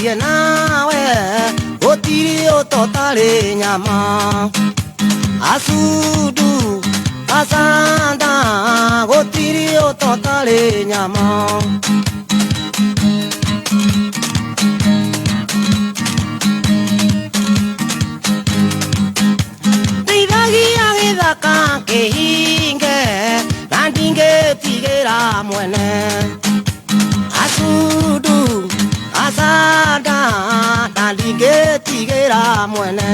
Twarie nawe gũtirĩ ũtotarĩ nyama Asudu asanda gũtirĩ ũtotarĩ nyama Ndeithagia gĩthaka kĩhinge na ndingĩtigĩra mwene Asudu asanda na ndingĩtigĩra mwene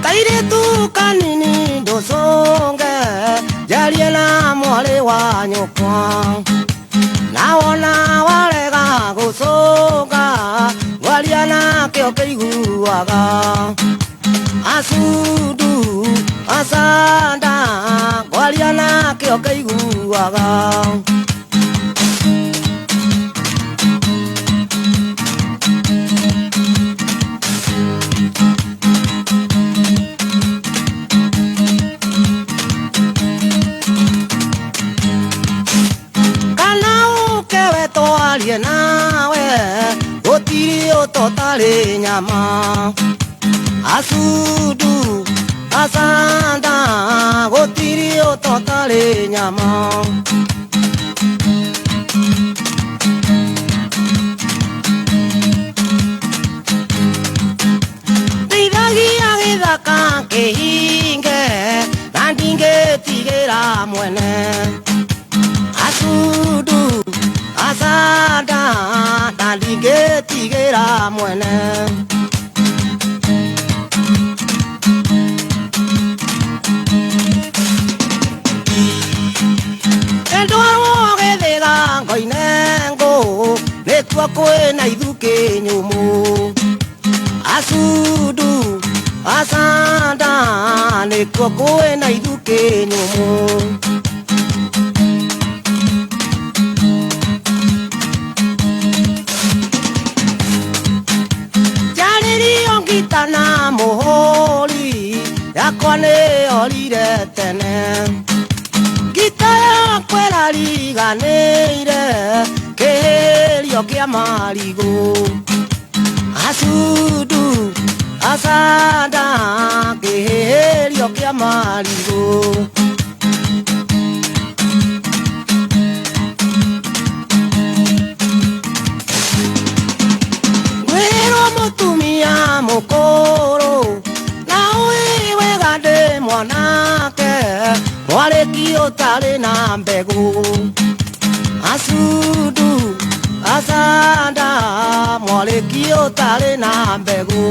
Kairĩtu kanini ndũcũnge njarie na mwarĩ wa nyũkwa na wona warega gũcũnga ngwaria nakĩo kĩiguaga Asudu asanda ngwaria nakĩo kĩiguaga Kana ũke we twarie nawe gũtirĩ ũtotarĩ nyama Asudu asanda gũtirĩ ũtotarĩ nyama Ndeithagia gĩthaka kĩhinge na ndingĩtigĩra mwene Asudu asanda na ndingĩtigĩra mwene Ndwarwo gĩthĩga ngoine ngũ nĩkuo kwĩna ithukĩ nyũmũ Asudu asanda nĩkuo kwĩna ithukĩ nyũmũ Njarĩrio ngita na mũhũri yakwa nĩyorire tene Ngita yakwa ĩrariganĩire kĩhĩrio kĩa marigũ Asudu asanda kĩhĩrio kĩa marigũ Ngwĩrwo mũtumia mũkũrũ na ũĩ wega ndĩ mwanake mwarĩki ũtarĩ na mbegũ Asudu asanda mwarĩki ũtarĩ na mbegũ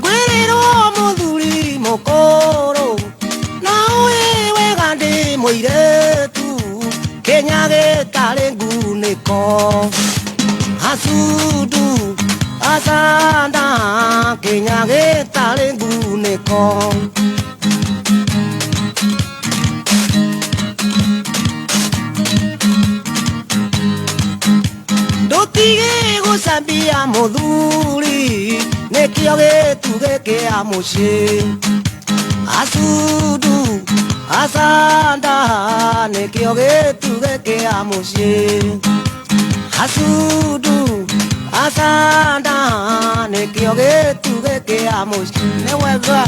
Ngwĩrĩrwo mũthuri mũkũrũ na ũĩ wega ndĩ mũirĩtu kĩnya gĩtarĩ ngunĩko Asudu asanda kĩnya gĩtarĩ ngunĩko Ndũtige gũcambia mũthuri nĩkĩo gĩtugĩ kĩa mũciĩ Asudu asanda nĩkĩo gĩtugĩ kĩa mũciĩ Asudu asanda nĩkĩo gĩtugĩ kĩa mũciĩ nĩ wega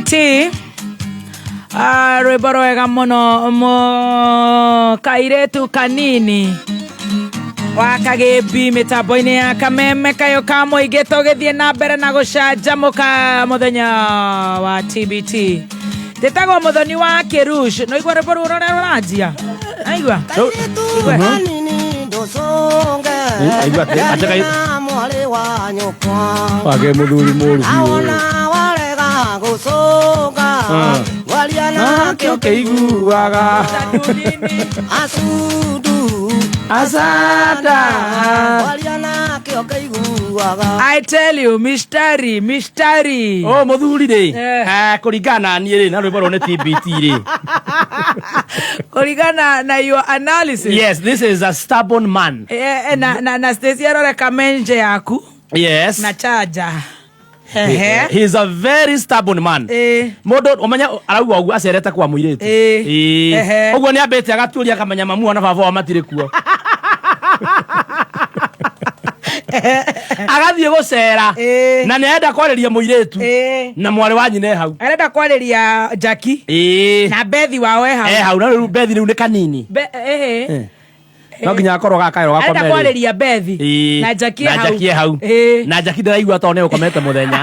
TBT. Ah, rwĩmbo rwega mũno mo kairĩtu kanini wa kagĩmbi mĩtambo-inĩ ya kameme kayo ka mũingĩ tũgĩthiĩ na mbere na gũcanjamũka mũthenya wa TBT. Ndĩtagwo mũthoni wa kĩrush no igua rwĩmbo rũu rũrĩa rũranjia aigua. Kairĩtu kanini ndũcũnge. Aigua atĩ- atĩ kai- Na mwarĩ wa nyũkwa. Wake mũthuri mũru biũ. Awona warega gũcũnga. Waria Nakĩo nakĩo kĩiguaga. Asundu. Asada. Waria nakĩo kĩiguaga. I tell you, mistari mistari. O mũthuri rĩ, Eh. kũringana na niĩ rĩ, na rwĩmbo rũrũ nĩ TBT rĩ. Kũringana na your analysis. Yes, this is a stubborn man. Na Stacy arore kamenje yaku. Yes. Na chaja. Ehe. He is a very stubborn man. Mũndũ ũmenya arauga ũguo acerete kwa mũirĩtu. Eh. Ehe. Ũguo nĩ ambĩte agatuĩria akamenya mamu ona baba wao matirĩ kuo. Agathiĩ gũcera. Na nĩ arenda kwarĩria mũirĩtu. Na mwarĩ wa nyina e hau. Arenda kwarĩria Jackie. Na Bethi wao e hau. E hau na rĩu Bethi rĩu nĩ kanini. Ehe. No nginya akorwo gakaĩrwo Arenda gakomere. kwarĩria Bethi. Na Jackie e na hau. Jackie e hau. Na Jackie ndĩraigua tondũ nĩ ũkomete mũthenya.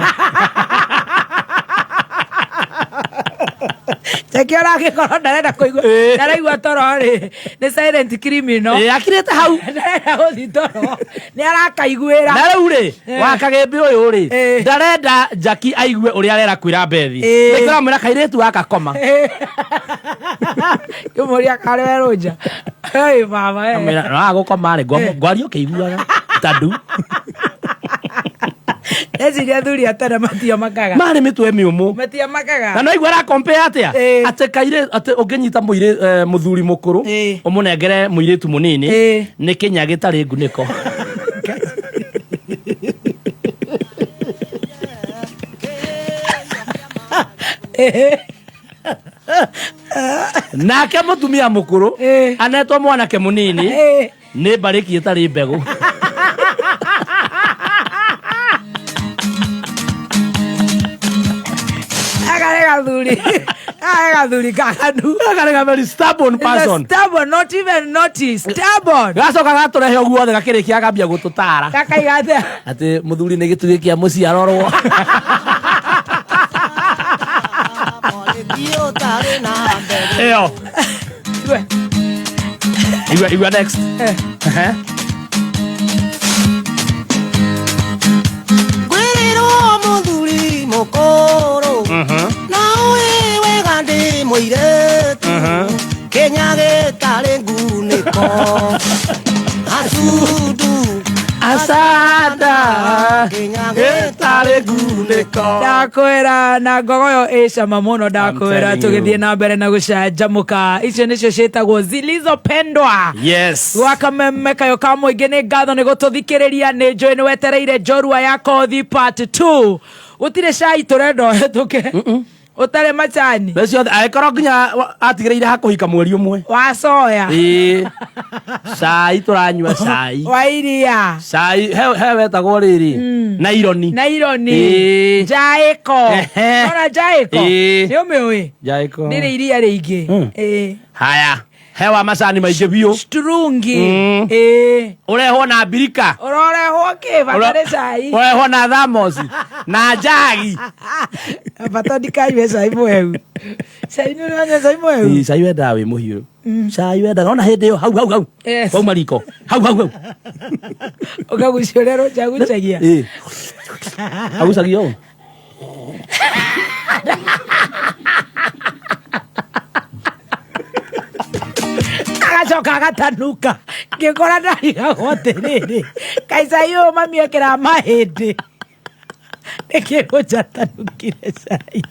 Jackie oragĩkorwo ndarenda kũigua. Ndaraigua toro rĩ. Nĩ silent criminal. Akirĩte hau. Ndarenda gũthiĩ toro. Nĩ arakaiguĩra. Na rĩu rĩ, wa kagĩmbĩ ũyũ rĩ, ndarenda Jackie aigue ũrĩa arera kwĩra Bethi. Nĩkĩo aramwĩra kairĩtu gaka koma. Kĩmũria karĩ we rũnja. Hey, mama. Amwĩra no agũkoma rĩ, ngwaria ũkĩiguaga. Tandu. Ndeciria athuri a tene matiamakaga. Marĩ mĩtwe mĩũmũ. Matiamakaga. Na no igua arakompea atĩa? Atĩ kairĩ atĩ ũngĩnyita mũthuri mũkũrũ, ũmũnengere mũirĩtu mũnini, nĩ kĩnya gĩtarĩ ngunĩko. Nake mũtumia mũkũrũ, anetwo mwanake mũnini, nĩ mbarĩki ĩtarĩ mbegũ. Aka nĩ gathuri. Aka nĩ gathuri kaganu. Aka nĩ very stubborn person. Stubborn, not even naughty, stubborn. Gacoka gatũrehe ũguo othe gakĩrĩkia gakambia gũtũtara. Gakaiga atĩa? Atĩ mũthuri nĩ gĩtugĩ kĩa mũciarorwo. Mwarĩki ũtarĩ na mbegũ. Ĩyo. Igua, igua next. Ehe. Ngwĩrĩrwo mũthuri mũkũrũ. Na ũĩ wega ndĩ mũirĩtu. Kĩnya gĩtarĩ ngunĩko. Asundu. Asada. Kĩnya gĩtarĩ ngunĩko. Ndakwĩra na ngogoyo ĩ cama mũno ndakwĩra telling you. tũgĩthiĩ na mbere na gũcanjamũka. Icio nĩcio ciĩtagwo zilizopendwa. Yes. Gwa kameme kayo ka mũingĩ nĩ ngatho nĩ gũtũthikĩrĩria nĩ njũĩ nĩ wetereire njorua ya kothi part 2. Gũtirĩ cai tũrenda ũhetũke. Ũtarĩ macani. Mbeca ciothe angĩkorwo nginya atigĩrĩire hakũhika mweri ũmwe. Wa soya. Cai tũranyua cai. Wa iria. Cai he wetagwo rĩrĩ. Naironi. Naironi. Njaĩko. Ona njaĩko. Nĩ ũmĩũĩ? Njaĩko. Rĩrĩ iria rĩingĩ. Haya. He wa macani maingĩ biũ. Strungi. Ũrehwo na mbirika. Ũrorehwo kĩ? Bata nĩ cai. Ũrehwo na thamosi. Na njagi. Bata ndikanyue cai mũhehu. Cai nĩ ũranyua cai mũhehu? Cai wendaga wĩ mũhiũ. Cai wendaga ona hĩndĩ ĩyo hau hau hau. Yes. Wauma riko. Hau hau hau. Ũkagucia ũrĩa rũnja agucagia. Agucagia ũũ. Agacoka agatanuka. Ngĩkora ndarigagwo atĩrĩrĩ, kaĩ cai ũyũ mami ekĩraga mahĩndĩ? Nĩkĩ rũnja atanukire cai?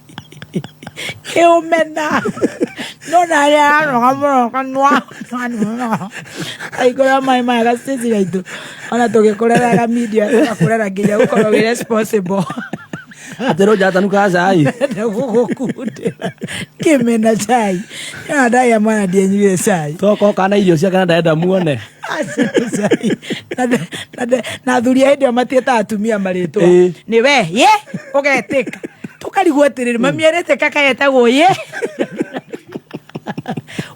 Kĩũmena. No narĩ aranoga mũno kanua. Aikũra maĩ maya gacĩci gaitũ. Ona tũgĩkũreraga media, tũgakũrera nginya gũkorwo wĩ responsible. Atĩ rũnja atanukaga cai. Ndĩrenda gũgũkundĩra. Kĩmena cai. No ndagĩa mwana ndienyuire cai. Tokorwo kana irio ciake na ndarenda muone. Aca cai. Na athuri a hĩndĩ ĩyo matiĩtaga atumia marĩtwa. Nĩ we, ye, ũgetĩka. Tũkarigwo atĩrĩrĩ, mami erĩte kaka etagwo ye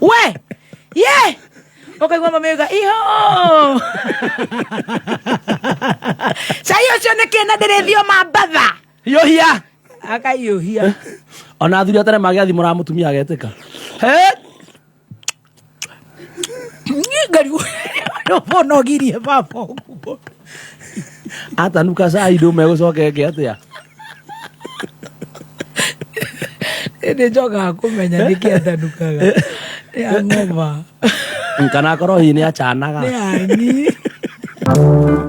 we ye, ũkaigua mami auga iho cai ũcio nĩkĩ na ndĩrĩthioma mbatha. Hiũhia. Akahiũhia. Ona athuri atene magĩathimũra mũtumia agetĩka. He! Ngarigwo nogirie baba ũguo. Atanuka cai ndũme gũcoka eke atĩa? Nĩ njokaga kũmenya nĩkĩ atanukaga. Nĩ ang'oma. Kana akorwo hihi nĩ acanaga. Nĩ anyi.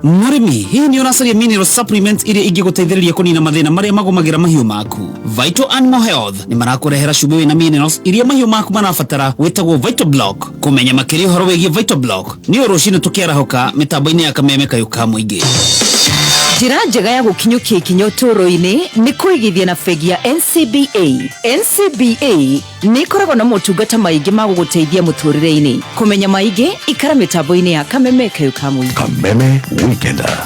Mũrĩmi, hihi nĩ ũracaria mineral supplements iria ingĩgũteithĩrĩria kũnina mathĩna marĩa magũmagĩra mahiũ maku? Vital Animal Health nĩ marakũrehera cumbĩ wĩna minerals iria mahiũ maku marabatara wĩtagwo Vital Block. Kũmenya makĩria ũhoro wĩgiĩ Vital Block nĩ o rũcinĩ tũkĩarahũka mĩtambo-inĩ ya Kameme Kayũ ka Mũingĩ. Njĩra njega ya gũkinyũkia ikinya ũtũũro-inĩ nĩ kũigithia na bengi ya NCBA. NCBA nĩ ĩkoragwo na motungata maingĩ ma gũgũteithia mũtũũrĩre-inĩ. Kũmenya maingĩ, ikara mĩtambo-inĩ ya Kameme Kayũ ka Mũingĩ. Kameme Weekender.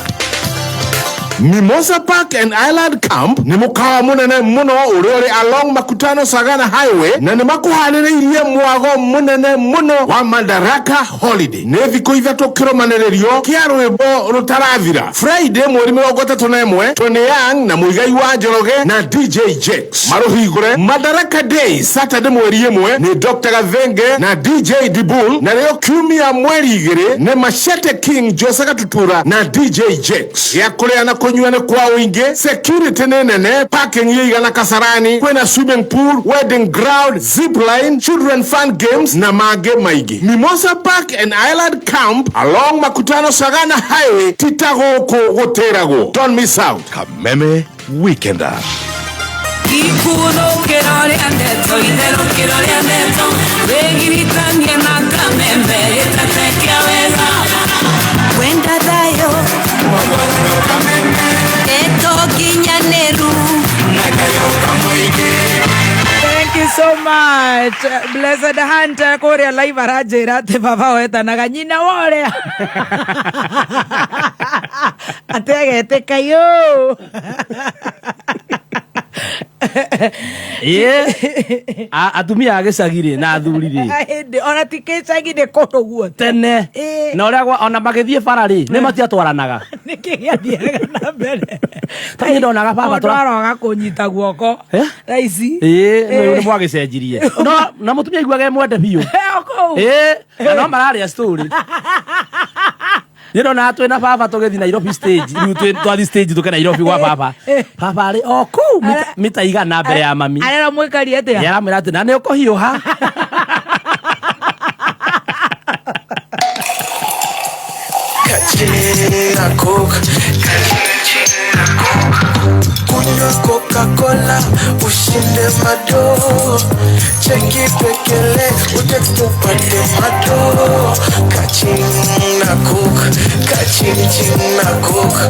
Mimosa Park and Island Camp nĩ mũkawa mũnene mũno ũrĩa ũrĩ along Makutano Sagana Highway na nĩ makũharĩrĩirie mwago mũnene mũno wa Madaraka Holiday. Nĩ thikũ ithatũ kĩrũmanĩrĩrio kĩa rwĩmbo rũtarathira. Friday mweri 31, Tony Young na Muigai wa Njoroge na DJ Jakes marũhingũre. Madaraka Day Saturday mweri 1 nĩ Dr. Gathenge na DJ Dibul, na rĩo kiumia mweri 2 nĩ Machete King Jose Gatutura na DJ Jakes. Gĩa kũrĩa na kũnyua nĩ kwa ũingĩ, security nĩ nene, parking ĩigana Kasarani, kwĩna swimming pool, wedding ground, zip line, children fun games na mangĩ maingĩ. Mimosa Park and Island Camp along Makutano Sagana Highway, tita gũkũ gũtĩragwo. Don't miss out. Kameme Weekender. Ikuthũkĩro rĩa ndeto, itherũkĩro rĩa ndeto, wĩgiritanie na Kameme gĩtate kĩa wega. Wenda thayũ, ndeto nginyanĩru. Thank you so much. Blessed Hunter kũrĩa live aranjĩra atĩ baba wetanaga nyina wa ũrĩa. Atĩ agetĩka yo. Ĩĩ. Atumia a gĩcagi rĩ na athuri rĩ. Hĩndĩ ona ti gĩcagi nĩ kũndũ guothe. Tene. Ĩĩ. Na ũrĩa ona magĩthiĩ bara rĩ, nĩ matiatwaranaga. Nĩkĩ gĩathiaga na mbere? Ta niĩ ndonaga baba Mũndũ aroga kũnyita guoko. Eh? Thaa ici. Ĩĩ, nĩ mwagĩcenjirie. No na mũtumia aiguaga e mwende biũ. O kũu. Ĩĩ, na no mararĩa story. Nĩ ndona twĩ na baba tũgĩthiĩ Nairobi stage, rĩu twathiĩ stage tũke Nairobi gwa baba. Baba arĩ o kũu mita 100 mbere ya mami. Arera mwĩkari atĩa? Nĩ aramwĩra atĩ na nĩ ũkũhiũha. Kachina Coke, kunywa Coca-Cola, ushinde mado, cheki pekele, utekupate mado. Kachina Coke, kachin na Coke.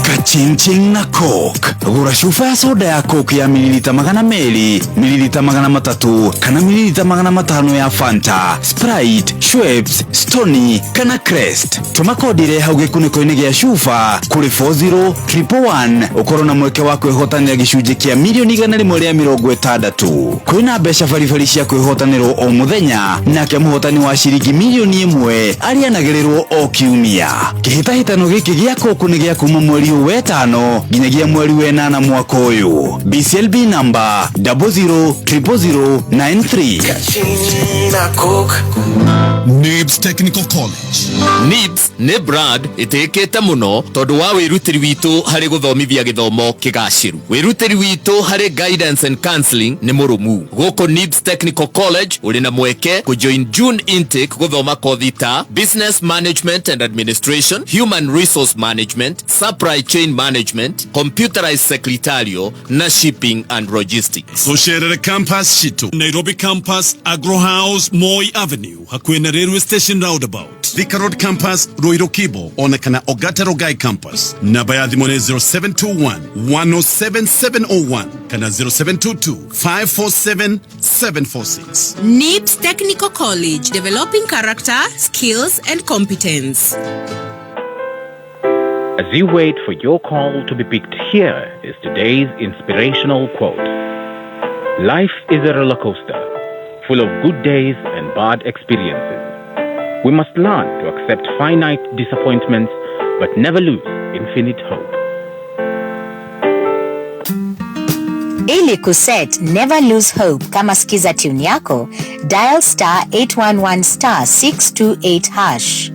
Kachinchin na Coke. Gũra cuba ya soda ya Coke ya mililita 200, mililita 300 kana mililita 500 ya Fanta, Sprite, Schweppes, Stony kana Crest. Tũma kodi ĩrĩa hau gĩkunĩko-inĩ gĩa cuba kũrĩ 40111 ũkorwo na mweke wa kwĩhotanĩra gĩcunjĩ kĩa milioni 160. Kwĩna mbeca baribari cia kwĩhotanĩrwo o mũthenya, nake mũhotani wa ciringi milioni 1 arĩanagĩrĩrwo o kiumia. Kĩhĩtahĩtano gĩkĩ gĩa Coke nĩ gĩa kuma mweri ũyũ wetano nginyagia mweri wenana mwaka ũyũ. BCLB number 00 000 93. Kachina Coke. NIBS Technical College. NIBS nĩ brand ĩtĩkĩte mũno tondũ wa wĩrutĩri witũ harĩ gũthomithia gĩthomo kĩgacĩru. Wĩrutĩri witũ harĩ guidance and counseling nĩ mũrũmu. Gũkũ NIBS Technical College ũrĩ na mweke kũjoin June intake gũthoma kothi ta Business Management and Administration, Human Resource Management, Supply Chain Management, Computerized Secretarial na Shipping and Logistics. Tũcerere campus citũ Nairobi campus, Agro House, Moi Avenue, hakuhĩ na Railway Station roundabout, Thika Road campus, Ruiru Kibo, ona kana Ogata Rongai campus. Namba ya thimũ nĩ 0721 107 701 kana 0722 547 746. NIBS Technical College, developing character, skills and competence. As you wait for your call to be picked, here is today's inspirational quote. Life is a roller coaster, full of good days and bad experiences. We must learn to accept finite disappointments, but never lose infinite hope. Ili kuset Never Lose Hope kama skiza tune yako, dial star 811 star 628 hash.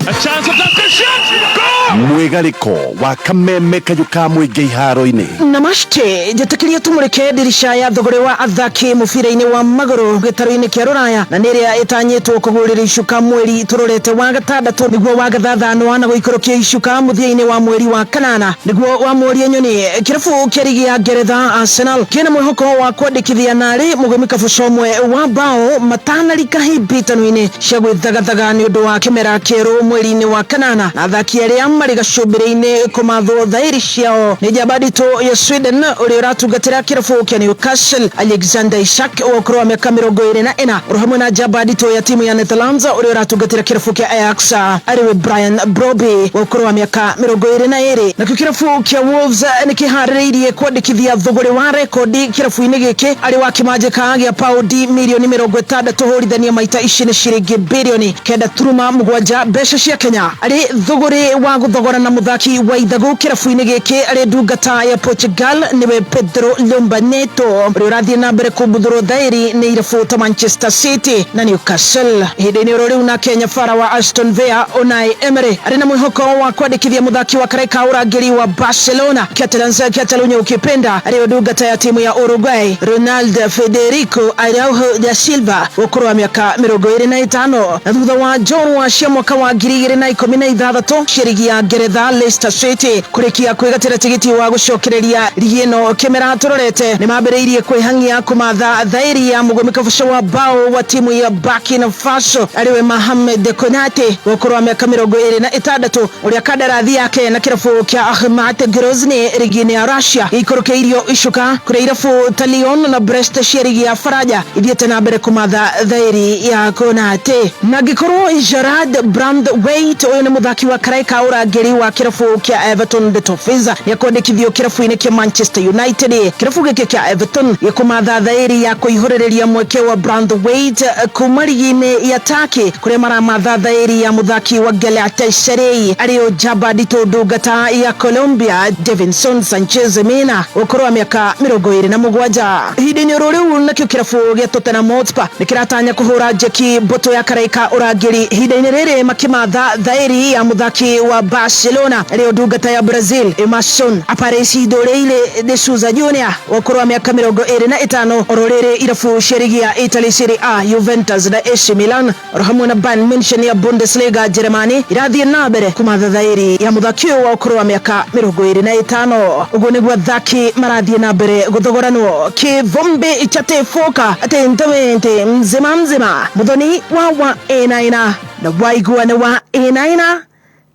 A chance of that shot! Goal! Mwĩgarĩko wa kameme kayũ ka mũingĩ iharo-inĩ. Namaste, njĩtĩkĩria tũmũrĩke ndirica ya thogorĩ wa athaki mũbira-inĩ wa magũrũ gĩtarũ-inĩ kĩa rũraya, na nĩ ĩrĩa ĩtanyĩtwo kũgũrĩra icuka mweri tũrorete wa gatandatũ nĩguo wa gathathanwa na gũikũrũkia icuka mũthia-inĩ wa mweri wa kanana nĩguo wa mweri nyoni. Kĩrabu kĩa rigi ya Ngeretha Arsenal kĩna mwĩhoko wa kwandĩkithia narĩ mũgũmi kabuco ũmwe wa bao matanarika hĩmbĩtano-inĩ cia gwĩthagathaga nĩ ũndũ wa kĩmera kĩerũ mweri-inĩ wa kanana, na athaki arĩa marĩ gacumbĩrĩ-inĩ kũmathwo thaĩri ciao nĩ njamba nditũ ya Sweden ũrĩa ũratungatĩra kĩrabu kĩa Newcastle Alexander Isak wa ũkũrũ wa mĩaka 24, oro hamwe na njamba nditũ ya timu ya Netherlands ũrĩa ũratungatĩra kĩrabu kĩa Ajax arĩwe Brian Brobbey wa ũkũrũ wa mĩaka 22. Nakĩo kĩrabu kĩa Wolves nĩ kĩharĩrĩirie kwandĩkithia thũgũrĩ wa rekondi kĩrabu-inĩ gĩkĩ arĩ wa kĩmanjĩka gĩa paundi mirioni 60 hũrithania maita ici nĩ ciringi birioni 9.7 mbeca cia Kenya, arĩ thũgũrĩ wa gũthogora na mũthaki wa ithagu kĩrabu-inĩ gĩkĩ arĩ ndungata ya Portugal nĩwe Pedro Lomba Neto ũrĩa ũrathiĩ na mbere kũmbuthũrwo thaĩri nĩ irabu ta Manchester City na Newcastle. Ihinda-inĩ oro rĩu nake nyabara wa Aston Villa Unai Emery arĩ na mwĩhoko wa kwandĩkithia mũthaki wa karaika ũrangĩri wa Barcelona Catalans Catalunya ukipenda arĩ ndungata ya timu ya Uruguay Ronaldo Federico Araujo da Silva wa ũkũrũ wa mĩaka 25. Na thutha wa njorua cia mwaka wa 2016 cia rigi ya Ngeretha Leicester City kũrĩkia kwĩgatĩra tigiti wa gũcokereria rigi ĩno kĩmera tũrorete nĩ mambĩrĩirie kwĩhang'ia kũmatha thaĩri ya mũgũmi kabuco wa bao wa timu ya Burkina Faso arĩwe Mohamed Konate wa ũkũrũ wa mĩaka 26 ũrĩa kandarathi yake na kĩrabu kĩa Akhmat Grozny rigi-inĩ ya Russia gĩikũrũkĩirio icuka kũrĩa irabu ta Lyon na Brest cia rigi ya Faranja ithiĩte na mbere kũmatha thaĩri ya Konate. Na angĩkorwo Gerard Braithwaite ũyũ nĩ mũthaki wa karaika ũrangĩri wa kĩrabu kĩa Everton the Toffees nĩekwandĩkithio kĩrabu-inĩ kĩa Manchester United. Kĩrabu gĩkĩ kĩa Everton gĩkũmatha thaĩri ya kũihũrĩrĩria mweke wa Braithwaite kuma rigi-inĩ ya Turkey kũrĩa maramatha thaĩri ya mũthaki wa Galatasaray arĩo njamba nditũ ndungata ya Colombia Davinson Sanchez Mena ũkũrũ wa mĩaka 27. Ihinda-inĩ oro rĩu nakĩo kĩrabu gĩa Tottenham Hotspur nĩkĩratanya kũhũra njeki mbũtũ ya karaika ũrangĩri ihinda-inĩ rĩrĩ makĩmatha thaĩri ya mũthaki wa Barcelona arĩo ndungata ya Brazil Emerson Aparecido Leile de Souza Junior wa ũkũrũ wa mĩaka 25. Oro rĩrĩ irabu cia rigi ya Italy Serie A Juventus na AC Milan oro hamwe na Bayern Munchen ya Bundesliga Germany irathiĩ na mbere kũmatha thaĩri ya mũthaki ũyũ wa ũkũrũ wa mĩaka 25. Ũguo nĩguo athaki marathiĩ na mbere gũthogoranwo. Kivumbi chatefoka atentamente mzima mzima muthoni wa ĩnaina na waiguane wa ĩnaina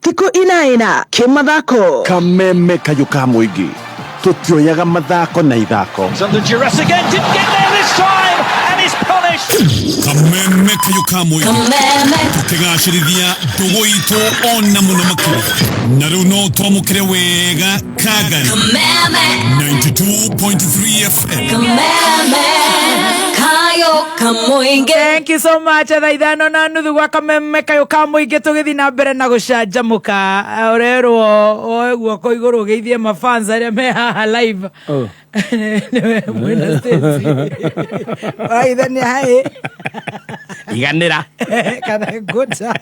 thikũ inaina kĩmathako. Kameme kayũ ka mũingĩ tũtioyaga mathako na ithako. It's under duress again, didn't get there this time and is punished. Kameme kayũ ka mũingĩ tũkĩgacĩrithia ndũgũ itũ ona mũno makĩria, na rĩu no twamũkĩre wega Kagari 92.3 FM. Thank you so much. Thaa 5:30 gwa kameme kayũ ka mũingĩ tũgĩthiĩ na mbere na gũcanjamũka. Ũrerwo oe guoko igũrũ ũgeithie mafans arĩa me haha live. Nĩwe mwĩna Stacy. Ũrageithania haĩ iganĩra kana ngũta.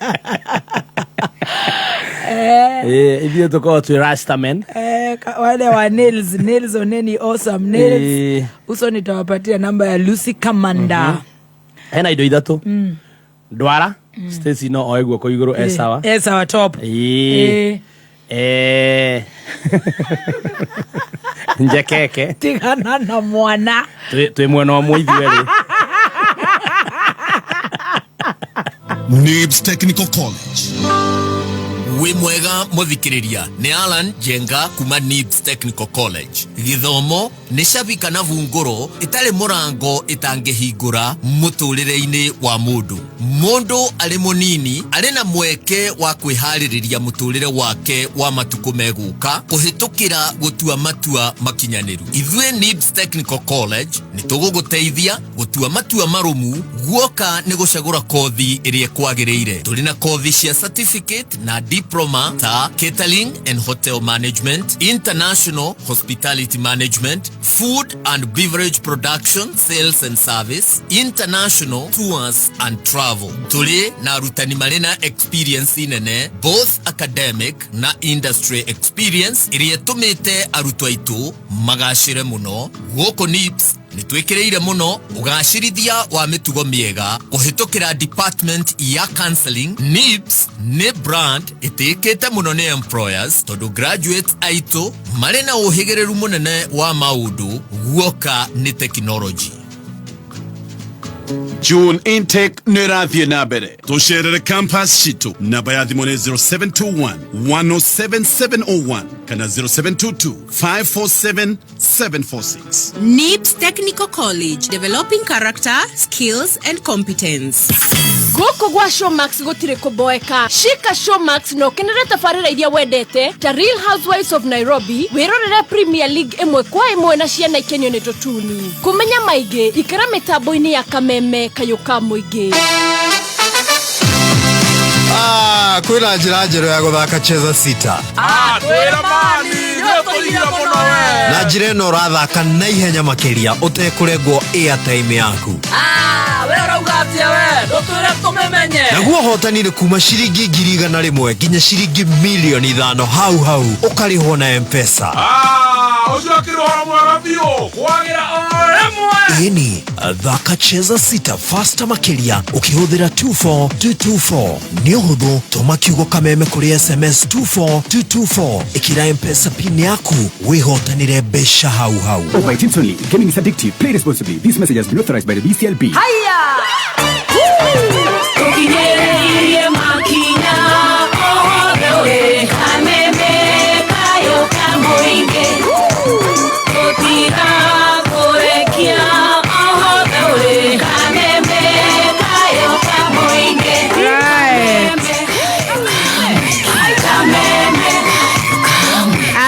Ithuĩ tũkoragwo twĩ rastamen. Wale wa nails, nails oneni awesome nails. Uso nitawapatia namba ya Lucy Kamanda. Hena indo ithatũ ndwara Stacy no oe guoko igũrũ e sawa. E sawa top. Njekeke tigana na mwana twĩ mwena ũmwe ithuĩ erĩ. Nibs Technical College. Wĩ mwega mũthikĩrĩria nĩ Alan Jenga kuma Nibs Technical College. Gĩthomo nĩ cabi kana bungũro ĩtarĩ mũrango ĩtangĩhingũra mũtũrĩre-inĩ wa mũndũ. Mundu arĩ mũnini arĩ na mweke wa kwĩharĩrĩria mũtũrĩre wake wa matukũ megũka kũhĩtũkĩra gũtua matua makinyanĩru. Ithuĩ NIBS Technical College nĩ tũgũgũteithia gũtua matua marũmu guoka nĩ gũcagũra kothi ĩrĩa ĩkwagĩrĩire. Tũrĩ na kothi cia certificate na diploma ta catering and hotel management, international hospitality management, food and beverage production, sales and service, international tours and travel. Tũrĩ na arutani marĩ na experience nene, both academic na industry experience, ĩrĩa ĩtũmĩte arutwo aitũ magacĩre mũno. Gũkũ NIBS nĩ twĩkĩrĩire mũno ũgacĩrithia wa mĩtugo mĩega kũhĩtũkĩra department ya counseling. NIBS nĩ brand ĩtĩĩkĩte mũno nĩ employers tondũ graduates aitũ marĩ na ũhĩgĩrĩru mũnene wa maũndũ guoka nĩ technology. June intake nĩ ĩrathiĩ na mbere. Tũcerere campus citũ. Namba ya thimũ nĩ 0721 107701 kana 0722 547 746. NIBS Technical College, developing character, skills and competence. Gũkũ gwa Showmax gũtirĩ kũboeka. Shika Showmax na ũkenere tabarĩra iria wendete ta Real Housewives of Nairobi, wĩrorere Premier League ĩmwe kwa ĩmwe na ciana ikenio nĩ tũtuni. Kũmenya maingĩ, ikara mĩtambo-inĩ ya Kameme kayũ ka mũingĩ. Ah, kwĩna njĩra njerũ ya gũthaka Cheza Sita. Twĩra mani nĩũtũria mũno we. Na njĩra ĩno ũrathaka na ihenya makĩria ũtekũrengwo airtime yaku. We ũrauga atĩa? We ndũtwĩre tũmĩmenye. Naguo ũhotani nĩ kuma ciringi 100,000 nginya ciringi 5,000,000 hau hau, ũkarĩhwo na M-Pesa. Ũcio akĩrĩ ũhoro mwega biũ kwagĩra o rĩmwe. Ĩni, thaka Cheza Sita faster makĩria ũkĩhũthĩra 24224. Nĩ ũhũthũ, tũma kiugo Kameme kũrĩ SMS 24224, ĩkĩra M-Pesa PIN yaku, wĩhotanĩre mbeca hau hau. Over 18 only. Gaming is addictive. Play responsibly. This message has been authorized by the BCLB. Haya! Tũkinyĩrĩirie makinya othe ũrĩ Kameme kayũ ka mũingĩ tũtigakũrekia othe ũrĩ Kameme kayũ ka mũingĩ. Kameme.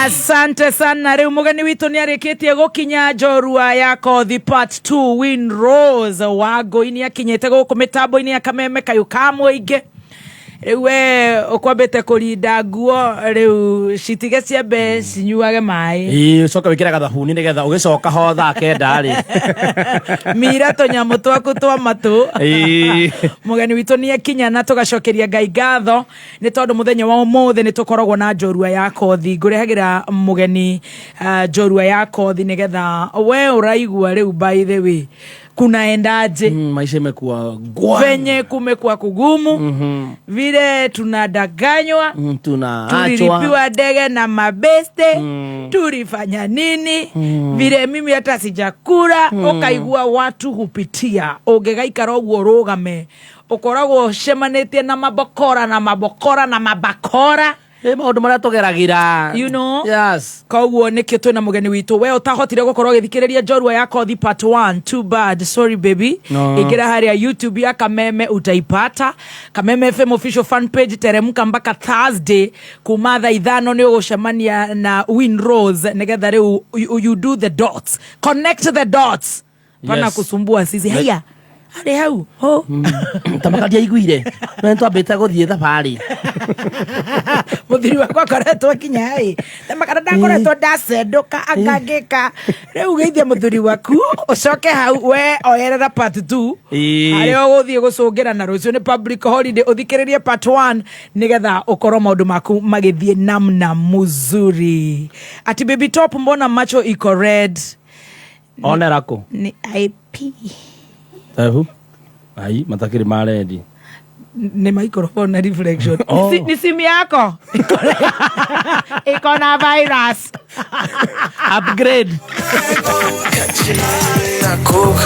Asante sana. Rĩu mũgeni witũ nĩ arĩkĩtie gũkinya, njorua ya kothi part 2, Win Rose Wangũi nĩ akinyĩte gũkũ mĩtambo-inĩ ya Kameme kayũ ka mũingĩ. Rĩu we ũkwambĩte kũrinda nguo, rĩu citige ciambe cinyuage maĩ. Ĩĩ, ũcoke wĩkĩre gathabuni nĩgetha ũgĩcoka ho thaa 9 rĩ. Mira tũnyamũ twaku twa matũ. Mũgeni witũ nĩ akinya na tũgacokeria Ngai ngatho nĩ tondũ mũthenya wa ũmũthĩ nĩ tũkoragwo na njorua ya kothi. Ngũrehagĩra mũgeni njorua ya kothi nĩgetha we ũraigua rĩu, by the way, kunaendaje? Maisha imekuwa gwa venye kumekuwa kugumu, vile tunadanganywa, tunaachwa, tulilipiwa ndege na mabeste, tulifanya nini, vile mimi hata sijakura. Ũkaigua watu hupitia ũngĩgaikara ũguo ũrũgame ũkoragwo ũcemanĩtie na mabokora na mabokora na mabakora. Ĩ, maũndũ marĩa tũgeragĩra. You know? Yes. Koguo nĩkĩo twĩna mũgeni witũ. We ũtahotire gũkorwo ũgĩthikĩrĩria njorua ya kothi part 1, too bad, sorry baby. No. Ingĩra harĩa YouTube ya Kameme utaipata, Kameme FM official fan page, teremka mpaka Thursday kuma thaa 5 nĩ ũgũcemania na Win Rose nĩgetha rĩu you do the dots, connect the dots pana. Kusumbua sisi haya arĩ hau ho. Tamaka ndiaiguire no nĩ twambĩte gũthiĩ thabarĩ. Muthiri wakwa akoretwo akinya ĩ makana ndakoretwo ndacendũka akangĩka. Rĩu geithia mũthuri waku, ũcoke hau we oyerera part 2 harĩa ũgũthiĩ gũcũngĩra, na rũciũ nĩ public holiday, ũthikĩrĩrie part 1 nĩgetha ũkorwo maũndũ maku magĩthiĩ namna muzuri. Ati baby top, mbona macho iko red? Onera kũ? Ni IP. Ehu ai matakĩrĩ ma rendi. Ni microphone na reflection. Oh. Ni simu yako iko na virus. Upgrade. Na Coke,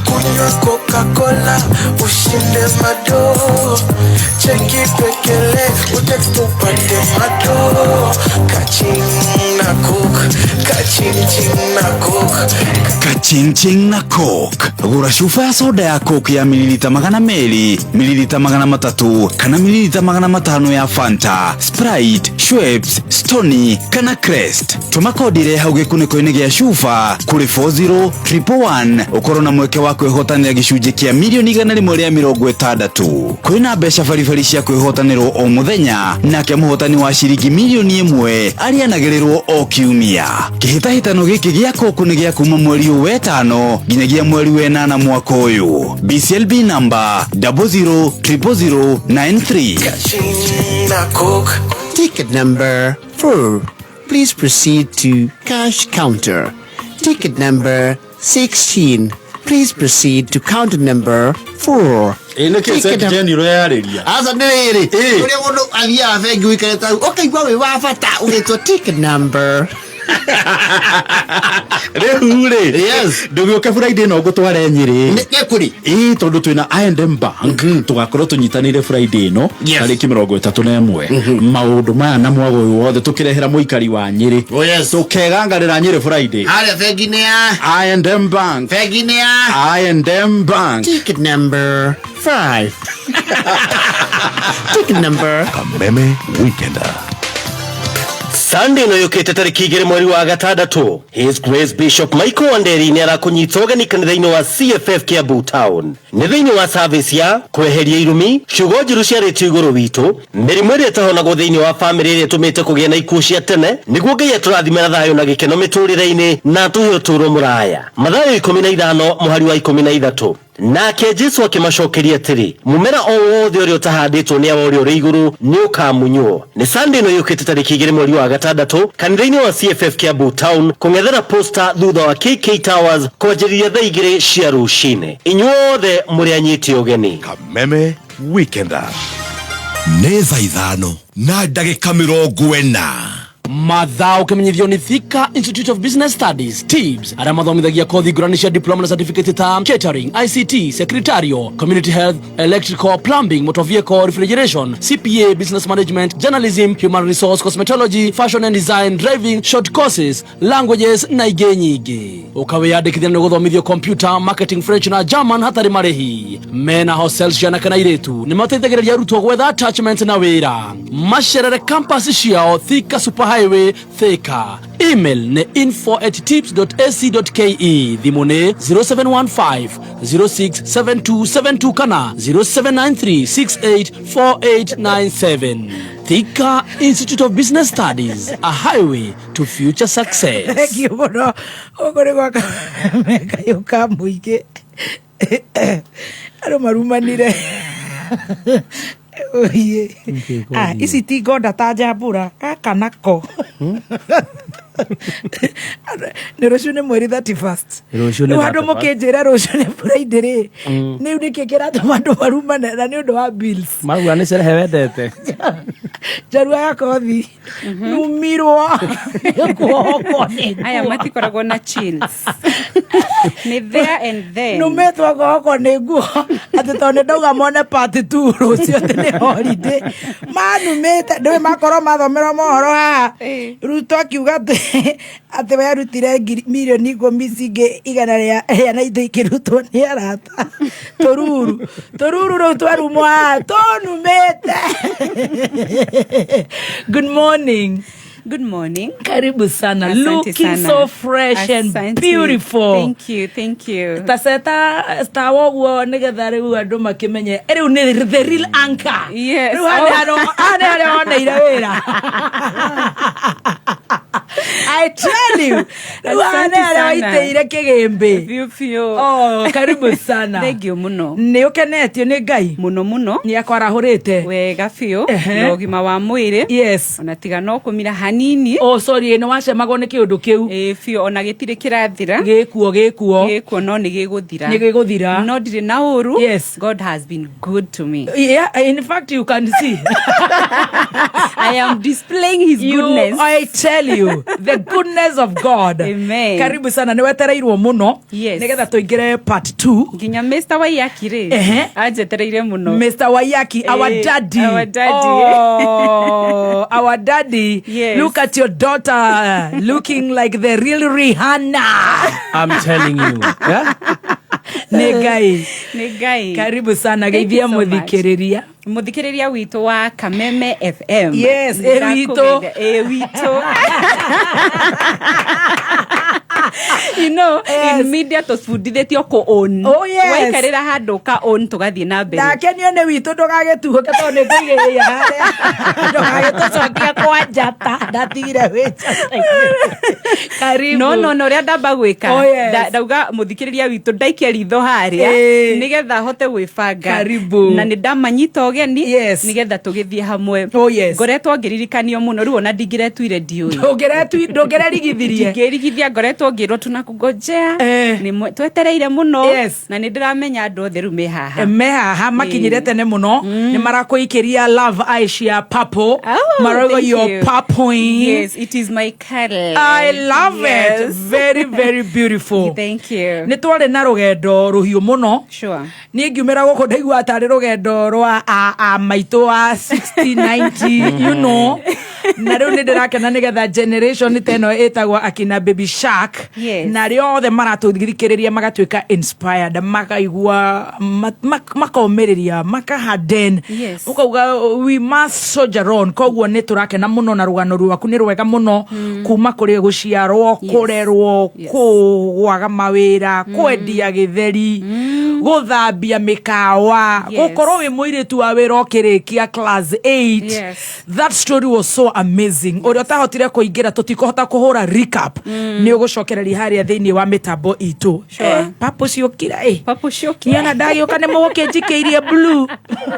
kunywa Coca-Cola ushinde mado, cheki pekele utext upate mado, kaching na na Coke Kachinchin na Coke Kachinchin na Coke. Gũra cuba ya soda ya Coke ya mililita 200, mililita 300 kana mililita 500 ya Fanta, Sprite, Schweppes, Stony kana Crest. Tũma kodi ĩrĩa hau gĩkunĩko-inĩ gĩa cuba kũrĩ 40111 ũkorwo na mweke wa kwĩhotanĩra gĩcunjĩ kĩa mirioni 160. Kwĩna mbeca baribari cia kwĩhotanĩrwo o mũthenya, nake mũhotani wa ciringi mirioni 1 arĩanagĩrĩrwo o kiumia. Kĩhĩtahĩtano gĩkĩ gĩa Coke nĩ gĩa kuma mweri ũyũ wetano nginyagia mweri wenana mwaka ũyũ. BCLB number 000093. Kaching na Coke. Ticket number 4. Please proceed to cash counter. Ticket number 16. Please proceed to counter number 4. Ĩ nĩkĩ Jeni ũreyarĩria? Aca nĩ rĩrĩ ũrĩa mũndũ athiaga bengi ũikarĩte hau ũkaigua wĩ wa bata ũgĩtwo ticket number. Rĩu rĩ, ndũgĩũke Friday ĩno ngũtware Nyĩrĩ. Nĩ kũrĩ? Ĩ tondũ twĩna I&M Bank tũgakorwo tũnyitanĩire Friday ĩno tarĩki 31. Maũndũ maya na mwago ũyũ wothe tũkĩrehera mũikari wa Nyĩrĩ. Tũkegangarĩra Nyĩrĩ Friday. Harĩa bengi-inĩ ya I&M Bank. Bengi-inĩ ya I&M Bank. Ticket number 5. Ticket number Kameme Weekender. Sunday ĩno yũkĩte tarĩki 2 mweri wa gatandatũ, His Grace Bishop Michael Wanderi nĩ arakũnyita ũgeni kanitha-inĩ wa CFF Kiambu Town. Nĩ thĩinĩ wa service ya kweheria irumi, ciugo njũru ciarĩtio igũrũ witũ, mĩrimũ ĩrĩa ĩtahonagwo thĩinĩ wa famĩlĩ ĩrĩa ĩtũmĩte kũgĩa na ikuũ cia tene, nĩguo Ngai atũrathime na thayũ na gĩkeno mĩtũrĩre-inĩ na atũhe ũtũũro mũraya. Mathayo 15 mũhari wa 13. Nake Jesu akĩmacokeria atĩrĩ, mũmera o wothe ũrĩa ũtahandĩtwo nĩ awa ũrĩa ũrĩ igũrũ nĩ ũkamunywo. Nĩ Sunday ĩno yũkĩte tarĩki 2 mweri wa gatandatũ kanitha-inĩ wa CFF Kiambu Town kũng'ethera posta thutha wa KK Towers kwanjĩrĩria thaa 2 cia rũcinĩ. Inyuothe mũrĩ anyiti ũgeni. Kameme Weekender. Nĩ thaa 5 na ndagĩka 40. Mathaa ũkĩmenyithio nĩ Thika Institute of Business Studies TIBS, arĩa mathomithagia kothi ngũrani cia diploma na certificate ta catering, ICT, secretarial, community health, electrical, plumbing, motor vehicle, refrigeration, CPA, business management, journalism, human resource, cosmetology, fashion and design, driving, short courses, languages na ingĩ nyingĩ. Ũkawĩyandĩkithia nĩ gũthomithio computer, marketing, French na German hatarĩ marĩhi. Mena hostel cia anake na airĩtu, nĩ mateithagĩrĩria arutwo gwetha attachment na wĩra. Macerere campus ciao Thika Super Highway, Thika. Email nĩ info@tips.ac.ke, thimũ nĩ 0715 067272 kana 0793684897. Thika Institute of Business Studies, a highway to future success. Thengiũ mũno. Gũkũ nĩ gwa Kameme kayũ ka mũingĩ. Andũ marumanire. Oye. Ah, ici ti ngonda ta njambũra gaka nako. Nĩ rũciũ nĩ mweri 31st. Rũciũ nĩ Rĩu handũ 31st. mũkĩnjĩra rũciũ nĩ Friday rĩ, rĩu nĩkĩ kĩratũma andũ marumane na nĩ ũndũ wa bills? Marauga nĩ cerehe wendete. Njarua ya kothi numirwo kuohokwo nĩ Aya matikoragwo na chills. Nĩ there and then. Numetwo guoko nĩ nguo atĩ tondũ nĩ ndauga mone part 2 rũciũ atĩ nĩ holiday, manumĩte. Ndũĩ makorwo mathomerwo mohoro haha, Ruto akiuga atĩ werutire ngiri mirioni 10 cingĩ igana rĩa na indo ikĩrutwo nĩ arata. Tũruru tũruru rĩu twarumwo haha tũnumĩte. Good morning. Good morning. Karibu sana. Asante Looking sana. so fresh and Asante. beautiful. Thank you, thank you. Ta ceta tawa ũguo nĩgetha rĩu andũ makĩmenye rĩu nĩ the real anchor. Yes. Rĩu haha nĩ harĩa woneire wĩra. I tell you. Rĩu haha nĩ Asante harĩa sana. waitĩire kĩgĩmbĩ. Biũ biũ. Oh, karibu sana. Thank you mũno. Nĩ ũkenetio nĩ Ngai? Mũno mũno. Nĩ akwarahũrĩte? Wega biũ. Ehe. Na ũgima wa mwĩrĩ. Yes. Ona tiga no kũmira hanini. Oh, sorry, nĩ wacemagwo nĩ kĩũndũ kĩu. Ĩĩ biũ, ona gĩtirĩ kĩrathira. Gĩkuo gĩkuo. Gĩkuo no nĩ gĩgũthira. Nĩ gĩgũthira. No ndirĩ na ũru. Yes. God has been good to me. Yeah, in fact you can see. I am displaying his You, goodness. I tell you. The goodness of God. Amen. Karibu sana, nĩ wetereirwo mũno. Yes. Nĩgetha tũingĩre part 2. Nginya Mr. Waiyaki rĩ, Ehe. anjetereire mũno. Mr. Waiyaki, our daddy. Our daddy. Oh, our daddy. Yes. Look at your daughter looking like the real Rihanna. I'm telling you. Yeah? Nĩ Ngai. Nĩ Ngai. Karibu sana, Thank you geithia so much. mũthikĩrĩria. Mũthikĩrĩria witũ wa Kameme FM. Yes, ĩ witũ. Ĩ witũ. You know, Yes. in media tũbundithĩtio kũ own. Oh, yes. Waikarĩra handũ ka own tũgathiĩ na mbere. Ndakenio nĩ witũ ndũgagĩtuhũke tondũ nĩ ngũigĩrĩria harĩa ndũgagĩtũcokia kwa njata ndatigire wĩ njata-inĩ. Karibu. No no no ũrĩa ndamba gwĩka. Oh, yes. Ndauga mũthikĩrĩria witũ ndaikia ritho harĩa Ĩĩ. nĩgetha hote gwĩbanga. Karibu. Na nĩ ndamanyita ũgeni Yes. nĩgetha tũgĩthiĩ hamwe. Oh, yes. Ngoretwo ngĩririkanio mũno rĩu ona ndingĩretuire ndiũĩ. Ndũngĩrerigithirie. Ndingĩrigithia ngoretwo ngĩrwo tunakungojea. Eh. Twetereire mũno. Yes. Na nĩ ndĩramenya andũ othe rĩu me haha. Me haha makinyire tene mũno nĩ marakũikĩria love eye cia purple. Oh, Marauga thank you're you. purpling. Yes, it is my color. I love it. Yes. Very, very beautiful. Thank you. Nĩ twarĩ na rũgendo rũhiũ mũno. Sure. Niĩ ngiumĩra gũkũ ndaigua tarĩ rũgendo rwa a maitũ wa 60 90, you know. Na rĩu nĩ ndĩrakena nĩgetha generation ta ĩno ĩtagwo akina Baby Shark. Yes. Na arĩa othe maratũthikĩrĩria magatuĩka inspired, makaigua makomĩrĩria, makahaden. Yes. Ũkauga we must soldier on. Koguo nĩ tũrakena mũno na rũgano rwaku nĩ rwega mũno kuma kũrĩ gũciarwo, kũrerwo, Yes. kwaga mawĩra, kwendia gĩtheri, gũthambia mĩkawa, Yes. gũkorwo wĩ mũirĩtu wa wĩra ũkĩrĩkia class 8. Yes. That story was so amazing. Ũrĩa ũtahotire kũingĩra tũtikũhota kũhũra recap, nĩ ũgũcokereria harĩa thĩinĩ wa mĩtambo itũ. Sure. Papo ciũkira ĩ. Papo ciũkira. Niona ndagĩũka nĩ mũgũkĩnjikĩirie blue.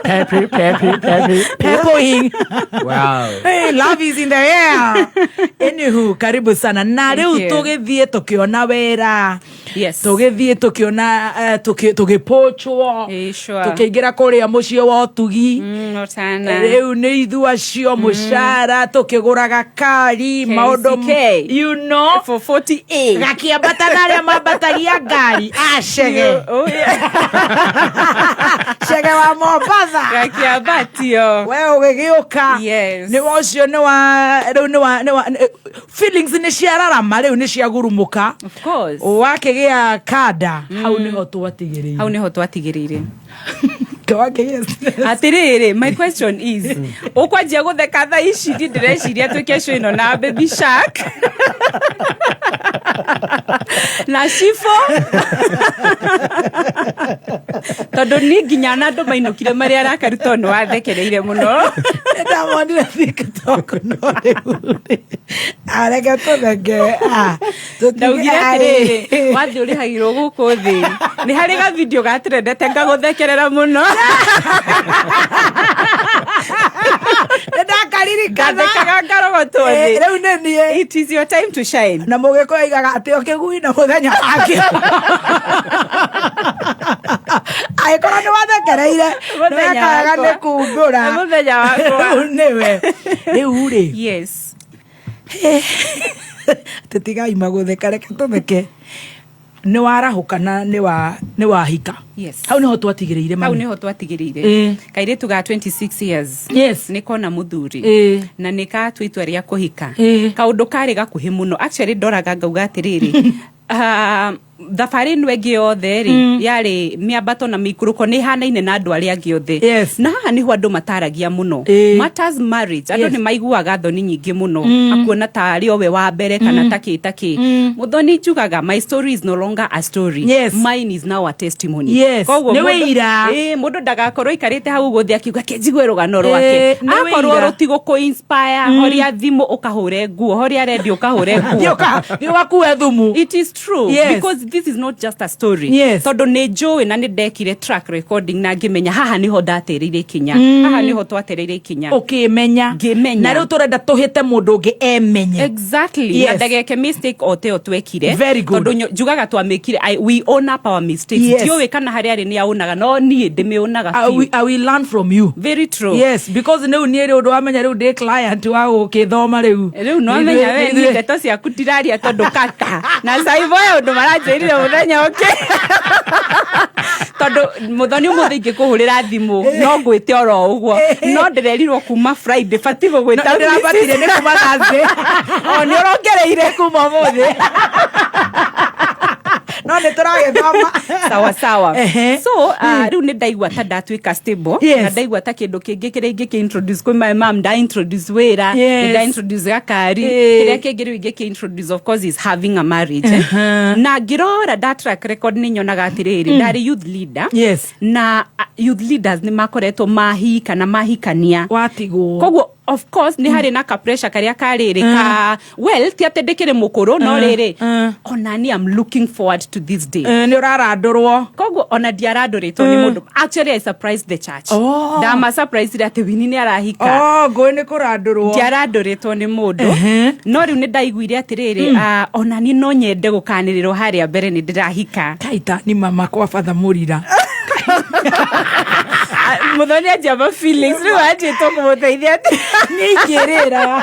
Peppy, peppy, peppy. Purple. Wow. Hey, love is in the air. Anywho, karibu sana. Na Thank rĩu you. tũgĩthiĩ tũkĩona wĩra. Yes. Tũgĩthiĩ tũkĩona tũgĩpochwo. Sure. Tũkĩingĩra kũrĩa mũciĩ wa ũtugi. Otana. Rĩu nĩ ithuĩ acio mũcara tũkĩgũraga kari maũndũ KCK. you know For 48. gakĩambata na arĩa mambatagia ngari acege. Oh, yeah. Cege wa Mombatha. Gakĩambatio. We ũgĩgĩũka. Yes. Nĩ wa ũcio nĩ wa rĩu nĩ wa nĩ wa feelings nĩ ciararama rĩu nĩ ciagurumũka. Of course. Wakĩgĩa kanda hau nĩho twatigĩrĩire. Hau nĩho twatigĩrĩire. Wakĩgĩa Atĩrĩrĩ, my question is, ũkwanjia gũtheka thaa ici ndi ndĩreciria twĩke show ĩno na Baby Shark na Shifo tondũ niĩ nginya na andũ mainũkire marĩ arakaru tondũ nĩ wathekereire mũno. Ndamonire TikTok no rĩu rĩ, areke tũtheke. Ndaugire atĩrĩrĩ, wathiĩ ũrĩhagirwo gũkũ thĩ nĩ harĩ ga video gatrendete ngagũthekerera mũno. Nĩndakaririkana. Ngathekaga ngarogotwo thĩ. Rĩu nĩ niĩ. It is your time to shine. Na mũgĩkũyũ aigaga atĩ o kĩgui na mũthenya wakĩo. Angĩkorwo nĩ wathekereire, Mũthenya nĩwekaga wakwa. nĩ kumbũra. Mũthenya wakwa. Rĩu nĩwe. Rĩu rĩ. Yes. Tũtigaima gũtheka, reke tũtheke. Nĩ warahũka na nĩ wahika. Yes. Hau nĩho twatigĩrĩire hau mami. nĩho twatigĩrĩire. Kairĩtu ga 26 years. Yes. Nĩ kona mũthuri. Na nĩ katua itua rĩa kũhika. Kaũndũ karĩ gakuhĩ mũno. Actually ndoraga ngauga atĩrĩrĩ, thabarĩ ĩno ĩngĩ yothe rĩ, yarĩ mĩambato na mĩikũrũko nĩ ĩhanaine na andũ arĩa angĩ othe. Yes. Na haha nĩho andũ mataragia mũno. Matters marriage, andũ Yes. nĩ maiguaga thoni nyingĩ mũno. Akuona tarĩ o we wa mbere kana takĩ takĩ. Mũthoni njugaga my story is no longer a story. Yes. Mine is now a testimony. Yes. Koguo Nĩ wĩira. Mũndũ ndagakorwo aikarĩte hau ũguo thĩ akiuga kĩnjigue rũgano rwake. Nĩ Akorwo wĩira. rũtigũkũ inspire, horia thimũ ũkahũre nguo, horia redio ũkahũre nguo. Thiĩ ũgakue thumu. It is true. Yes. Because This is not just a story. Yes. Tondũ nĩ njũĩ na nĩ ndekire track recording na ngĩmenya haha nĩho ndatereire ikinya. Haha nĩho twatereire ikinya. Ũkĩmenya. Ngĩmenya. Na rĩu tũrenda tũhĩte mũndũ ũngĩ emenye. Exactly. Yes. Na ndageke mistake o teo twekire. Very good. Tondũ njugaga twamĩkire, we own up our mistakes. Yes. Ndiũĩ kana harĩa arĩ nĩ aũnaga, no niĩ ndĩmĩũnaga I biũ. will learn from you. Very true. Yes, because rĩu niĩ rĩu ndwamenya rĩu ndĩ client wa gũkĩthoma rĩu. Rĩu no menya we niĩ ndeto ciaku ndiraria tondũ kata na saiboya ũndũ maranjĩrire mũthenya ũngĩ, tondũ Mũthoni, ũmũthĩ ingĩkũhũrĩra thimũ no ngwĩte oro ũguo, no ndĩrerirwo kuma Friday batiĩ gũgwĩta. No, ndĩrabatire nĩ kuma Thursday. O nĩ ũrongereire. Kuma ũmũthĩ. No nĩ tũragĩthoma. Sawa sawa. Ehe. So rĩu nĩ ndaigua ta ndatuĩka stable. Na ndaigua ta kĩndũ kĩngĩ kĩrĩa ingĩkĩ introduce kwĩ my mom, nda introduce wĩra, nĩ nda introduce gakari. Kĩrĩa kĩngĩ rĩu ingĩkĩ introduce, of course, is having a marriage, eh. Na ngĩrora nda track record nĩ nyonaga atĩrĩrĩ, ndarĩ youth leader. Na youth leaders nĩ makoretwo mahika na mahikania. Watigwo. Koguo of course nĩ harĩ na ka pressure karĩa karĩrĩ ka, well, ti atĩ ndĩkĩrĩ mũkũrũ, no rĩrĩ, ona ni am looking forward to this day. Nĩ ũrarandũrwo. Koguo ona ndiarandũrĩtwo nĩ mũndũ. Actually, I surprised the church. Oh. Ndama surprise atĩ Wini nĩ arahika. Oh, ngũĩ nĩ kũrandũrwo. Ndiarandũrĩtwo nĩ mũndũ, no rĩu nĩ ndaiguire atĩrĩrĩ, ona niĩ no nyende gũkanĩrĩrwo harĩa mbere nĩ ndĩrahika. Kaita ni mama kwa Father Murira. Mũthoni anjamba feelings, rĩu anjĩtwo kũmũteithia atĩ Niĩ ingĩrĩra.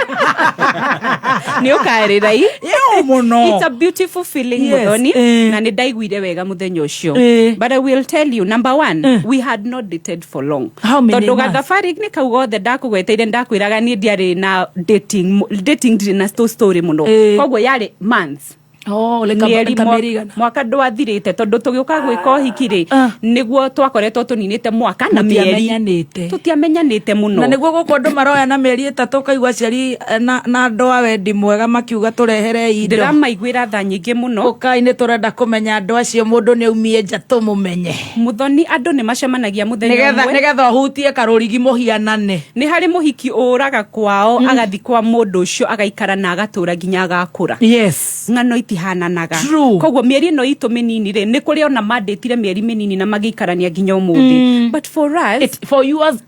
Nĩ ũkarĩra i. Yo mũno. It's a beautiful feeling, Muthoni, na nĩ ndaiguire wega mũthenya ũcio. But I will tell you, number one, we had not dated for long. How many Tondũ months? gathabarĩ nĩ kau gothe ndakũgweteire, ndakwĩraga niĩ ndiarĩ na dating, ndirĩ na story mũno. Koguo yarĩ months. Oh, like Mĩeri ta mĩeri igana. Mwaka ndwathirĩte, tondũ tũgĩũka gwĩka ũhiki rĩ, nĩguo twakoretwo tũninĩte mwaka na mĩeri. Mũtiamenyanĩte. Tũtiamenyanĩte mũno. Na nĩguo gũkũ andũ maroya na mĩeri 3, ũkaigua aciari na andũ a wendi mwega makiuga tũrehere indo. Ndĩramaiguĩra tha nyingĩ mũno. Ũkai, nĩ tũrenda kũmenya andũ acio, mũndũ nĩ aumie nja tũmũmenye. Mũthoni, andũ nĩ macemanagia mũthenya Nĩgetha ũmwe. Nĩgetha ũhutie karũrigi mũhianane. Nĩ harĩ mũhiki ũraga kwao, agathi kwa mũndũ ũcio, agaikara na agatũra nginya agakũra. Ng'ano itihananaga. True. Koguo mĩeri ĩno itũ mĩnini rĩ, nĩ kũrĩ ona mandĩtire mĩeri mĩnini na magĩikarania nginya ũmũthĩ. But for us,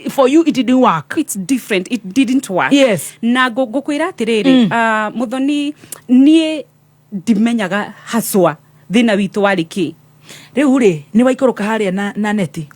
For you it didn't work. It's different, it didn't work. Na ngũkwĩra atĩrĩrĩ, Mũthoni, niĩ ndimenyaga haswa thĩna witũ warĩ kĩ. Rĩu rĩ, nĩ waikũrũka harĩa na neti?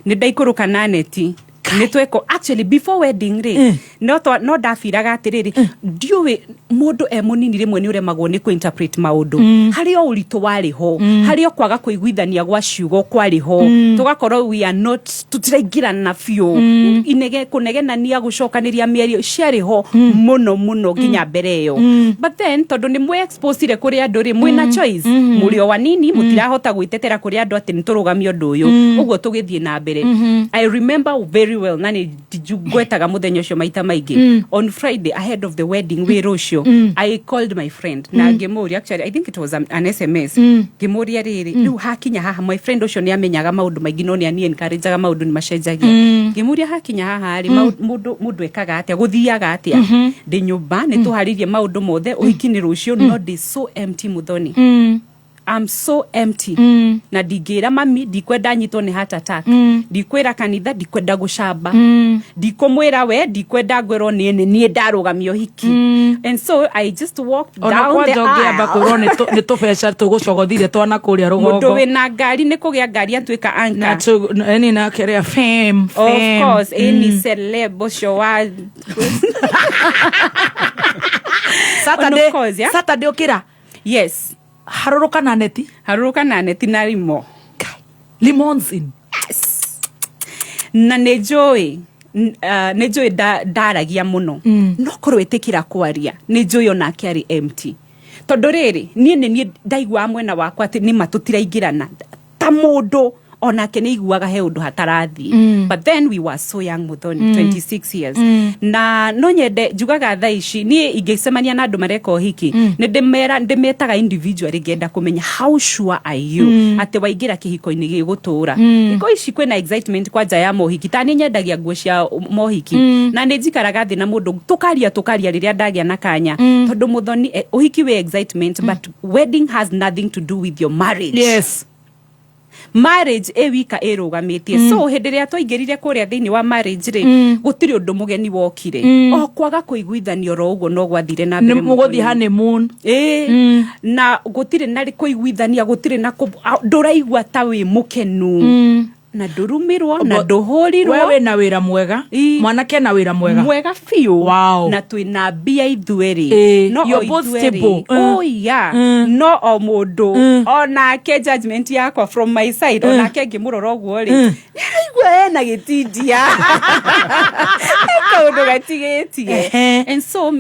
Nĩ ndaikũrũka na neti, nĩ tweko actually before wedding rĩ, no ndabiraga atĩrĩrĩ, ndiũĩ mũndũ e mũnini rĩmwe nĩ ũremagwo nĩ kũinterpret maũndũ. Harĩ o ũritũ warĩ ho, harĩ o kwaga kũiguithania gwa ciugo kwarĩ ho, tũgakorwo we are not, tũtiraingĩrana biũ. Inege kũnegenania, gũcokanĩria mĩario ciarĩ ho mũno mũno nginya mbere ĩyo. But then tondũ nĩ mwĩ exposire kũrĩ andũ rĩ, mwĩna choice, mũrĩ o wanini, mũtirahota gwĩtetera kũrĩ andũ atĩ nĩ tũrũgamie ũndũ ũyũ. Ũguo tũgĩthiĩ na mbere. I remember very well, na nĩ ngwetaga mũthenya ũcio maita maingĩ. On Friday ahead of the wedding, wĩra ũcio, I called my friend na ngĩmũria, actually I think it was an SMS, ngĩmũria rĩrĩ, rĩu hakinya haha, my friend ũcio nĩ amenyaga maũndũ maingĩ, no nĩ ani encourageaga maũndũ nĩ macenjagia. Ngĩmũria, hakinya haha rĩ, mũndũ ekaga atĩa, gũthiaga atĩa? Ndĩ nyũmba, nĩ tũharĩrie maũndũ mothe, ũhiki nĩ rũciũ, no ndĩ so empty, Mũthoni. I'm so empty. Na ndingĩra mami ndikwenda nyitwo nĩ heart attack. Ndikwĩra kanitha ndikwenda gũcamba. Ndikũmwĩra we ndikwenda ngwĩrwo nĩ niĩ ndarũgamia ũhiki. And so I just walked Ona down the kwanja ũngĩamba aisle. kwĩrwo nĩ tũbeca tũgũcogothire twana kũrĩa Mũndũ rũgongo. wĩna ngari nĩ kũgĩa ngari atuĩka Na anchor. yani na kĩrĩa fame. Of Fame. course, any celeb ũcio wa Saturday. And of course, yeah? Saturday ũkĩra. Yes. Harũrũka na neti. Harũrũka na neti na limo. Limousine. Na nĩ njũĩ nĩ njũĩ ndaragia mũno, no korwo ĩtĩkĩra kwaria, nĩ njũĩ onake arĩ empty, tondũ rĩrĩ, niĩ nĩ niĩ ndaiguaga mwena wakwa atĩ nĩma tũtiraingĩrana ta mũndũ. Onake nĩ iguaga he ũndũ hatarathiĩ. But then we were so young, Muthoni. 26 years. Na no nyende njugaga thaa ici niĩ ingĩcemania na andũ mareka ũhiki, nĩ ndĩmera ndĩmetaga individually, ngĩenda kũmenya how sure are you atĩ waingĩra kĩhiko-inĩ gĩgũtũra. Thikũ ici kwĩna excitement kwanja ya mohiki, ta nĩ nyendagia nguo cia mohiki, na nĩ njikaraga thĩ na mũndũ tũkaria tũkaria rĩrĩa ndagĩa na kanya, tondũ Muthoni, ũhiki wĩ excitement, but wedding has nothing to do with your marriage. Marriage ĩ wika ĩrũgamĩtie. So hĩndĩ ĩrĩa twaingĩrire kũrĩa thĩinĩ wa marriage rĩ, gũtirĩ ũndũ mũgeni wokire. O kwaga kũiguithanio oro ũguo no gwathire na nĩ mbere, mũgũthiĩ Mũthoni. Honeymoon. Ĩĩ, na gũtirĩ na kũiguithania, gũtirĩ na ndũraigua ta wĩ mũkenu, na ndũrumirwo na ndũhũrirwo. We wĩna wĩra mwega, mwanake na wĩra mwega. Mwega biũ. Na twĩna mbia ithuerĩ. No o You're both ithuerĩ. stable. Oh yeah. No o mũndũ onake, judgment yakwa from my side, onake ngĩmũrora ũguo rĩ, nĩaraigua ena gĩtindia, kaũndũ gatigĩtie. And so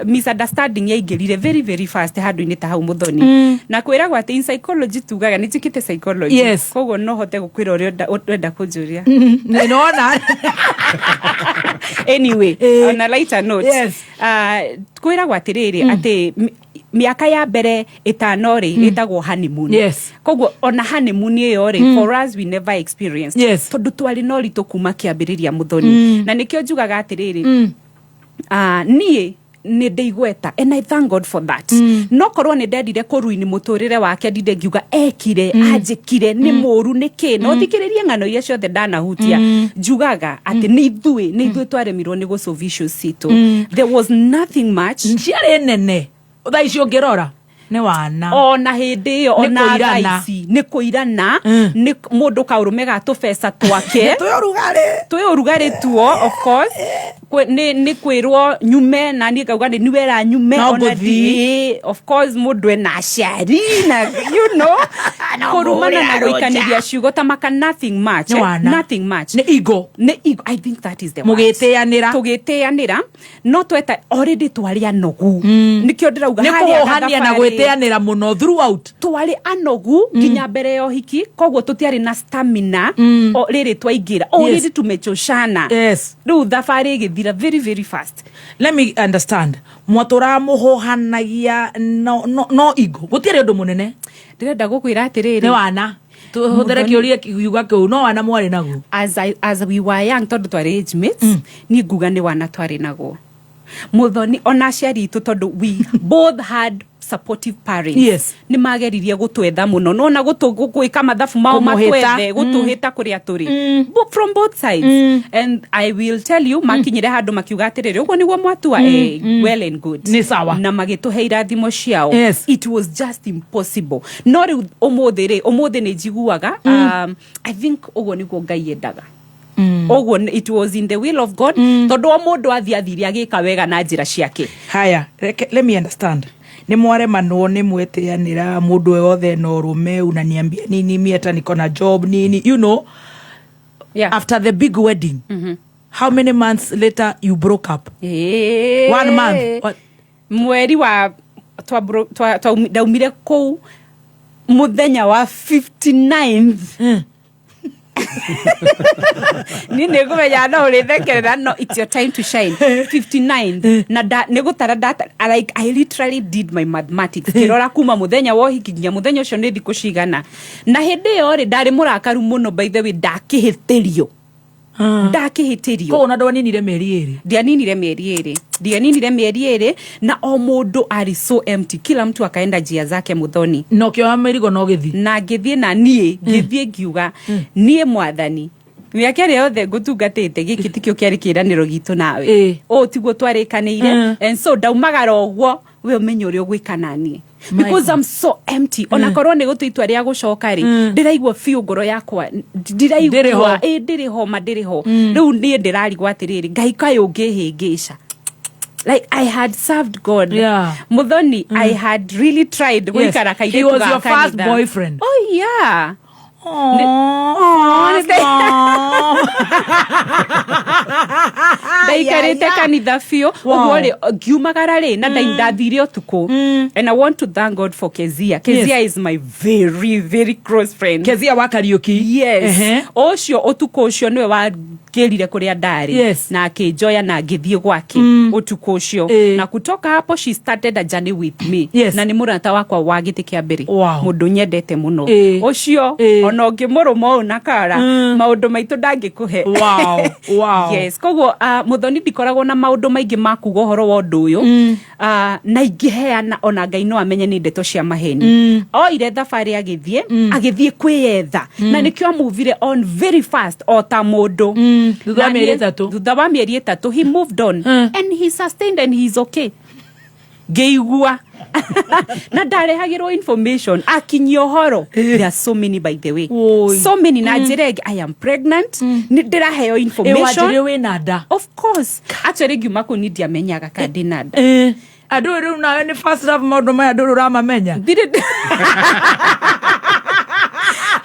misunderstanding yaingĩrire very very fast handũ-inĩ ta hau, Mũthoni. Na kwĩragwo atĩ in psychology tugaga, nĩ njĩkĩte psychology, koguo no hote gũkwĩra ũrĩa ũrenda kũnjũria. Nĩwona. Anyway, on a lighter note, kwĩragwo atĩrĩrĩ atĩ mĩaka ya mbere 5 rĩ, ĩtagwo honeymoon. Koguo ona honeymoon ĩyo rĩ, for us we never experienced, tondũ twarĩ na ũritũ kuma kĩambĩrĩria, Mũthoni. Na nĩkĩo njugaga atĩrĩrĩ, niĩ nĩ ndĩigweta and I thank God for that. No korwo nĩ ndendire kũruini mũtũrĩre wake, ndinde ngiuga ekire, anjĩkire nĩ mũru nĩ kĩ, no thikĩrĩrie ng'ano iria ciothe ndanahutia. Njugaga atĩ nĩ ithuĩ twaremirwo nĩ gũsolve issues citũ. There was nothing much. Ciarĩ nene, thaa ici ũngĩrora nĩ wana. Ona hĩndĩ ĩyo, Nĩ ona kũirana. thaa ici nĩ kũirana, nĩ mũndũ kaũrũme ga tũbeca twake. Twĩ ũrugarĩ. Twĩ ũrugarĩ tuo, of course. Nĩ kwĩrwo nyume na niĩ ngauga nĩ niwera nyume. No ona ngũthiĩ. Of course mũndũ ena aciari na kũrumana na gũikanĩria ciugo ta maka, nothing much. Nĩ wana. Nothing much. Nĩ ego. Nĩ ego. I think that is the word. Mũgĩtĩanĩra. Tũgĩtĩanĩra, no tweta already twarĩ anogu, nĩkĩo ndĩrauga Nĩ harĩa kũhũhania na gathabarĩ- gwĩtĩanĩra mũno throughout. Twarĩ anogu nginya mbere ya ũhiki, koguo tũtiarĩ na stamina. O rĩrĩ twaingĩra already tumechoshana. Rĩu thabarĩ ĩgĩthira very very fast. Let me understand, mwatũraga mũhũhanagia, no ego, gũtiarĩ ũndũ mũnene. Ndĩrenda gũkwĩra atĩrĩrĩ, Nĩ wana, tũhũthĩre Mũthoni- kĩũria kiuga kĩu, no wana mwarĩ naguo. As we were young, tondũ twarĩ age mates, niĩ nguga nĩ wana twarĩ naguo, Mũthoni. Ona aciari itũ, tondũ we both had supportive parents, nĩ mageririe gũtwetha mũno, nona gwĩka mathabu mao. Kũmũhĩta. Matwethe gũtũhĩta kũrĩa tũrĩ. From both sides. And I will tell you, makinyire handũ makiuga atĩrĩrĩ, ũguo nĩguo mwatua, well and good. Nĩ sawa. Na magĩtũhe irathimo ciao. It was just impossible. No rĩu ũmũthĩ rĩ, ũmũthĩ nĩ njiguaga, I think ũguo nĩguo Ngai endaga ũguo. It was in the will of God, tondũ o mũndũ athiĩ athire agĩka wega na njĩra ciake. Haya, let me understand. Nĩ mwaremanwo, nĩ mwetĩanĩra, mũndũ wothe na ũrũme, unaniambia nini, mi hata niko na job nini, after the big wedding, how many months later you broke up? One month? What? Mweri wa ndaumire kũu mũthenya wa 59th. Niĩ nĩ ngũmenya no ũrĩthekerera, no it's your time to shine. 59 na nĩ gũtara data, like I literally did my mathematics, ngĩrora kuma mũthenya wa ũhiki nginya mũthenya ũcio nĩ thikũ cigana. Na hĩndĩ ĩyo rĩ, ndarĩ mũrakaru mũno, by the way, ndakĩhĩtĩrio ndakĩhĩtĩrio. Koguo na ndwaninire mĩeri 2? Ndianinire mĩeri 2, ndianinire mĩeri 2, na o mũndũ arĩ so empty, kila mtu akaenda njia zake, Muthoni. Na ũkĩoya mĩrigo na ũgĩthiĩ. Na ngĩthiĩ, na niĩ ngĩthiĩ ngiuga, niĩ Mwathani, mĩaka ĩrĩa yothe ngũtungatĩte, gĩkĩ tikĩo kĩarĩ kĩĩranĩro gitũ nawe, ũũ tiguo twarĩkanĩire. And so ndaumagara ũguo, we ũmenye ũrĩa ũgwĩka naniĩ, My because God. I'm so empty. Ona korwo nĩ gũtua itua rĩa gũcoka rĩ, ndĩraigua biũ ngoro yakwa Ndĩrĩ ho. ndiraigua ĩ ndĩrĩ ho, ma ndĩrĩ ho. Rĩu niĩ ndĩrarigwo atĩrĩrĩ, Ngai, kaĩ ũngĩhĩngĩca? Like, I had served God, Muthoni. I had really tried gũikara He kairĩtu was ga your first kanitha. boyfriend. Oh yeah. Aw, Aw, Ndaikarĩte kanitha biũ. Ũguo rĩ, ngiumagara rĩ, na ndathire ũtukũ, and I want to thank God for Kezia. Kezia is my very very close friend. Kezia wa Kariuki? Yes. Ũcio ũtukũ ũcio nĩwe wangĩrire kũrĩa ndarĩ na akĩnjoya na ngĩthiĩ gwake ũtukũ ũcio, na kutoka hapo she started a journey with me. Na nĩ mũrata wakwa wa gĩtĩ kĩa mbere, mũndũ nyendete mũno. Ũcio ona ũngĩmũrũma ũũ na kara, maũndũ maitũ ndangĩkũhe. Yes, koguo Muthoni, ndikoragwo na maũndũ maingĩ ma kuga ũhoro wa ũndũ ũyũ, na ingĩheana ona Ngai no amenye nĩ ndeto cia maheni. Oire thabarĩ agĩthiĩ kwĩyetha, na nĩkĩo amuvire on very fast o ta mũndũ. Thutha wa Na mĩeri 3. Thutha wa mĩeri 3 he moved on and he sustained and he is okay. Ngĩigua na ndarehagĩrwo information, akinyia ũhoro. There are so many, by the way, so many. Na njĩra ĩngĩ, I am pregnant, nĩ ndĩraheo information. Wanjĩrĩ wĩna nda? Of course. Actually, ngiuma kũu ni ndiamenyaga kana ndĩna nda. Andũ rĩu nawe nĩ first love, maũndũ maya ndũrĩ ũramamenya. Ndirĩ.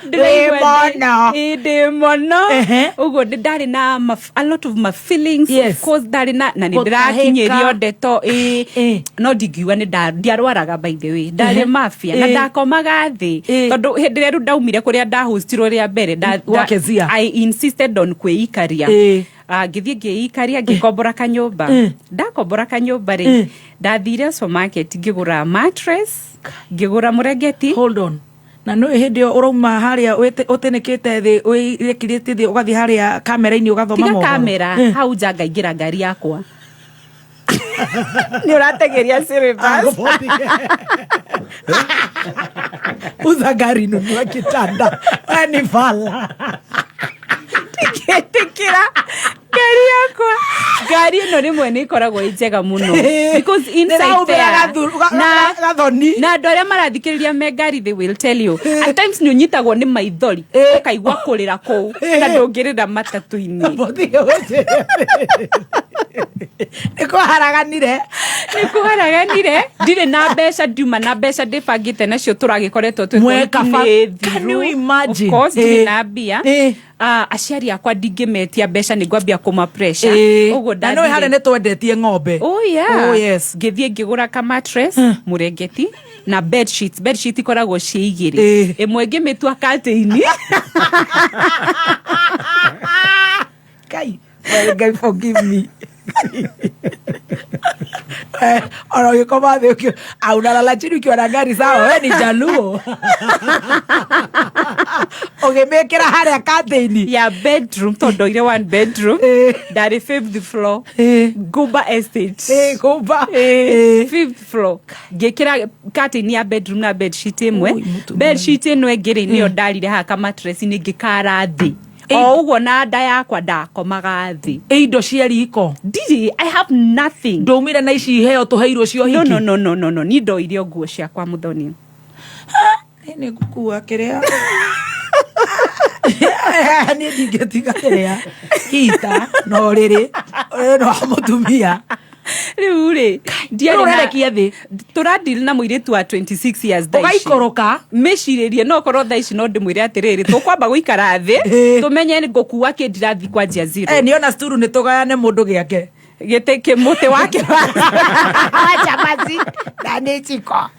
Ndĩraigua Mũno. Ndĩ mũno ũguo ndarĩ na a lot of my feelings. Of course ndarĩ na nĩ Gũtahĩka. ndĩrakinyĩrio ndeto ĩ, no ndingiuga nĩ ndiarwaraga. By the way, ndarĩ mafia na ndakomaga thĩ, tondũ hĩndĩ ĩrĩa rĩu ndaumire kũrĩa ndahostirwo rĩa mbere Gwa Kezia. I insisted on kwĩikaria. Ngĩthiĩ ngĩikaria, ngĩkombora kanyũmba. Ndakombora kanyũmba rĩ, ndathire supermarket, ngĩgũra mattress, ngĩgũra mũrengeti. Hold on, na nĩ hĩndĩ ĩyo ũrauma harĩa ũtĩnĩkĩte thĩ, wĩkirĩte thĩ, ũgathiĩ harĩa kamera-inĩ ũgathoma Tiga mohoro. kamera. Hau nja ngaingĩra ngari yakwa, nĩ ũrategeria syllabus. Uza gari, nunua kitanda. We ni fala. Ndingĩtĩkĩra ngari yakwa, ngari ĩno rĩmwe nĩ ĩkoragwo ĩ njega mũno because inside Nĩraumĩra there, gathoni. na andũ arĩa marathikĩrĩria me ngari, they will tell you at times nĩ ũnyitagwo nĩ maithori, ũkaigua kũrĩra kũu, na ndũngĩrĩra matatũ-inĩ. Nĩ kũharaganire. Nĩ kũharaganire. Ndirĩ na mbeca, ndiuma na mbeca ndĩbangĩte nacio tũragĩkoretwo twĩ Mweka kũhiki nĩ thiru. Can you imagine? Of course, ndirĩ na mbia. Aciari akwa ndingĩmetia mbeca, nĩ ngwambia kũma pressure. Ũguo Na nĩ harĩa nĩ twendetie ng'ombe. Oh yeah. Oh yes. Ngĩthiĩ ngĩgũra ka mattress, mũrengeti na bed sheets. Bed sheet ikoragwo ciĩ igĩrĩ, ĩmwe ngĩmĩtua curtain. Ngai. Well, Ngai forgive me. Ona ũgĩkoma thĩ unalala chini ukiwa na gari, sawa, we ni Jaluo. Ũgĩmĩkĩra harĩa curtain ya bedroom, tondũ ndoire one bedroom, ndarĩ fifth floor, Gumba Estate. Gumba. Fifth floor, ngĩkĩra curtain ya bedroom na bed sheet ĩmwe. Bed sheet ĩno ĩngĩ rĩ, nĩyo ndarire haha kamattress-inĩ, ngĩkara thĩ o ũguo na nda yakwa, ndakomaga thĩ. Ĩ indo cia riko? Ndirĩ, I have nothing. Ndũmire na ici iheo tũheirwo cio No. hiki? No, no, no, no, no, ni ndoire o nguo ciakwa, Muthoni. Nĩ ngũkua kĩrĩa, niĩ ndingĩtiga kĩrĩa hita na ũrĩrĩ, ũrĩrĩ nĩ wa mũtumia. Rĩu rĩ, ndiarĩ Rĩu ũrerekia thĩ. Tũradeal na mũirĩtu wa 26 years thaa ici. Ũgaikũrũka. Mĩcirĩrie no korwo thaa ici no ndĩmwĩre atĩrĩrĩ, tũkwamba gũikara thĩ, tũmenye ngũkua kĩ, ndirathiĩ kwanjia zero. Eh, niona sturu nĩ tũgayane mũndũ gĩake. Gĩtĩ kĩmũtĩ wake wa chapati na nĩ jiko.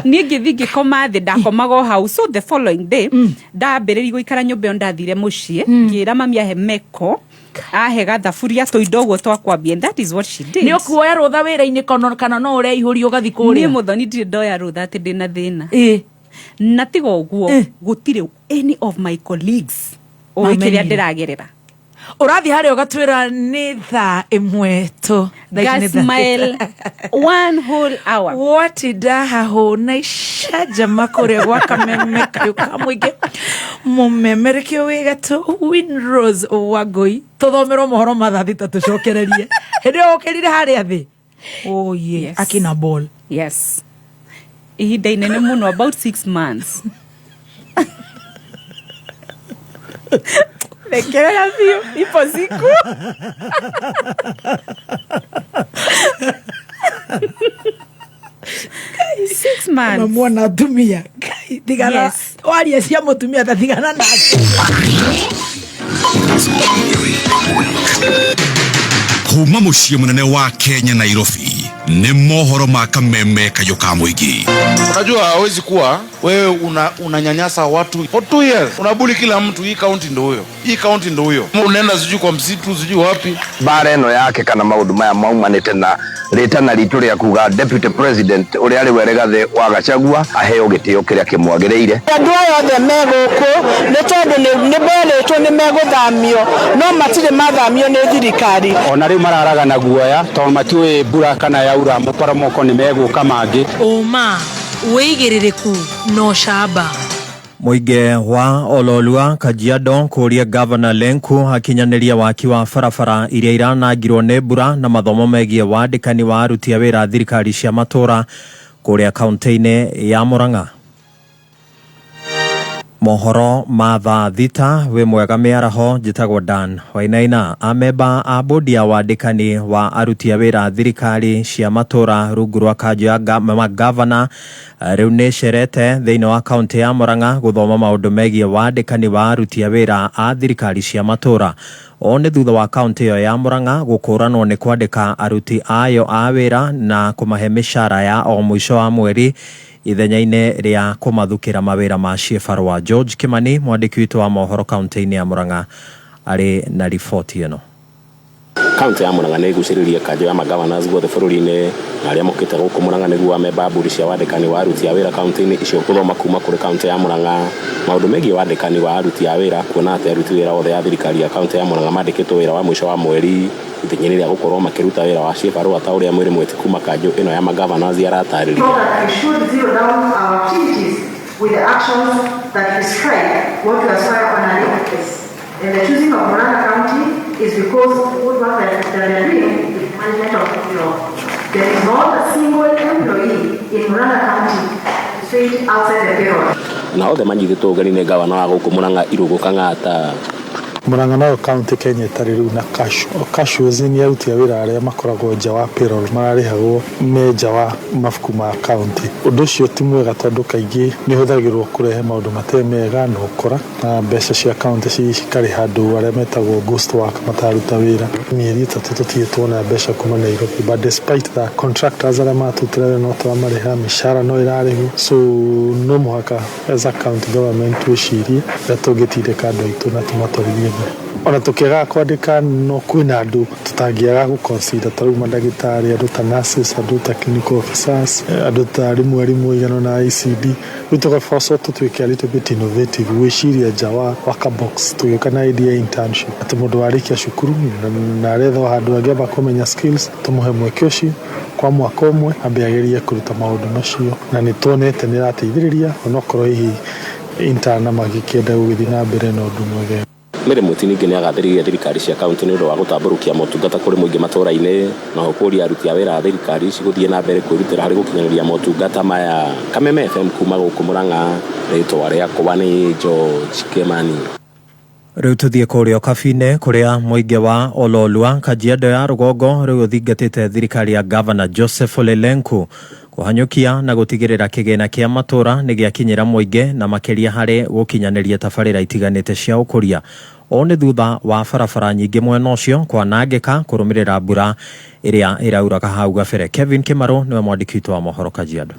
Niĩ ngĩthiĩ ngĩkoma thĩ, ndakomaga o hau. So the following day ndambĩrĩria gũikara nyũmba ĩyo, ndathire mũciĩ, ngĩra mami ahe meko, ahe gathaburia, tũindo ũguo twakwambia, and that is what she did. Nĩ ũkuoya rũtha wĩra-inĩ kana no ũreihũria ũgathiĩ Niĩ kũrĩa? Mũthoni, ndirĩ ndoya rũtha atĩ ndĩna thĩna. Na tiga ũguo, gũtirĩ any of my colleagues ũĩ kĩrĩa Mamenyire. ndĩragerera. Ũrathiĩ harĩa ũgatwĩra nĩ thaa 1 tũ. Thaa ici nĩ thaa Smile one whole hour. Watinda haho na icanjama kũrĩa gwa kameme kayũ ka mũingĩ, mũmemerekio wĩ gatũ Winrose Wangũi, tũthomerwo mohoro ma thaa 6, tũcokererie. Hĩndĩ ĩyo ũkĩrire harĩa thĩ, oye. Yes. Akina ball. Yes, ihinda inene mũno, about 6 months. Rekerera biũ, ipo siku. 6 months. Mwana atumia. Ngai, tigana. Yes. Waria cia mũtumia ta tigana nake. Kuma mũciĩ mũnene wa Kenya Nairobi nĩ mohoro ma kameme kayũ ka mũingĩ. Unajua hawezi kuwa wewe unanyanyasa watu for 2 years, unabully kila mtu. Hii county ndo huyo, hii county ndo huyo, unaenda sijui kwa msitu sijui wapi. Mbara ĩno yake kana maũndũ maya maumanĩte na rĩtana ritũ rĩa kuga deputy president ũrĩa arĩ we Rigathĩ wa Gachagua aheo gĩtĩo kĩrĩa kĩmwagĩrĩire. Andũ aya othe me gũkũ nĩ tondũ nĩ merĩtwo nĩ megũthamio no matirĩ mathamio nĩ thirikari. Ona rĩu mararaga na guoya tondũ matiũĩ mbura kana yaura mũporomoko nĩ megũka mangĩ. Ũma wĩigĩrĩrĩku na ũcamba. Mũingĩ wa Ololua Kajiado kũria Gavana Lenku akinyanĩrie waki wa barabara iria iranangirwo nĩ mbura na mathomo megiĩ wandĩkani wa aruti a wĩra thirikari cia matũra kũrĩa kaunti-inĩ ya Murang'a. Mohoro ma thaa thita wĩ mwega mĩaraho, njĩtagwo Dan Wainaina. Amemba a bodi ya wandĩkani wa aruti a wĩra thirikari cia matũra rungu rwa kanjũ ya magavana rĩu nĩ cerete thĩinĩ wa kaunti ya Murang'a gũthoma maũndũ megiĩ wandĩkani wa aruti a wĩra a thirikari cia matũra. O nĩ thutha wa kaunti ĩyo ya Murang'a gũkũranwo nĩ kwandĩka aruti ayo a wĩra na kũmahe mĩcara ya o mũico wa mweri ithenya-inĩ rĩa kũmathukĩra mawĩra ma ciĩbarũa. George Kimani, mwandĩki witũ wa mohoro kaunti-inĩ ya Murang'a, arĩ na riboti ĩno. Kaunti ya Murang'a nĩ ĩgucĩrĩirie kanjũ ya magavanas guothe bũrũri-inĩ na arĩa mokĩte gũkũ Murang'a nĩguo amemba mbũri cia wandĩkani wa aruti a wĩra kaunti-inĩ icio gũthoma kuma kũrĩ kaunti ya Murang'a maũndũ megiĩ wandĩkani wa aruti a wĩra, kuona atĩ aruti wĩra othe a thirikari ya kaunti ya Murang'a mandĩkĩtwo wĩra wa mũico wa mweri ithenya-inĩ rĩa gũkorwo makĩruta wĩra wa ciĩbarũa ta ũrĩa mwĩrĩ mwĩtĩ kuma kanjũ ĩno ya magavanas aratarĩria. And the choosing of Murang'a County is because good work that they are doing with management of law. There is not a single employee in Murang'a County straight outside the payroll. Na othe manyitĩtwo ũgeni nĩ gavana wa gũkũ Murang'a Irũngũ Kang'ata. Murang'a nayo kaunti Kenya ĩtarĩ rĩu na casuals nĩ aruti a wĩra arĩa makoragwo nja wa payroll, mararĩhagwo me nja wa mabuku ma kaunti. Ũndũ ũcio ti mwega tondũ kaingĩ nĩ ũhũthagĩrwo kũrehe maũndũ matarĩ mega na ũkora na mbeca cia kaunti cikarĩha andũ arĩa metagwo ghost work mataruta wĩra. Mĩeri 3 tũtirĩ tuona mbeca kuma Nairobi, but despite that contractors arĩa matutĩra wĩra no tũramarĩha, mĩcara no ĩrarĩhwo, so no mũhaka as a county government twĩcirie ũrĩa tũngĩtindĩka andũ aitũ na tũmatwarithie. Ona tũkĩagaga kwandĩka no kwĩna andũ tũtangĩaga gũ-consider ta rĩu mandagĩtarĩ, andũ ta nurses, andũ ta clinical officers, andũ ta arimũ aigana na ICD. Rĩu tũgabocwo tũtuĩke a little bit innovative gwĩciria nja wa ka box, tũgĩũka na idea internship atĩ mũndũ warĩkia cukuru na aretha handũ angĩamba kũmenya skills, tũmũhe mweke ũcio kwa mwaka ũmwe ambe agerie kũruta maũndũ macio, na nĩ tuonete nĩ ĩrateithĩrĩria onokorwo hihi intern magĩkĩenda gũgĩthiĩ na mbere na ũndũ mwega. Mary Muti ningĩ nĩ agathĩrĩirie thirikari cia kaunti nĩ ũndũ wa gũtambũrũkia motungata kũrĩ mũingĩ matũũra-inĩ na kũũria aruti a wĩra a thirikari ici gũthiĩ na mbere kwĩrutĩra harĩ gũkinyanĩria motungata maya. Kameme FM kuma gũkũ Murang'a, rĩtwa rĩakwa nĩ George Kimani. Rĩu tũthiĩ kũrĩa Ũkabi-inĩ kũrĩa mũingĩ wa Ololua Kajiado ya rũgongo rĩu ũthingatĩte thirikari ya Gavana Joseph Ole Lenku kũhanyũkia na gũtigĩrĩra kĩgĩna kĩa matũra nĩ gĩakinyĩra mũingĩ na makĩria harĩ gũkinyanĩria tabarĩra itiganĩte cia ũkũria. O nĩ thutha wa barabara nyingĩ mwena ũcio kwanangĩka kũrũmĩrĩra mbura ĩrĩa ĩrauraga hau gabere. Kevin Kĩmarũ nĩwe mwandĩki witũ wa mohoro Kajiado.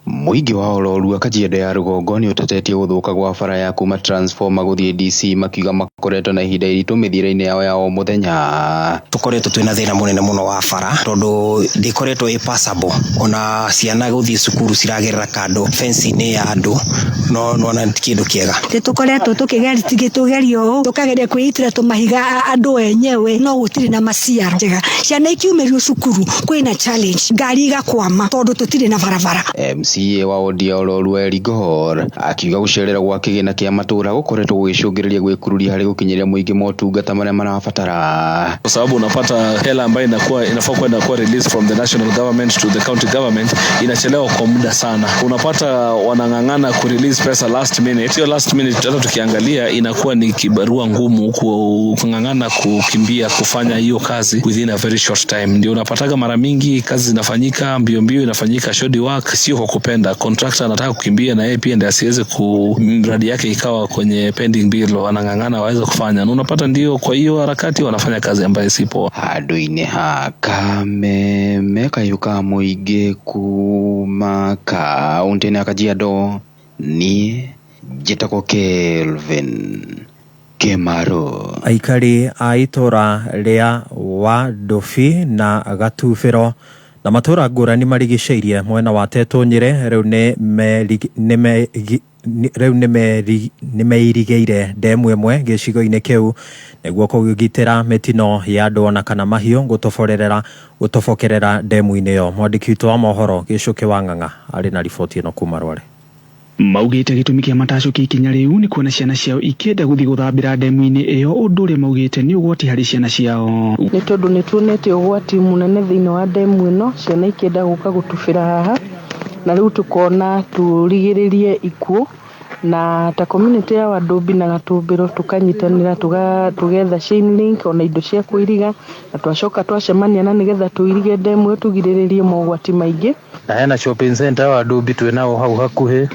Mũingĩ wa Ololua Kajiado ya rũgongo nĩ ũtetetie gũthũka gwa bara ya kuma Transformer gũthiĩ DC makiuga makoretwo na ihinda iritũ mĩthiĩre-inĩ yao ya o mũthenya. Tũkoretwo twĩna thĩna mũnene mũno wa bara tondũ ndĩkoretwo ĩ passable, ona ciana gũthiĩ cukuru ciragerera kando fence-inĩ ya andũ, no nona ti kĩndũ kĩega. Tũkoretwo tũkĩgerio ũũ tũkageria kwĩitĩra tũmahiga andũ enyewe no gũtirĩ na maciaro. Ciana ikiumĩrio cukuru kwĩna challenge, ngari igakwama tondũ tũtirĩ na barabara. MCA wa wodi ya Ololua Eric Gohor akiuga gũcerera gwa kĩgĩna kĩa matũra gũkoretwo gũgĩcũngĩrĩria gwĩkururia harĩ gũkinyĩria mũingĩ motungata marĩa marabatara. Kwa sababu unapata hela ambayo inafaa kwenda kuwa released from the national government to the county government inachelewa kwa muda sana. Unapata wanang'ang'ana ku release pesa last minute. Hiyo last minute hata tukiangalia inakuwa ni kibarua ngumu kung'ang'ana kukimbia kufanya hiyo kazi within a very short time. Ndio unapataga mara mingi kazi zinafanyika mbio mbio, inafanyika shoddy work, sio kwa wanavyopenda. Contractor anataka kukimbia na yeye pia ndiye asiweze ku mradi yake ikawa kwenye pending bill, wanang'ang'ana waweze kufanya, na unapata ndio kwa hiyo harakati wanafanya kazi ambayo si poa. Handũ-inĩ ha kameme kayũ ka mũingĩ kuma kaũntĩ-inĩ ya Kajiado niĩ njĩtagwo Kelvin Kĩmaru. Aikari a itũra rĩa Wandubi na Gatubĩro na matũra ngũrani marigicĩirie mwena wa Tetũ Nyĩrĩ rĩu nĩ meirigĩire ndemu ĩmwe gĩcigo-inĩ kĩu nĩguo kũgitĩra mĩtino ya andũ ona kana mahiũ gũtobokerera ndemu-inĩ ĩyo. Mwandĩki witũ wa mohoro Gĩcũkĩ wa Ng'ang'a arĩ na riboti ĩno kuma Rware. Maugĩte gĩtũmi kĩa matacũkia ikinya rĩu nĩ kuona ciana ciao ikĩenda gũthiĩ gũthambĩra ndemu-inĩ ĩyo, ũndũ ũrĩa maugĩte nĩ ũgwati harĩ ciana ciao. Nĩ tondũ nĩ tuonete ũgwati mũnene thĩinĩ wa ndemu ĩno, ciana ikĩenda gũka gũtubĩra haha, na rĩu tũkona tũrigĩrĩrie ikuũ, na ta community ya Wandũmbi na Gatũmbĩro tũkanyitanĩra tũgetha chain link ona indo cia kũiriga, na twacoka twacemania na nĩgetha tũirige ndemu ĩyo tũgirĩrĩrie mogwati maingĩ. Na hena shopping center Wandũmbi twĩnao hau hakuhĩ,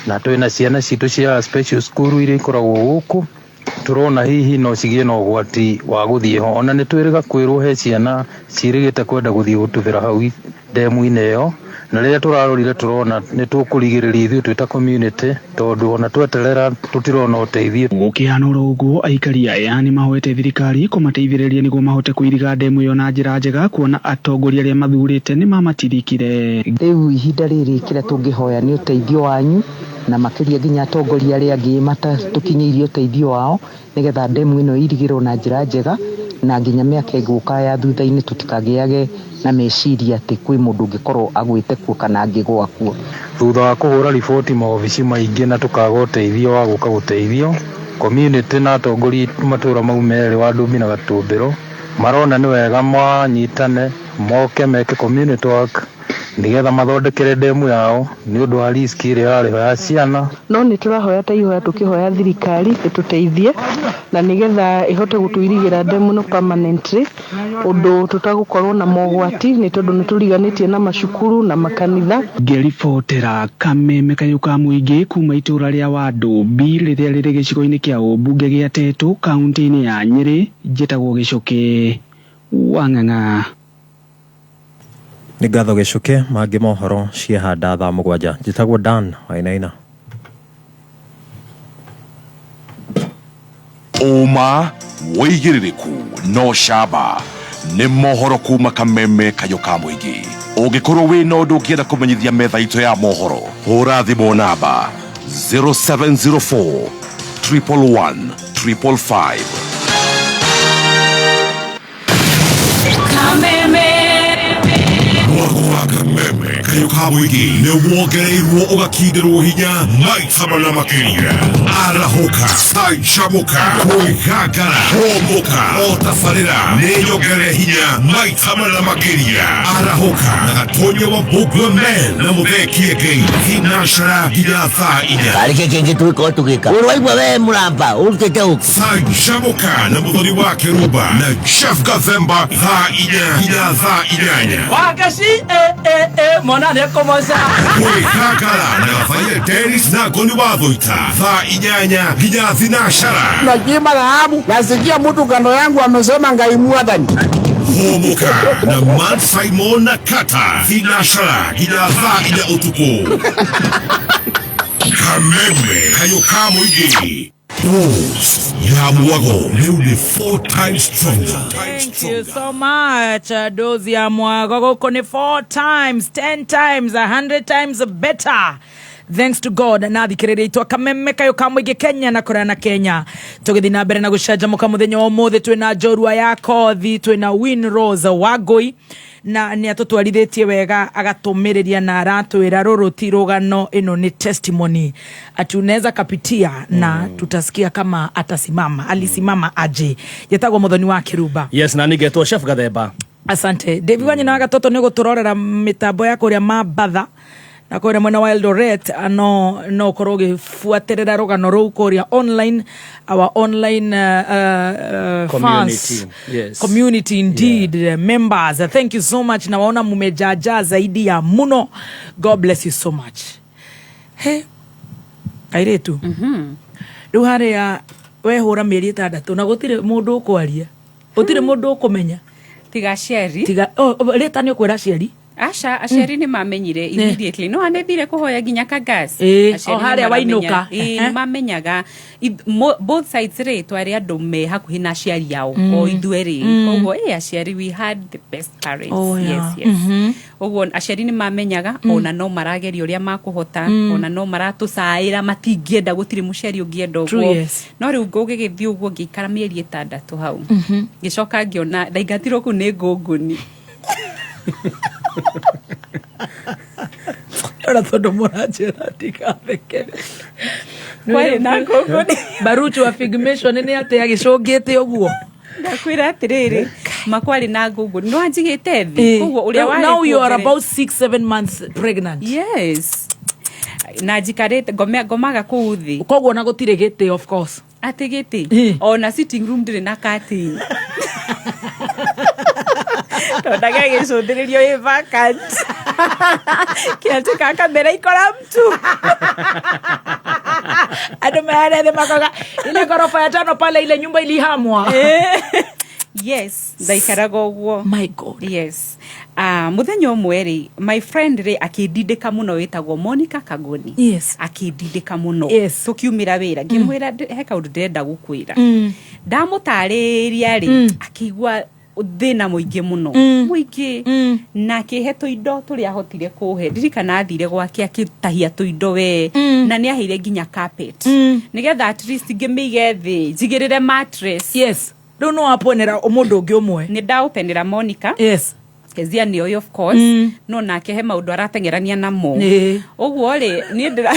na twĩna ciana citũ cia special school iria ikoragwo gũkũ, tũrona hihi no cigĩe na ũgwati wa gũthiĩ ho. Ona nĩ twĩrĩga kwĩrwo he ciana ciĩrĩgĩte kwenda gũthiĩ gũtubĩra hau ndemu-inĩ ĩyo, na rĩrĩa tũrarorire tũrona nĩ tũkũrigĩrĩria ithuĩ twĩ ta community, tondũ ona tweterera tũtirona ũteithio. Gũkĩhana oro ũguo, aikari aya nĩ mahoete thirikari kũmateithĩrĩria nĩguo mahote kũiriga ndemu ĩyo na njĩra njega, kuona atongoria arĩa mathurĩte nĩ mamatirikire. Rĩu ihinda rĩrĩ kĩrĩa tũngĩhoya nĩ ũteithio wanyu, na makĩria nginya atongoria arĩa angĩ matatũkinyĩirie ũteithio wao, nĩgetha ndemu ĩno ĩirigĩrwo na njĩra njega, na nginya mĩaka ĩgũka ya thutha-inĩ tũtikagĩage na meciria atĩ kwĩ mũndũ ũngĩkorwo agwĩte kuo kana angĩgũa kuo. Thutha wa kũhũra riboti maobici maingĩ na tũkaga ũteithio wa gũka gũteithio, community na atongoria matũra mau merĩ Wandũmbi na Gatũmbĩro marona nĩ wega manyitane moke meke community work nĩgetha mathondekere ndemu yao nĩ ũndũ wa risk ĩrĩa yarĩ ho ya ciana. No nĩ tũrahoya ta ihoya tũkĩhoya thirikari ĩtũteithie na nĩgetha ĩhote gũtũirigĩra ndemu ĩno permanently, ũndũ tũtagũkorwo na mogwati, nĩ tondũ nĩ tũriganĩtie na macukuru na makanitha. Ngĩribotera kameme kayũ ka mũingĩ kuma itũra rĩa Wandũmbi rĩrĩa rĩrĩ gĩcigo-inĩ kĩa ũmbunge gĩa Tetũ kaũntĩ-inĩ ya Nyĩrĩ, njĩtagwo Gĩcũkĩ wa Ng'ang'a. Nĩ ngatho Gĩcũkĩ, mangĩ mohoro ciehanda thaa 7. Njĩtagwo Dan Wainaina. Ũma wĩigĩrĩrĩku no camba nĩ mohoro kuma kameme kayũ ka mũingĩ. Ũngĩkorwo wĩna ũndũ ũngĩenda kũmenyithia metha itũ ya mohoro, hũra thimũ namba 0704 111 555. Kameme. Mwako wa kameme kayũ ka mũingĩ nĩ wongereirwo ũgakindĩrwo hinya maita mana makĩria. Arahũka, canjamũka, kwĩgangara, hũmũka, o tabarĩra nĩ nyongere hinya maita mana makĩria. Arahũka na Gatonyo wa Bugla Men na Mũthee Kĩengei thinacara nginya thaa 4. Karĩ kĩ kĩngĩ tũgĩkorwo tũgĩka? Ũraigua we mũramba ũrutĩte ũ? Canjamũka na Mũthoni wa Kĩrumba na Jeff Gathemba thaa 4 nginya thaa 8. Wakaci, mwana nĩ ekũmoca. Kwĩgangara na Gathaia Dennis na Ngoni wa Thũita thaa 8 nginya thinacara. Nachimba dhahabu, nasikia mtu kando yangu amesema Ngai mwathani. Hũmũka na Matt Simon na Kata thinacara nginya thaa 4 ũtukũ. Kameme kayũ ka mũingĩ. Dose ya mwago rĩu nĩ 4 times stronger. Thank you so much. Dose ya mwago gũkũ nĩ 4 times, 10 times, 100 times better. Thanks to God. Na thikĩrĩria itwa kameme kayũ ka mũingĩ Kenya na kũraya na Kenya. Tũgĩthiĩ na mbere na gũcanjamũka mũthenya wa ũmũthĩ, twĩna njorua ya kothi, twĩna Win Rose Wangũi, na nĩ atũtwarithĩtie wega agatũmĩrĩria na aratwĩra rũrũ ti rũgano, ĩno nĩ testimony ati unaweza kapitia na tutasikia kama atasimama, alisimama aje. Yetagwo Mũthoni wa Kĩrumba. Yes, na nĩngetwo Chef Gathemba. Asante. David wa nyina wa gatoto nĩ gũtũrorera mĩtambo ya kũrĩa Mambatha. Na kũrĩa mwena wa Eldoret no ũkorwo ũgĩbuatĩrĩra rũgano rũu kũrĩa online, our online fans. Community, yes. Community indeed, yeah. Members, thank you so much. Nawaona mumejaajaa zaidi ya muno. God bless you so much. He kairĩtu, rĩu harĩa wehũra mĩeri 6 na gũtirĩ mũndũ ũkwaria, gũtirĩ mũndũ ũkũmenya. Tiga aciari. Tiga oh, oh, rĩta nĩ ũkwĩra aciari? Aca, aciari nĩ mamenyire immediately. No anĩthire kũhoya nginya kagas. O harĩa wainũka. Nĩ mamenyaga. Both sides rĩ, twarĩ andũ me hakuhĩ na aciari ao o ithuerĩ. Koguo aciari, we had the best parents. Oh, yeah. Yes. Ũguo aciari nĩ mamenyaga, ona no marageria ũrĩa makũhota, ona no maratũcaĩra, matingĩenda, gũtirĩ mũciari ũngĩenda ũguo. No rĩu ngũgĩgĩthiĩ ũguo, ngĩikara mĩeri 6 hau, ngĩcoka ngĩona ndaingatirwo kũu nĩ ngũngũni. Ona tondũ mũranjĩra ndigatheke. Kwarĩ na ngũngũni. Baruchu wa Figmation nĩ atĩ agĩcũngĩte ũguo. Ndakwĩra atĩrĩrĩ, makwarĩ na ngũngũni no anjigĩte thĩ, koguo ũrĩa warĩ Now you kuo are mbere- about 6-7 months pregnant. Yes, na njikarĩte ngomaga kũu thĩ. Koguo na gũtirĩ gĩtĩ, of course. Atĩ gĩtĩ, ona sitting room ndĩrĩ na curtain, tondũ ndagegĩcũthĩrĩrio ĩ vacant kĩatĩka kamera ikora mtu. Andũ meharĩa thĩ makoiga ile ghorofa ya tano pale, ile nyumba ilihamwa. Yes, ndaikaraga ũguo. My God. Yes. Mũthenya ũmwe rĩ, my friend rĩ akĩndindĩka mũno, wĩtagwo Monica Kagoni. Akĩndindĩka mũno. Tũkiumĩra wĩra, ngĩmwĩra, "He kaũndũ ndĩrenda gũkwĩra." Ndamũtarĩria rĩ, akĩigua thĩna mũingĩ mũno, mũingĩ, na akĩhe tũindo tũrĩa ahotire kũhe. Ndirikana athire gwake akĩtahia tũindo we, na nĩ aheire nginya carpet, nĩgetha at least ngĩmĩige thĩ, njigĩrĩre mattress. Yes, rĩu no waponera mũndũ ũngĩ ũmwe. Nĩ ndaũpenera Monica. Kezia nĩ oĩ, of course, no nake he maũndũ arateng'erania namo. Ũguo rĩ, niĩ ndĩra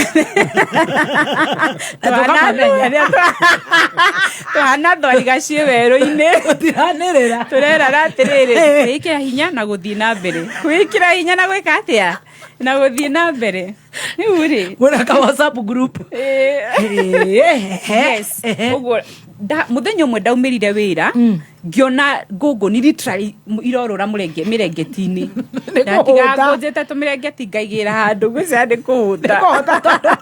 Na tũkamamenya. Tũhana thwariga ciĩ werũ-inĩ. Tũtiranĩrĩra. Tũrerana atĩrĩrĩ, kwĩĩkĩra hinya na gũthiĩ na mbere, kwĩĩkĩra hinya na gwĩka atĩa na gũthiĩ na mbere. Rĩu rĩ, mwĩna ka WhatsApp group? Yes. Ũguo mũthenya ũmwe ndaumĩrire wĩra, ngĩona ngũngũni literally irorũra mĩrengeti-inĩ. Nĩ Ndatiga kũhũta. ngũnjĩte tũmĩrengeti ngaigĩra handũ, ngwĩciria nĩ kũhũta. Kũhũta tondũ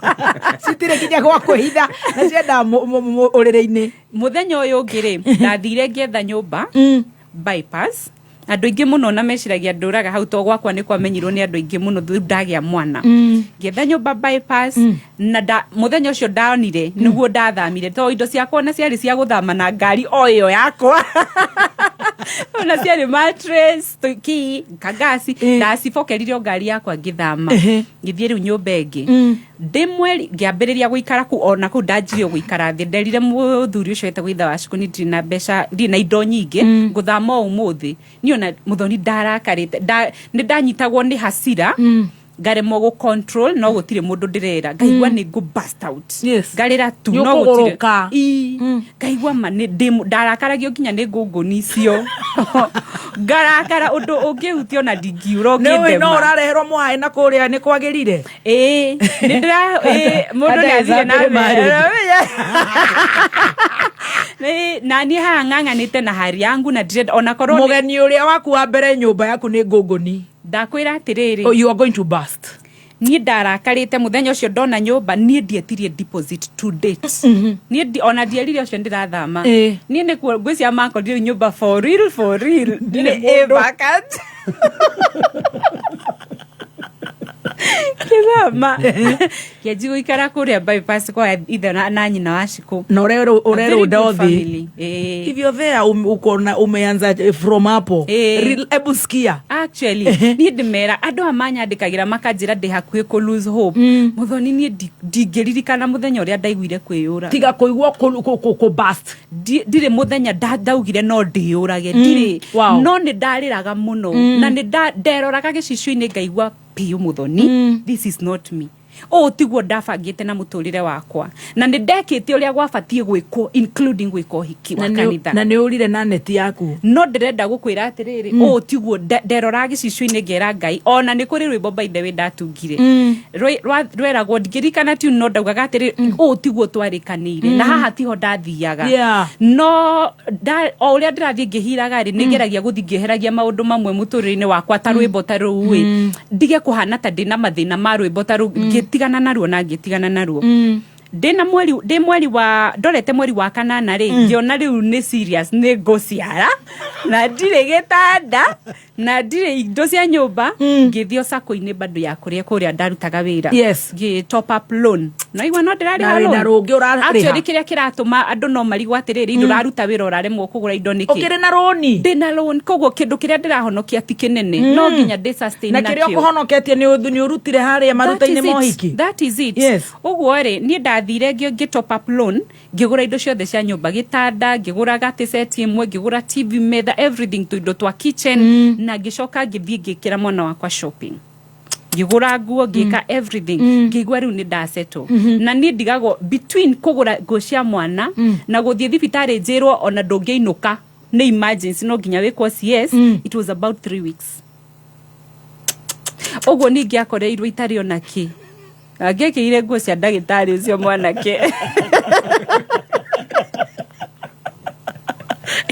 citirĩ nginya gwa kwĩhitha na ciendaga ũrĩrĩ-inĩ. Mũthenya ũyũ ũngĩ rĩ, ndathire ngĩetha nyũmba Bypass. Andũ aingĩ mũno na meciragia ndũraga hau, to gwakwa nĩ kwamenyirwo nĩ andũ aingĩ mũno rĩu ndagĩa mwana. Ngĩetha nyũmba Bypass, na mũthenya ũcio ndonire nĩguo ndathamire, to indo ciakwa na ciarĩ cia gũthama na ngari o ĩyo yakwa, ona ciarĩ mattress ki kangasi, ndacibokerire o ngari yakwa, ngĩthama, ngĩthiĩ rĩu nyũmba ĩngĩ. Ndĩ mweri ngĩambĩrĩria gũikara kũu, ona kũu ndanjirie gũikara thĩ. Nderire mũthuri ũcio wetagwo ithe wa Cukũ, ndirĩ na mbeca, ndirĩ na indo nyingĩ, ngũthama o ũmũthĩ. Niĩ ona mũthoni ndarakarĩte, nĩ ndanyitagwo nĩ hasira, ngaremwo gũ control, no gũtirĩ mũndũ ndĩrera, ngaigua nĩ ngũ burst out. Ngarĩra tu. Nĩ No gũtirĩ ũkũgũrũka. Ii, ngaigua ma ndarakaragia nginya nĩ ngũngũni icio, ngarakara ũndũ ũngĩhutia ona ndingiura. Nĩ ũĩ no ũngĩndema. Ũrareherwo mwaĩ na kũrĩa nĩ kwagĩrire. Ĩĩ, nĩ ndĩra ĩĩ, mũndũ nĩ athire na mbere. Na niĩ haha ng'ang'anĩte na hari yangu na ndirenda ona korwo Mũgeni ũrĩa waku wa mbere nyũmba yaku nĩ ngũngũni. Ndakwĩra atĩrĩrĩ, Oh, you are going to burst. Niĩ ndarakarĩte mũthenya ũcio ndona nyũmba. Niĩ ndietirie deposit to date. Niĩ ona ndierire ũcio ndĩrathama. Niĩ nĩkuo ngwĩciria makorire nyũmba for real, for real Ndirĩ nĩ mũndũ. Vacant kĩthama kĩanji gũikara kũrĩa Bypass kwa ithe na nyina wa Cikũ. Na ũrerwo ũthi. Ĩĩ. If you're there, uko na umeanza from hapo. Ebu sikia. Actually, niĩ ndĩmera andũ aya manyandĩkagĩra makanjĩra ndĩ hakuhĩ kũ lose hope. Mũthoni, niĩ ndingĩririkana mũthenya ũrĩa ndaiguire kwĩyũra. Tiga kũigua kũ burst. Ndirĩ mũthenya ndaugire no ndĩyũrage, ndirĩ. No nĩ ndarĩraga mũno, na nĩ nderoraga gĩcicio-inĩ ngaigua biũ, mũthoni, this is not me. Ũũ tiguo ndabangĩte na mũtũrĩre wakwa, na nĩ ndekĩte ũrĩa gwabatiĩ gwĩkwo, including gwĩka ũhiki wa kanitha. Na nĩ ũrire na neti yaku. No ndĩrenda gũkwĩra atĩrĩrĩ, ũũ tiguo nderoraga gĩcicio-inĩ ngera Ngai. Ona nĩ kũrĩ rwĩmbo, by the way, ndatungire. Rweragwo, ndingĩririkana tune, no ndaugaga atĩrĩrĩ, ũũ tiguo twarĩkanĩire na haha tiho ndathiaga. No o ũrĩa ndĩrathiĩ ngĩhiraga rĩ, nĩ ngeragia gũthiĩ ngĩeheragia maũndũ mamwe mũtũrĩre-inĩ wakwa, ta rwĩmbo ta rũu ĩ, ndige kũhana ta ndĩna mathĩna ma rwĩmbo ta rũu. Ngĩtigana naruo na ngĩtigana naruo. Ndĩna mweri, ndĩ mweri wa ndorete mweri wa kanana rĩ, ngĩona rĩu nĩ serious, nĩ ngũciara na ndirĩ gĩtanda na ndirĩ indo cia nyũmba. Ngĩthiĩ o sacco-inĩ bado ya kũrĩa kũrĩa ndarutaga wĩra. Ngĩ top up loan, naigua no ndĩrarĩha Na wĩna loan. rũngĩ ũrarĩha. Actually, kĩrĩa kĩratũma andũ no marigwo atĩrĩrĩ, ndũraruta wĩra ũraremwo kũgũra indo nĩkĩ? Ũkĩrĩ na rũni? Ndĩna loan, koguo kĩndũ kĩrĩa ndĩrahonokia ti kĩnene, no nginya ndĩ sustain. Na kĩrĩa Nakĩo. ũkũhonoketie nĩ ũrutire harĩa maruta-inĩ That is it. mohiki. That is it. Yes. Ũguo rĩ, niĩ ndathire ngĩ top up loan, ngĩgũra indo ciothe cia nyũmba, gĩtanda, ngĩgũra gatĩ set ĩmwe, ngĩgũra TV, metha, everything, tũindo twa kitchen, na ngĩcoka ngĩthiĩ ngĩkĩra mwana wakwa shopping, ngĩgũra nguo, ngĩka everything. Ngĩigua rĩu nĩ ndasettle. Na niĩ ndigagwo between kũgũra nguo cia mwana na gũthiĩ thibitarĩ njĩrwo ona ndũngĩinũka, nĩ emergency, no nginya wĩkwo CS. It was about 3 weeks. Ũguo ningĩ akoreirwo itarĩ ona kĩ, na ngĩkĩire nguo cia ndagĩtarĩ ũcio mwanake.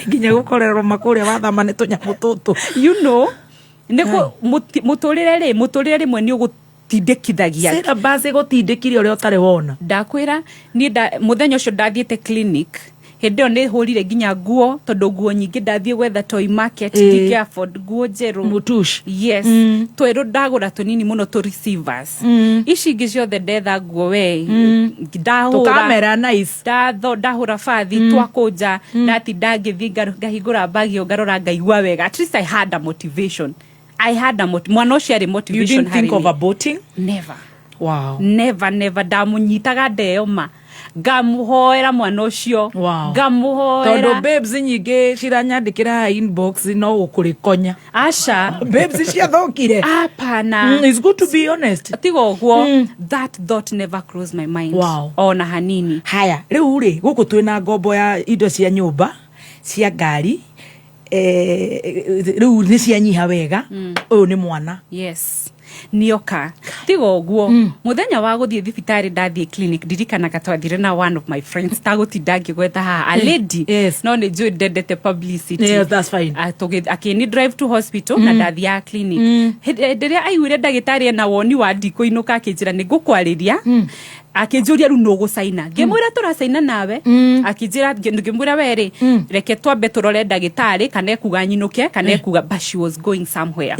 Nginya gũkorerwo makũrĩa wathama nĩ tũnyamũ tũtũ. Nĩ mũtũrĩre rĩ, mũtũrĩre rĩmwe nĩ ũgũtindĩkithagia. Syllabus ĩgũtindĩkire ũrĩa ũtarĩ wona. Ndakwĩra niĩ mũthenya ũcio ndathiĩte clinic, hĩndĩ ĩyo nĩ hũrire nginya nguo, tondũ nguo nyingĩ ndathiĩ gwetha Toy Market. Ndingĩ afford nguo njerũ. Mutush. Yes. Twerũ ndagũra tũnini mũno, tũ receivers. Ici ingĩ ciothe ndetha nguo we ndahũra. Tũkamera nice. Ndahũra bathi, twakũnja, ndatinda ngĩthiĩ ngahingũra bag ĩyo, ngarora, ngaigua wega. At least I had a motivation. I had a mwana ũcio arĩ You motivation didn't think harĩ of niĩ. aborting? Never. Wow. Never, never. Ndamunyitaga ndeo ma ngamuhoera mwana ũcio. Ngamuhoera. Tondũ babes nyingĩ ciranyandĩkĩra haha inbox no gũkũrĩkonya. Aca. Babes ciathũkire. Hapana. It's good to be honest. Tiga ũguo, that thought never crossed my mind. Ona hanini. Haya, rĩu rĩ, gũkũ twĩna ngombo ya indo cia nyũmba, cia ngari, rĩu nĩ cianyiha wega. Ũyũ nĩ mwana. Yes, nioka. Tiga ũguo, mũthenya wa gũthiĩ thibitarĩ, ndathiĩ clinic, ndirikanaga twathire na one of my friends, tagũtinda ngĩgweta haha, a lady, no nĩ njũĩ ndendete publicity. Yes, that's fine. Akĩni drive to hospital na ndathiaga clinic. Hĩndĩ ĩrĩa aiguire ndagĩtarĩ ena woni wa ndikũinũka, akĩnjĩra nĩ ngũkwarĩria. Akĩnjũria, rĩu nũgũcaina? Ngĩmwĩra tũracaina nawe. Akĩnjĩra, ngĩmwĩra we rĩ, reke twambe tũrore ndagĩtarĩ kana ekuga nyinũke kana ekuga, but she was going somewhere.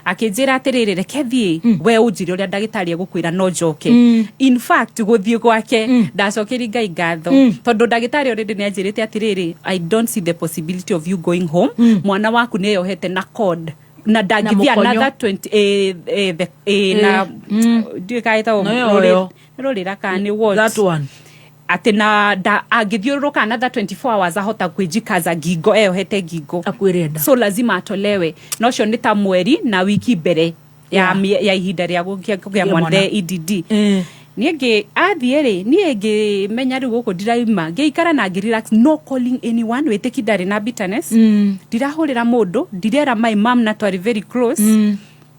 Akĩnjĩra atĩrĩrĩ, reke thiĩ, we ũnjĩre ũrĩa ndagĩtarĩ egũkwĩra, no njoke. In fact, gũthiĩ gwake ndacokeria Ngai ngatho, tondũ ndagĩtarĩ already nĩ anjĩrĩte atĩrĩrĩ, "I don't see the possibility of you going home. Mwana waku nĩ eyohete na cord na ndangĩthiĩ Mũkonyo. another 20 na ndiũĩ kana ĩtagwo No, ĩyo, ĩyo. rũrĩra kana nĩ what. That one. Atĩ na angĩthiũrũrũka another 24 hours, ahota kwĩjikaza ngingo, eyohete ngingo. Akwĩre nda. So lazima atolewe, na ũcio nĩ ta mweri na wiki mbere ya, ya ihinda rĩa kũgĩa Kũgĩa mwana, mwana. the EDD. Niĩ ngĩ athiĩ rĩ, niĩ ngĩmenya rĩu gũkũ ndiraima, ngĩikara na ngĩ relax, no calling anyone. Wĩtĩki ndarĩ na bitterness. Ndirahũrĩra mũndũ, ndirera my mom, na twarĩ very close,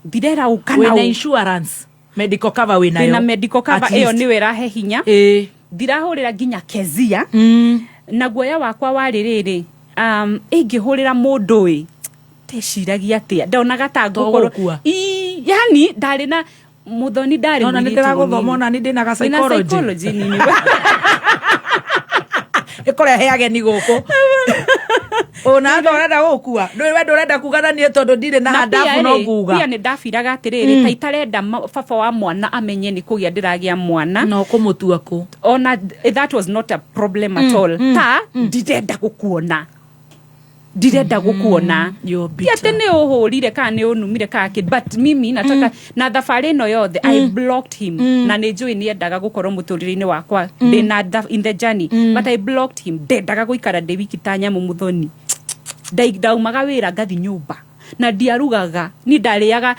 ndirera ũ kana Wĩna ũ. insurance, medical cover wĩnayo? Ndĩna medical cover. At Ĩyo least. nĩyo ĩrahe hinya. Ndirahũrĩra nginya Kezia. Na guoya wakwa warĩ rĩrĩ, ingĩhũrĩra mũndũ ĩ, ndeciragia atĩa, ndonaga ta ngũkorwo Tũgũkua. Yani ndarĩ na mũthoni, ndarĩ Nona nĩ mũirĩtu ndĩragũthoma. mũnini. Ona nĩ ndĩna ga Wĩna psychology. Psychology nini. Ĩkũrehe ageni gũkũ ona andũ ũrenda gũkua. Ndũĩ we ndũrenda kuga na niĩ tondũ ndirĩ na Na handabu pia no rĩ, nguga. pia nĩ ndabiraga atĩrĩrĩ, ta itarenda baba wa mwana amenye nĩ kũgĩa ndĩragĩa mwana. No kũmũtua kũ? Ona that was not a problem at all. Ta ndirenda gũkuona, ndirenda gũkuona. You're Ti atĩ nĩ ũhũrire kana nĩ ũnumire kana kĩ, but mimi nataka. Na thabarĩ ĩno yothe I blocked him, na nĩ njũĩ nĩ endaga gũkorwo mũtũrĩre-inĩ wakwa ndĩna in the journey, but I blocked him. Ndendaga gũikara ndĩ wiki ta nyamũ mũthoni. Ndaumaga wĩra ngathi nyũmba. Na ndiarugaga, ni ndarĩaga.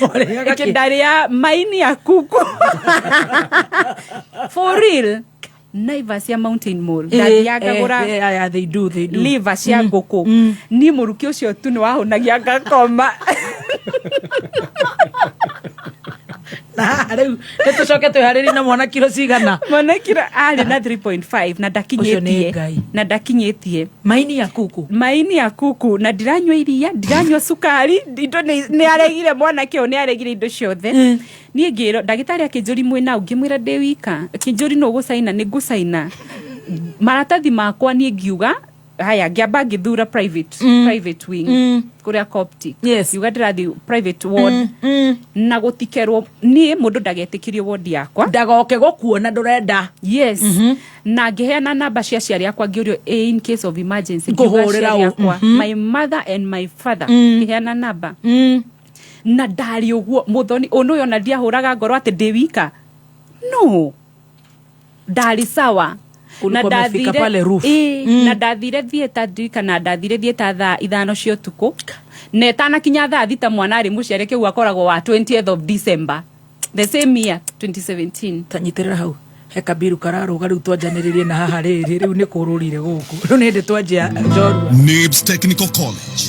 Warĩaga kĩ? Ndarĩa maini ya kuku, for real, Naivas ya Mountain Mall, ndathiaga ngagũra Yeah, they do, they do. Liver cia ngũkũ. Niĩ mũrukĩ ũcio tu nĩ wahũnagia ngakoma. Na rĩu nĩ tũcoke twĩharĩrie na mwana kiro cigana? Mwana kiro arĩ na 3.5 na Ũcio nĩ ndakinyĩtie. Ngai. Na ndakinyĩtie. Maini ya kuku. Maini ya kuku, na ndiranyua iria, ndiranyua cukari, indo nĩ aregire, mwanake ũyũ nĩ aregire indo ciothe. Niĩ ngĩrwo, ndagĩtarĩ akĩnjũri, "Mwĩna ũ?" Ngĩmwĩra, "Ndĩ wika." Akĩnjũri, "Nũ ũgũcaina?" "Nĩ ngũcaina maratathi makwa niĩ." Ngiuga haya, ngĩamba ngĩthura private wing kũrĩa Coptic. Yes. Ngiuga ndĩrathiĩ private ward na gũtikerwo niĩ mũndũ ndagetĩkĩrio ward yakwa. Ndagoke gũkuona ndũrenda. Yes. Na ngĩheana namba cia aciari akwa, ngĩũrio, "In case of emergency?" Ngiuga Ngũhũrĩra aciari ũ? akwa, my mother and my father. Ngĩheana namba na ndarĩ ũguo mũthoni ũnũ ũyũ, ona ndiahũraga ngoro atĩ ndĩ wika, no ndarĩ sawa. Ulikuwa umefika pale roof. Ĩĩ, na ndathire theatre, ndirikana ndathire theatre thaa 5 cia ũtukũ, na ĩtanakinya thaa 6 mwana arĩ mũciare. Kĩu akoragwo wa 20th of December, the same year, 2017. Tanyitĩrĩra hau, he kabiru kararũga. Rĩu twanjanĩrĩrie na haha rĩrĩ, rĩu nĩ kũrũrire gũkũ, rĩu nĩ hĩndĩ twanjia njorua. NIBS Technical College.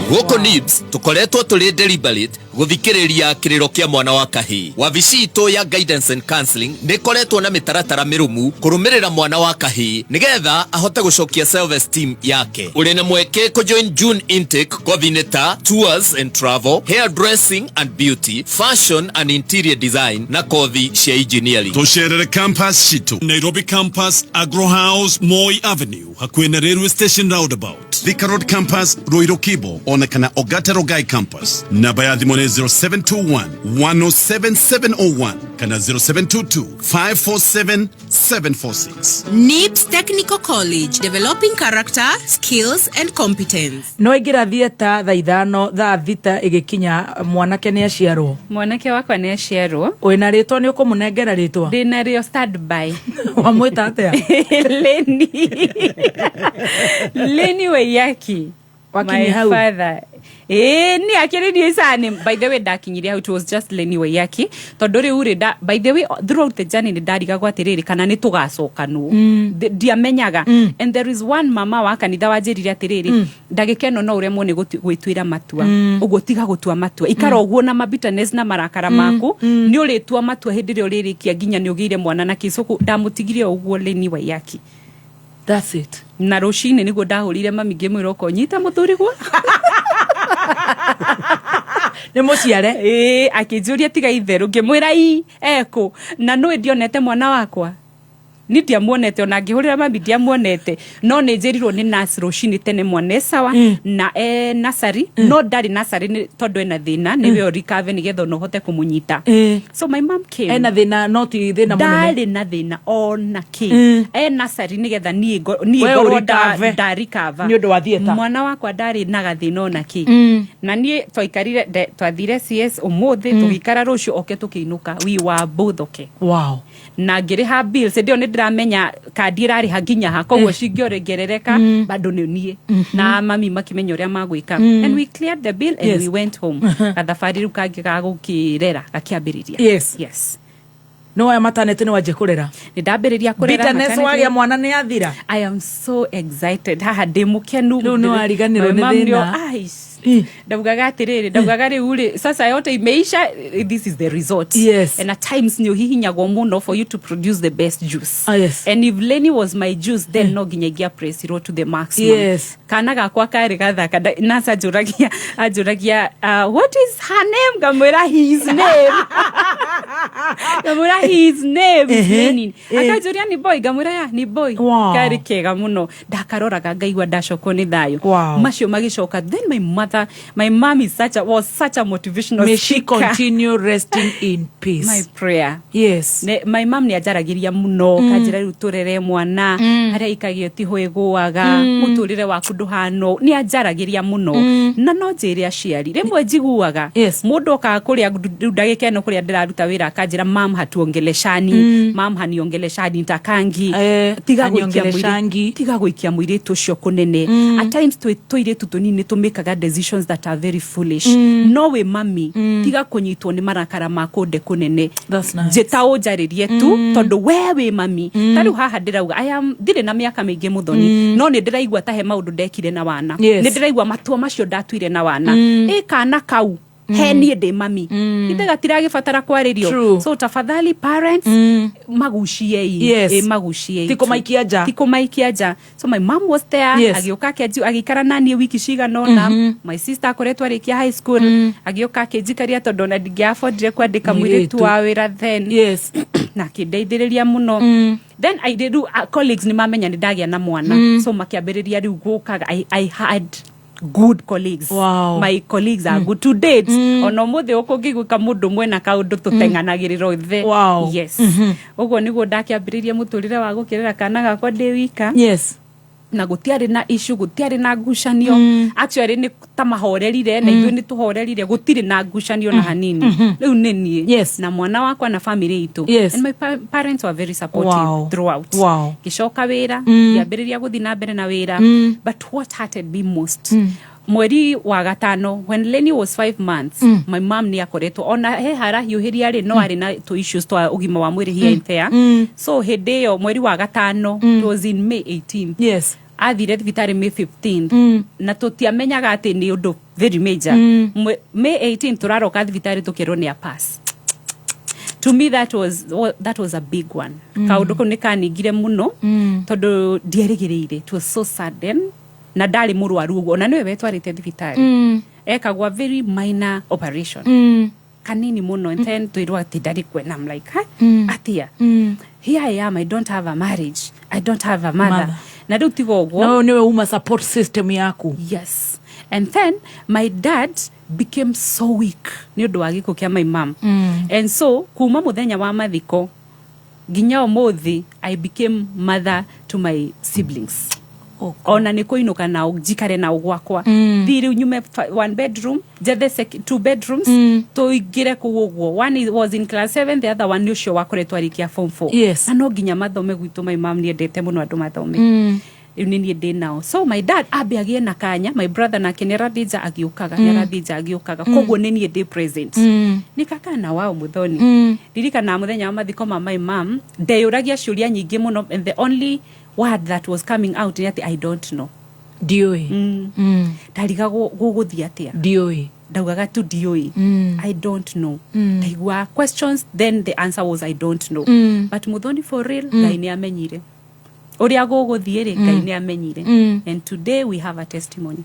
Gũkũ NIBS tũkoretwo tũrĩ deliberate gũthikĩrĩria kĩrĩro kĩa mwana wa kahĩĩ. Wabici itũ ya guidance and counseling nĩ ĩkoretwo na mĩtaratara mĩrũmu kũrũmĩrĩra mwana wa kahĩĩ nĩgetha ahote gũcokia self esteem yake. Ũrĩ na mweke kũjoin June intake kothi-inĩ ta tours and travel, hair dressing and beauty, fashion and interior design na kothi cia engineering. Tucerere campus citu: Nairobi campus, Agro House, Moi Avenue, hakuhĩ na railway station roundabout; Thika Road campus, Ruiru Kibo, ona kana Ogata Rongai campus. Namba ya thimũ nĩ 0721 107701 kana 0722 547 746. NIBS Technical College, developing character, skills and competence. No aingĩra theatre thaa 5, thaa 6 ĩgĩkinya mwanake nĩ aciarwo. Mwanake wakwa nĩ aciarwo. Wĩna rĩtwa? Nĩ ũkũmũnengera rĩtwa? Ndĩna rĩo standby. Wamwĩta atĩa? Leni, Leni Waiyaki. Wakinyia My hau? father, ĩĩ, nĩ akĩrĩrie icani. By the way, ndakinyirie hau, it was just Leni Waiyaki, tondũ rĩu rĩ by the way, throughout the journey nĩ ndarigagwo atĩrĩrĩ, kana nĩ tũgacokanwo. Ndiamenyaga. And there is one mama wa kanitha wanjĩrire atĩrĩrĩ, "Ndagĩka ĩno no ũremwo nĩ gwĩtuĩra matua ũguo, tiga gũtua matua, ikara ũguo na mabitterness na marakara maku, nĩ ũrĩtua matua hĩndĩ ĩrĩa ũrĩrĩkia nginya nĩ ũgĩire mwana." Na kĩcũkũ ndamũtigire o ũguo, Leni Waiyaki. That's it. Na rũcinĩ nĩguo ndahũrire mami, ngĩmwĩra, "Ũka ũnyite mũthurigwo." Nĩ mũciare. Ĩĩ, akĩnjũria, "Tiga itherũ?" Ngĩmwĩra, "Ii ekũ na nũĩ ndionete mwana wakwa, ni ndiamuonete." Ona ngĩhũrĩra mami, ndiamuonete, no nĩ njĩrirwo nĩ nurse rũcinĩ tene mwana e sawa na e nasari, no ndarĩ nasari nĩ tondũ ena thĩna, nĩwe ũrikave nĩgetha ona ũhote kũmũnyita. So my mom came. Ena thĩna, no ti thĩna mũnene. Ndarĩ na thĩna ona kĩ. E nasari nĩgetha niĩ niĩ We ngorwo ũrikave. Ndarikava. Nĩ ũndũ wa theatre. Mwana wakwa ndarĩ na gathĩna ona kĩ. Na niĩ twaikarire twathire CS ũmũthĩ, tũgĩikara rũciũ oke, tũkĩinũka, we were both okay. Na ngĩrĩha bills. Hĩndĩ ĩyo nĩ ndĩramenya kandi ĩrarĩha nginya ha, koguo cingĩongerereka bado nĩ niĩ na mami makĩmenya ũrĩa magwĩka. And we cleared the bill and we went home. Gathabarĩ rĩu kangĩ ga gũkĩrera gakĩambĩrĩria. Yes. Nĩ waya maternity, nĩ wanjia kũrera. Nĩ ndambĩrĩria kũrera. Bitterness maternity. Wagĩa mwana nĩ athira. I am so excited, haha ndĩ mũkenu. Rĩu nĩ wariganĩrwo My nĩ mom thĩna. Ai, ndaugaga atĩrĩrĩ, ndaugaga rĩu rĩ, sasa yote imeisha, this is the result. And at times nĩ ũhihinyagwo mũno for you to produce the best juice. And if Lenny was my juice, then no nginya ingĩapressirwo to the maximum. Kana gakwa karĩ gathaka. Nurse anjũragia, "What is her name?" Ngamwĩra, "His name." Ngamwĩra, "His name is Lenin." Akanjũria, "Ni boy?" Ngamwĩra, "Ya, ni boy." Karĩ kega mũno, ndakaroraga ngaigua ndacokwo nĩ thayũ. Macio magĩcoka, then my mother, my mom is such a, was such a motivational May she speaker. continue resting in peace. My prayer. Yes. Ne, my mom nĩ anjaragĩria mũno. Kanjĩra, "Rĩu tũrere mwana, harĩa ikagio tiho ĩgũaga, mũtũrĩre waku ndũhano." Nĩ anjaragĩria mũno. Na no njĩre aciari, rĩmwe njiguaga mũndũ okaga kũrĩa rĩu ndagĩka ĩno kũrĩa ndĩraruta wĩra akanjĩra mam hatuongeleshani mam haniongeleshani ntakangi tiga gũikia mũirĩtu- haniongeleshangi. tiga gũikia mũirĩtu ũcio kũnene. At times tũirĩtu tũnini tũmĩkaga decisions that are very foolish. No wĩ mami, tiga kũnyitwo nĩ marakara ma kũnde kũnene. That's nice. Njĩta ũnjarĩrie tu, tondũ we wĩ mami. Ta rĩu haha ndĩrauga I am ndirĩ na mĩaka mĩingĩ, Mũthoni, no nĩ ndĩraigua ta he maũndũ ndekire na wana. Nĩ ndĩraigua matua macio ndatuire na wana. Ĩ kana kau he niĩ ndĩ mami, ithe gatiragĩbatara kwarĩrio. True. So tafadhali parents, maguciei. Ĩ, maguciei. Ti kũmaikia nja. Ti kũmaikia nja. So my mom was there. Agĩũka agĩikara naniĩ wiki cigana ũna. My sister akoretwo arĩkia high school, agĩũka akĩnjikaria tondũ ona ndingĩafordire kwandĩka Mũirĩtu. mũirĩtu wa wĩra then. Na akĩndeithĩrĩria mũno. Then I rĩu colleagues nĩ mamenya nĩ ndagĩa na mwana. So makĩambĩrĩria rĩu gũkaga. I had good colleagues. My colleagues are good to date. Ona ũmũthĩ ũkũngĩgwĩka mũndũ ũmwe na kaũndũ, tũteng'anagĩrĩra othe. Yes. Ũguo nĩguo ndakĩambĩrĩirie mũtũrĩre wa gũkĩrĩra kana gakwa ndĩ wika. Na gũtiarĩ na issue, gũtiarĩ na ngucanio. Actually nĩ ta mahorerire na ithuĩ nĩ tũhorerire, gũtirĩ na ngucanio na hanini. Rĩu nĩ niĩ na mwana wakwa na family itũ. And my parents were very supportive throughout. Ngĩcoka wĩra, ngĩambĩrĩria gũthiĩ na mbere na wĩra. But what hurted me most, mweri wa gatano when Lenny was 5 months, my mom nĩ akoretwo ona he harahiũhĩria rĩ, no arĩ na tũ issues twa ũgima wa mwĩrĩ here and there. So hĩndĩ ĩyo mweri wa gatano, it was in May 18, athire thibitarĩ May 15, na tũtiamenyaga atĩ nĩ ũndũ very major. May 18 tũraroka thibitarĩ tũkĩrwo nĩ a pass. To me that was a big one. Kaũndũ kau nĩ kaningire mũno tondũ ndierĩgĩrĩire. It was so sudden na ndarĩ mũrwaru ũguo, ona nĩwe wetwarĩte thibitarĩ. Ekagwa very minor operation kanini mũno, and then twĩrwo atĩ ndarĩ kwena. I'm like, huh? Atia? Here I am, I don't have a marriage, I don't have a mother. Mother. Na rĩu tiga ũguo, no nĩwe uma support system yaku. Yes, and then my dad became so weak nĩ ũndũ wa gĩkuũ kĩa my mom. And so kuma mũthenya wa mathiko nginya ũmũthĩ, I became mother to my siblings. Ona nĩ kũinũka nao njikare nao gwakwa. Thiĩ rĩu nyume one bedroom njethe two bedrooms, tũingĩre kũu ũguo. One was in class 7, the other one nĩ ũcio wakoretwo arĩkia form 4. Na no nginya mathome gwitũ. My mom nĩ endete mũno andũ mathome. Rĩu nĩ niĩ ndĩ nao. So my dad ambe agĩe na kanya, my brother nake nĩ arathiĩ nja agĩũkaga, nĩ arathiĩ nja agĩũkaga. Koguo nĩ niĩ ndĩ present. Nĩ kakana wao Mũthoni. Ndirikanaga mũthenya wa mathiko ma my mom, ndeyũragia ciũria nyingĩ mũno, and the only word that was coming out nĩ atĩ I don't know. Ndiũĩ. Ndarigagwo gũgũthiĩ atĩa. Ndiũĩ. Ndaugaga tu ndiũĩ. I don't know. Ndaigua questions, then the answer was I don't know. But Muthoni, for real, Ngai nĩ amenyire ũrĩa gũgũthiĩ rĩ. Ngai nĩ amenyire. And today we have a testimony.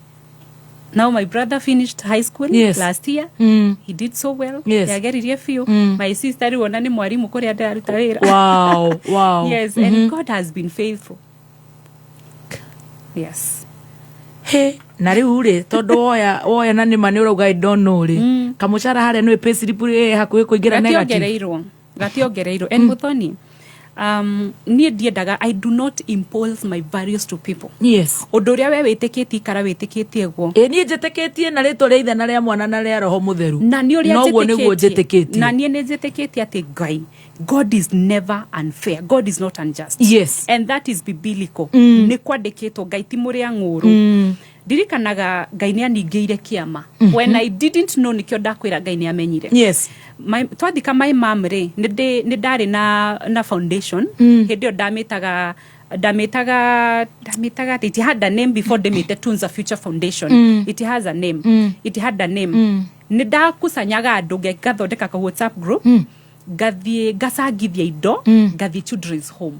Now my brother finished high school last year. He did so well. Yageririe biũ. My sister rĩu ona nĩ mwarimũ kũrĩa ndĩraruta wĩra. Yes. And God has been faithful, yes. He na rĩu rĩ, tondũ woya na nĩma nĩ ũrauga I don't know rĩ, kamũcara harĩa nĩ payslip rĩ hakuhĩ kũingĩra negative. Gationgereirwo, gationgereirwo. And Muthoni, niĩ ndiendaga, I do not impose my values to people. Ũndũ ũrĩa we wĩtĩkĩtie, ikara wĩtĩkĩtie guo. Ĩ niĩ njĩtĩkĩtie na rĩtwa rĩa ithe na rĩa mwana na rĩa roho mũtheru. Na nĩ ũrĩa Noguo nĩguo njĩtĩkĩtie. Njĩtĩkĩtie. Na niĩ nĩ njĩtĩkĩtie atĩ Ngai, God is never unfair, God is not unjust. And that is biblical. Nĩ kwandĩkĩtwo Ngai ti mũrĩa ng'ũrũ. Ndirikanaga Ngai nĩ aningĩire kĩama when I didn't know. Nĩkĩo ndakwĩra Ngai nĩ amenyire. Twathika my mam rĩ, nĩ ndarĩ na foundation. Hĩndĩ ĩyo ndamĩtaga atĩ it had a name before ndĩmĩte Tunza Future Foundation. It has a name. It had a name. Nĩ ndakucanyaga andũ, ngathondeka ka WhatsApp group, ngathiĩ ngacangithia indo, ngathiĩ children's home,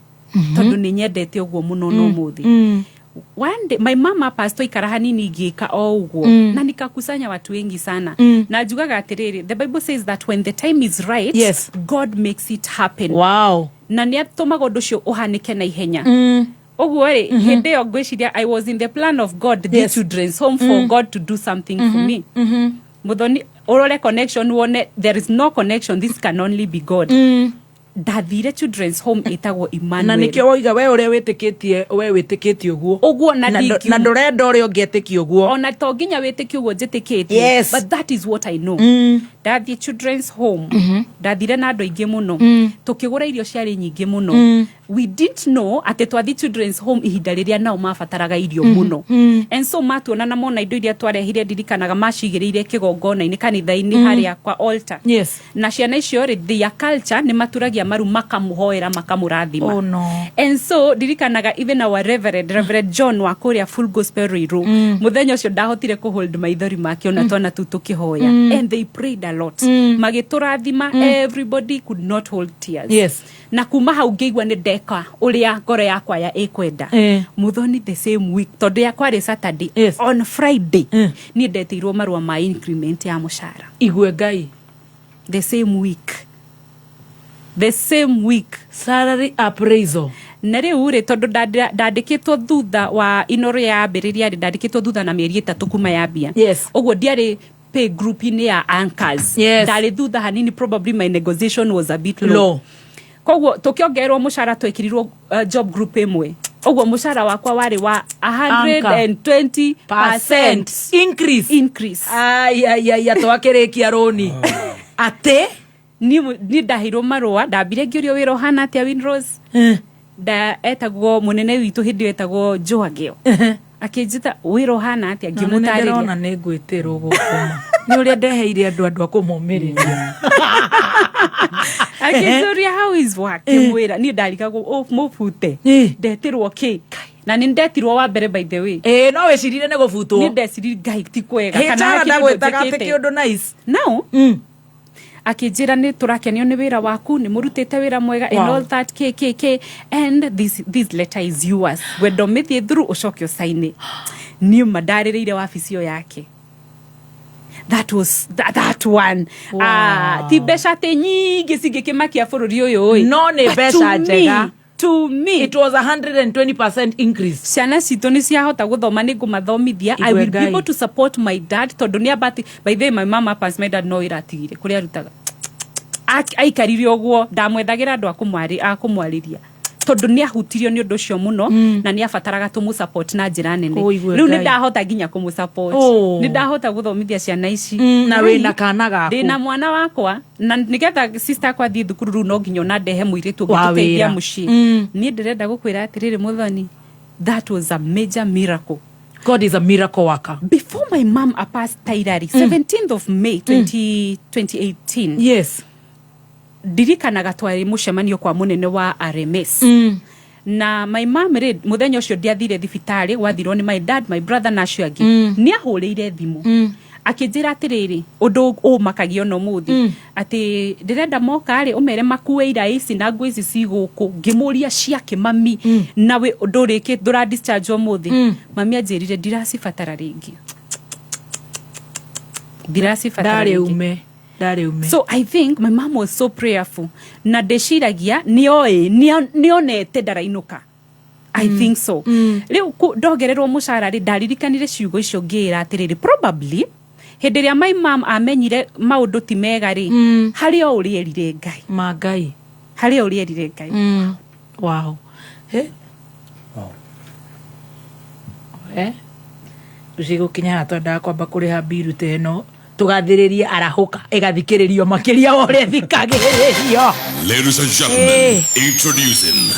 tondũ nĩ nyendete ũguo mũno. No mũthĩ one day my mama pastor ikara hanini ngĩka o ũguo, na nikakusanya watu wengi sana. Na njugaga atĩrĩrĩ, the Bible says that when the time is right, God makes it happen. Na nĩ atũmaga ũndũ ũcio ũhanĩke na ihenya. Ũguo rĩ, hĩndĩ ĩyo ngwĩciria I was in the plan of God, the children's home, for God to do something for me. Muthoni, ũrore connection wone there is no connection, this can only be God. Ndathire children's home ĩtagwo Na Emmanuel. nĩkĩo woiga we ũrĩa wĩtĩkĩtie, we wĩtĩkĩtie ũguo. Ũguo na Na na ndũrenda ũrĩa ũngĩetĩkia ũguo. Ona to nginya wĩtĩkie ũguo njĩtĩkĩtie. But that is what I know. Ndathiĩ children's home, ndathire na andũ aingĩ mũno, tũkĩgũra irio ciarĩ nyingĩ mũno. We didn't know atĩ twathiĩ children's home ihinda rĩrĩa nao mabataraga irio mũno. And so matuona na mona indo iria twarehire, ndirikanaga macigĩrĩire kĩgongona-inĩ kanitha-inĩ harĩa kwa altar. Na ciana icio rĩ, their culture nĩ maturagia maru makamũhoera, makamũrathima. Oh, no. And so ndirikanaga even our reverend John wa kũrĩa Full Gospel Ruiru, mũthenya ũcio ndahotire kũhold maithori make ona twana tu tũkĩhoya. And they prayed a lot, magĩtũrathima. Everybody could not hold tears. Na kuma hau ngĩigua nĩ ndeka ũrĩa ngoro yakwa ya ĩkwenda. Muthoni, the same week, tondũ yakwa rĩ Saturday, on Friday niĩ ndetĩirwo marũa ma increment ya mũcara. Igwe Ngai. The same week, the same week. Salary appraisal. Na rĩu rĩ, tondũ ndandĩkĩtwo thutha wa Inoro yambĩrĩria rĩ, ndandĩkĩtwo thutha na mĩeri 3 kuma yambia. Ũguo ndiarĩ pay group-inĩ ya anchors. Ndarĩ thutha hanini, probably my negotiation was a bit low. Low. Koguo tũkĩongererwo mũcara, twekĩrirwo job group ĩmwe, ũguo mũcara wakwa warĩ wa 120% increase. Increase. Aiaiaia, twakĩrĩkia rũni atĩ Niĩ ndaheirwo marũa, ndambire ngĩũrio wĩra ũhana atĩa Winrose. Nda etagwo mũnene witũ hĩndĩ ĩyo etagwo Joageo, akĩnjĩta wĩra ũhana atĩa, ngĩmũtarĩria. Ndĩrona nĩ ngwĩtĩrwo gũkũma nĩ ũrĩa ndeheire andũ a kũmomĩrĩria. Akĩnjũria, "How is work?" Ngĩmwĩra niĩ ndarigagwo, "Ũ, mũbute ndetirwo kĩ?" Na nĩ ndetirwo wa mbere, by the way. Ĩĩ, no wĩcirire nĩ gũbutwo. Nĩ ndecirire, Ngai, ti kwega. HR Kana he kĩndũ ndagwĩtaga atĩ njĩkĩte. kĩũndũ nice. Now akĩnjĩra, nĩ tũrakenio nĩ wĩra waku, nĩ mũrutĩte wĩra mwega and all that kkk, and this letter is yours, wendo mĩthiĩ through ũcoke ũcaine. Niĩ ma ndarĩrĩire wabici ĩyo yake. That was that one. Wow. Ah, ti mbeca atĩ nyingĩ cingĩkĩmakia bũrũri ũyũ ĩ. No nĩ But mbeca to me, njega. To me it was a 120% increase. Ciana citũ nĩ ciahota gũthoma, nĩ ngũmathomithia. I Igwe will be Ngai. able to support my dad, tondũ nĩ ambati. By the way, my mama pass, my dad no wĩra atigire kũrĩa arutaga. Aikarire ũguo, ndamwethagĩra andũ a kũmwarĩria, tondũ nĩ ahutirio nĩ ũndũ ũcio mũno na nĩ abataraga tũmũ support na njĩra nene. Oh, igwe Rĩu nĩ Ngai. ndahota nginya kũmũ support. Oh. Nĩ ndahota gũthomithia ciana ici. Na wĩna kana gaku. Ndĩna mwana wakwa, na nĩgetha sister akwa athiĩ thukuru rĩu no nginya ona ndehe mũirĩtu Wa ũngĩtũteithia wĩra. mũciĩ. Niĩ ndĩrenda gũkwĩra atĩrĩrĩ, Mũthoni, that was a major miracle. God is a miracle worker. Before my mom passed tairari, 17th of May 20, 2018, ndirikanaga twarĩ mũcemanio kwa mũnene wa RMS. Na my mom rĩ, mũthenya ũcio ndiathire thibitarĩ, gwathirwo nĩ my dad, my brother na acio angĩ. Nĩ ahũrĩire thimũ akĩnjĩra atĩrĩrĩ, ũndũ ũmakagia ona ũmũthĩ, atĩ ndĩrenda moka rĩ, ũmere makue ira ici na nguo ici ci gũkũ. Ngĩmũria, ciakĩ mami, na wĩ ndũrĩkĩ ndũra discharge ũmũthĩ? Mami anjĩrire, "Ndiracibatara rĩngĩ, ndiracibatara Ndarĩ rĩngĩ." ume, ndarĩ ume. So I think my mom was so prayerful, na ndĩciragia nĩoĩ nĩonete ndarainũka. I think so. Rĩu ndongererwo mũcara rĩ, ndaririkanire ciugo icio, ngĩĩra atĩrĩrĩ, probably hĩndĩ ĩrĩa my mom amenyire maũndũ ti mega rĩ, harĩ o ũrĩa erire Ngai. Ma Ngai. Harĩ o ũrĩa erire Ngai. Wow. Eh? Eh? Rũciũ gũkinya haha twendaga kwamba kũrĩha mbiru ta ĩno, tũgathĩrĩrie arahũka ĩgathikĩrĩrio makĩria wa ũrĩa ĩthikagĩrĩrio. Ladies and gentlemen, introducing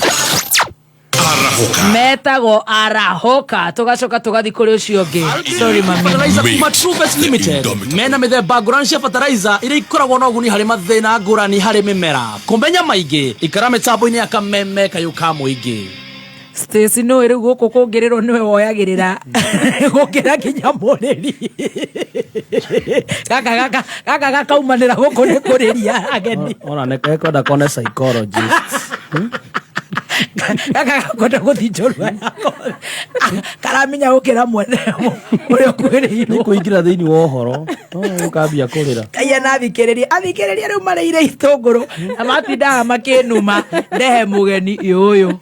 Arahoka. Metagwo arahũka, tũgacoka tũgathi kũrĩ ũcio ũngĩ. Sorry, mami. Fertilizer kuma Truvet Limited mena mĩthemba ngũrani cia fertilizer iria ikoragwo na ũguni harĩ mathĩna ngũrani harĩ mĩmera. Kũmenya maingĩ, ikara mĩtambo-inĩ ya kameme kayũ ka mũingĩ. Stacy, nĩ rĩu gũkũ kũngĩrĩrwo nĩwe woyagĩrĩra gũkĩra nginya mũrĩri gaka gakaumanĩra gũkũ nĩ kũrĩria ageni. Ona nĩ ekwenda kone psychologist. Gaka gakwenda gũthinjũrua yako karamenya gũkĩra mwene ũrĩa ũkuhĩrĩirwo. Nĩ kũingĩra thĩinĩ wa ũhoro ũkambia kũrĩra. Kaia na athikĩrĩria, athikĩrĩria rĩu marĩire itũngũrũ na matindaga makĩnuma ndehe mũgeni ũyũ.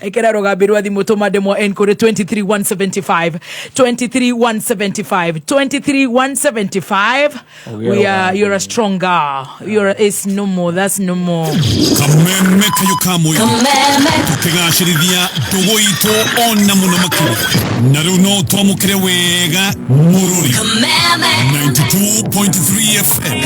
Ĩkĩra rũgambi rwa thimũ, tũma ndemwa n kũrĩ 23175, 23175, 23175. We are, you're a strong girl, you're a, it's no more, that's no more. Kameme kayo ka mũingĩ tũkĩgacĩrithia ndũgũ itũ ona mũno makĩria, na rĩu no twamũkĩre wega mũrũri. 92.3 FM.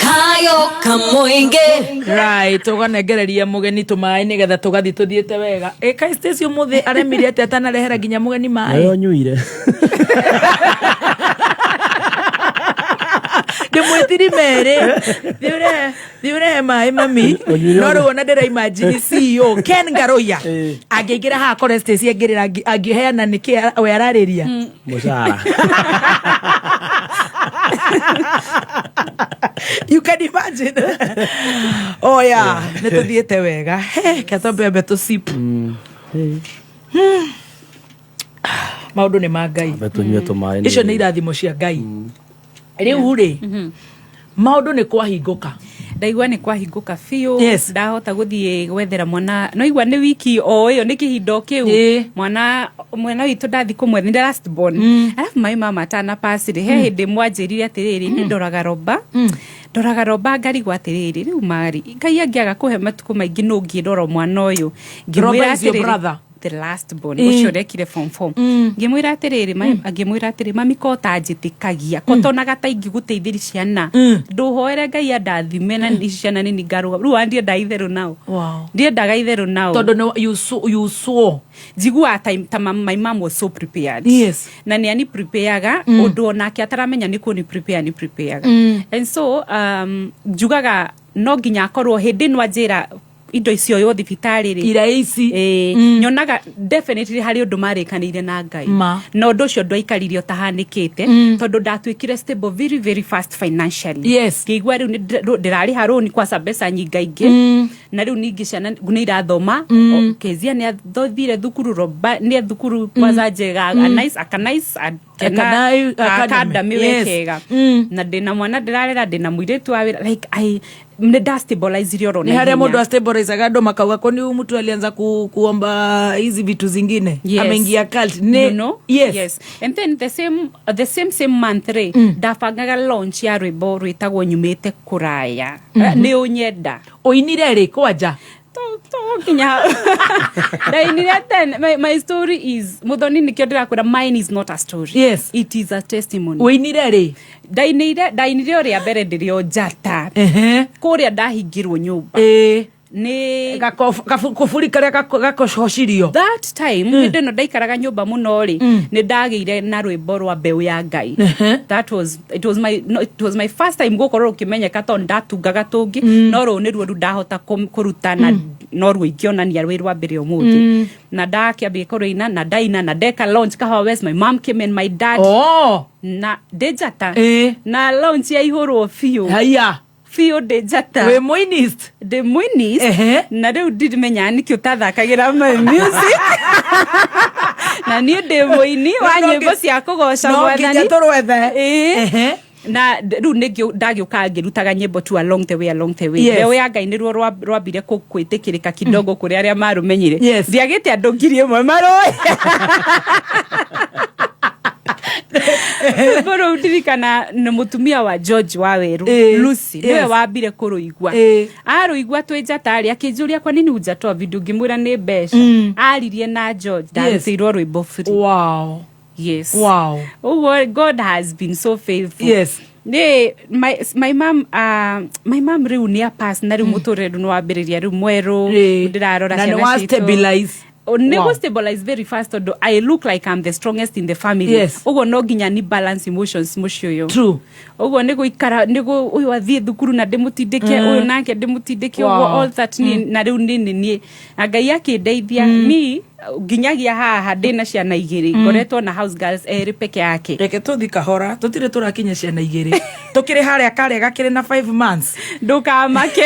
Kayo kamoinge. Right, tũganengereria mũgeni tũmaĩ nĩgetha tũgathiĩ tũthiĩte wega. Ĩ kaĩ Stacy ũmũthĩ aremire atĩa atanarehera nginya mũgeni maĩ? Nayo nyuire. Ndĩmwĩtiri merĩ. Thiĩ ũrehe, thiĩ ũrehe maĩ mami. Ũnyuire No ũrĩ- rĩu ona ndĩra imagine CEO Ken Ngaroia angĩingĩra haha akore Stacy angĩrĩra angĩheana nĩkĩ we ararĩria. Mũcara. You can imagine. Oh yeah, nĩ tũthiĩte wega. He, ke twambe ambe tũ sip. Maũndũ nĩ ma Ngai. Ambe tũnyue tũmaĩ. Icio nĩ irathimo cia Ngai. Rĩu rĩ, maũndũ nĩ kwahingũka. Ndaigua nĩ kwahingũka biũ. Yes. Ndahota gũthiĩ gwethera mwana no igua nĩ wiki o ĩyo nĩ kĩhinda o kĩu. Ĩĩ. Mwana witũ ndathi kũmwetha nĩ last born. Arabu maĩ mama atana pass rĩ, he hĩndĩ mwanjĩrire atĩrĩrĩ, niĩ ndoraga roba, ndoraga roba ngarigwo atĩrĩrĩ, rĩu marĩ Ngai angĩaga kũhe matukũ maingĩ nũ ũngĩrora mwana ũyũ. Roba Ngĩmwĩra is your atĩrĩrĩ, brother. The last born, Ĩĩ. ũcio ũrekire form 4. Ngĩmwĩra atĩrĩrĩ, ngĩmwĩra atĩrĩ, mami ko ũtanjĩtĩkagia, ko tonaga ta ingĩgũteithĩria ciana, ndũhoere Ngai andathime na ici ciana nini ngarũga. Rĩu andiendaga itherũ nao. Wow. Ndiendaga itherũ nao. Tondũ nĩ you swore. Njiguaga ta my mom was so prepared. Yes. Na nĩ ani prepareaga ũndũ onake ataramenya nĩ kũ ni prepare ni prepareaga. And so njugaga no nginya akorwo hĩndĩ ĩno anjĩra indo icio yo thibitarĩ rĩ. Ira ici. Ĩĩ. Nyonaga definitely harĩ ũndũ marĩkanĩire na Ngai. Ma. Na ũndũ ũcio ndwaikarire ũtahanĩkĩte, tondũ ndatuĩkire stable very very fast financially. Yes. Ngĩigua rĩu nĩ ndĩrarĩha rũni kwaca mbeca nyingaingĩ. Na rĩu ningĩ ciana nĩ irathoma. Kezia nĩ athire thukuru, Roba nĩ thukuru kwaca njega, a nice, aka nice, a kena, Akanai academy. academy Yes. wekega. Na ndĩna mwana ndĩrarera, ndĩna mũirĩtu wa wĩra, like I nĩ ndastabilizire oro na Ni harĩa ihenya. mũndũ astabilizaga andũ makauga kwani huyu mtu alianza kuomba hizi vitu zingine. Yes. Ameingia cult. Ni, You know? Yes. Yes. And then the same month rĩ, ndabangaga launch ya rwĩmbo rwĩtagwo nyumĩte kũraya. Nĩ ũnyenda. Ũinire rĩ kwanja? To nginya ndainire ten. My story is Muthoni, nĩkĩo ndĩrakwĩra mine is not a story. Yes. It is a testimony. Ũinire rĩ? Ndainire o rĩa mbere ndĩrĩ o njata. Kũrĩa ndahingirwo nyũmba. Ĩĩ. Nĩ Kuburi karĩa gakococirio. That time, hĩndĩ ĩno ndaikaraga nyũmba mũno rĩ, nĩ ndagĩire na rwĩmbo rwa mbeũ ya Ngai. That was, it was my, no, it was my first time gũkorwo rũkĩmenyeka tondũ ndatungaga tũngĩ, no rũu nĩruo rĩu ndahota kũruta na no ruo ingĩonania rwĩ rwa mbere ũmũthĩ. Na ndakĩambia kũrũina na ndaina na ndeka launch Kahawa West, my mom came and my dad. Oh. Na ndĩ njata. Ĩĩ. Na launch yaihũrwo biũ. Haiya. Biũ ndĩ njata. Wĩ mũinist? Ndĩ mũinist. Na rĩu ndimenyaga nĩkĩ ũtathakagĩra my music. Na niĩ ndĩ mũini wa No nyĩmbo cia kũgoca no Mwathani. nginya tũrwethe. Ĩĩ. Na rĩu nĩngĩ ndagĩũka ngĩrutaga nyĩmbo tu along the way, along the way. Yes. Mbeũ ya Ngai nĩruo rwambire kwĩtĩkĩrĩka kidogo kũrĩ arĩa marũmenyire. Yes. Ndiagĩte andũ 1,000 marũĩ. Rwĩmbo rũu ndirikana nĩ mũtumia wa George Waweru, Ĩĩ. Lucy, nĩwe Yes. wambire kũrũigua. Ĩĩ. Arũigua twĩ njata rĩ, akĩnjũria kwa nini hujatoa video, ngĩmwĩra nĩ mbeca. Aririe na George, ndarutĩirwo rwĩmbo free. Wow. Yes. Wow. Ũguo God has been so faithful. Yes. Nĩ my mom rĩu nĩ apass na rĩu mũtũrĩre rĩu nĩ wambĩrĩria rĩu mwerũ. Ĩĩ. Ndĩrarora Na nĩ ciana wa citũ. stabilize. Nĩ Wow. gũ stabilize very fast tondũ I look like I'm the strongest in the family. Yes. Ũguo no nginya ni balance emotions mũciĩ ũyũ. True. Ũguo nĩ gũikara nĩ ũyũ athiĩ thukuru na ndĩmũtindĩke, ũyũ nake ndĩmũtindĩke, ũguo Wow. all that ni, na rĩu nĩ nĩ niĩ. Na Ngai akĩndeithia ni nginyagia haha ndĩna ciana igĩrĩ, ngoretwo na house girls erĩ peke yake. Reke tũthi kahora, tũtirĩ tũrakinya ciana igĩrĩ. Tũkĩrĩ harĩa karĩa gakĩrĩ na 5 months. Ndũkamake.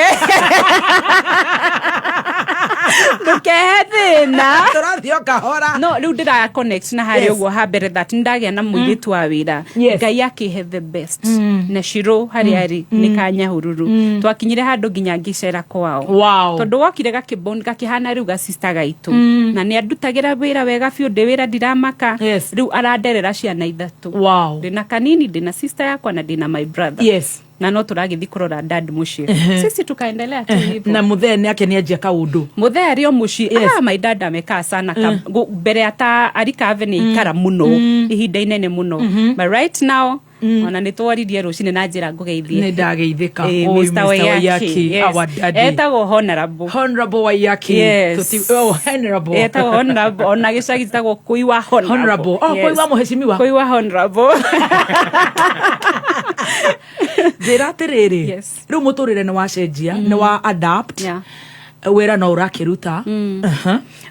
Ndũkehe thĩna. Tũrathiĩ o kahora. No rĩu ndĩra connect na harĩa Yes. ũguo ha mbere that nĩndagĩa na mũirĩtu wa wĩra. Yes. Ngai akĩhe the best. Na Shiro harĩa arĩ nĩ Kanyahururu. Twakinyire handũ nginya ngĩcera kwao. Wow. Tondũ wokire gakĩbond gakĩhana rĩu gacista gaitũ. Na nĩ andutagĩra wĩra wega biũ, ndĩ wĩra ndiramaka. Yes. Rĩu aranderera ciana ithatũ. Wow. Ndĩna kanini, ndĩna sister yakwa na ndĩna my brother. Yes. Na no tũragĩthiĩ kũrora dad mũciĩ. Sisi tukaendelea tu hivyo. Na muthee nĩ ake nĩ anjia kaũndũ. Muthee arĩ o mũciĩ. Ah, my dad amekaa sana mbere ata arikave nĩ aikara mũno ihinda inene mũno, but right now ona nĩ tworirie rũcinĩ na njĩra ngũgeithie. Nĩ ndageithĩka. Oi, Mr. Waiyaki, yes. our daddy. Etagwo Honorable. Honorable Waiyaki. Yes. Oh, Honorable. Etagwo Honorable, ona gĩcagi gĩtagwo Kũiwa Honorable. Honorable. Oh, Kũiwa mũheshimiwa. Kũiwa Honorable. Njĩra atĩrĩrĩ, rĩu mũtũrĩre nĩ wacenjia, nĩ wa adapt. Wĩra no ũrakĩruta?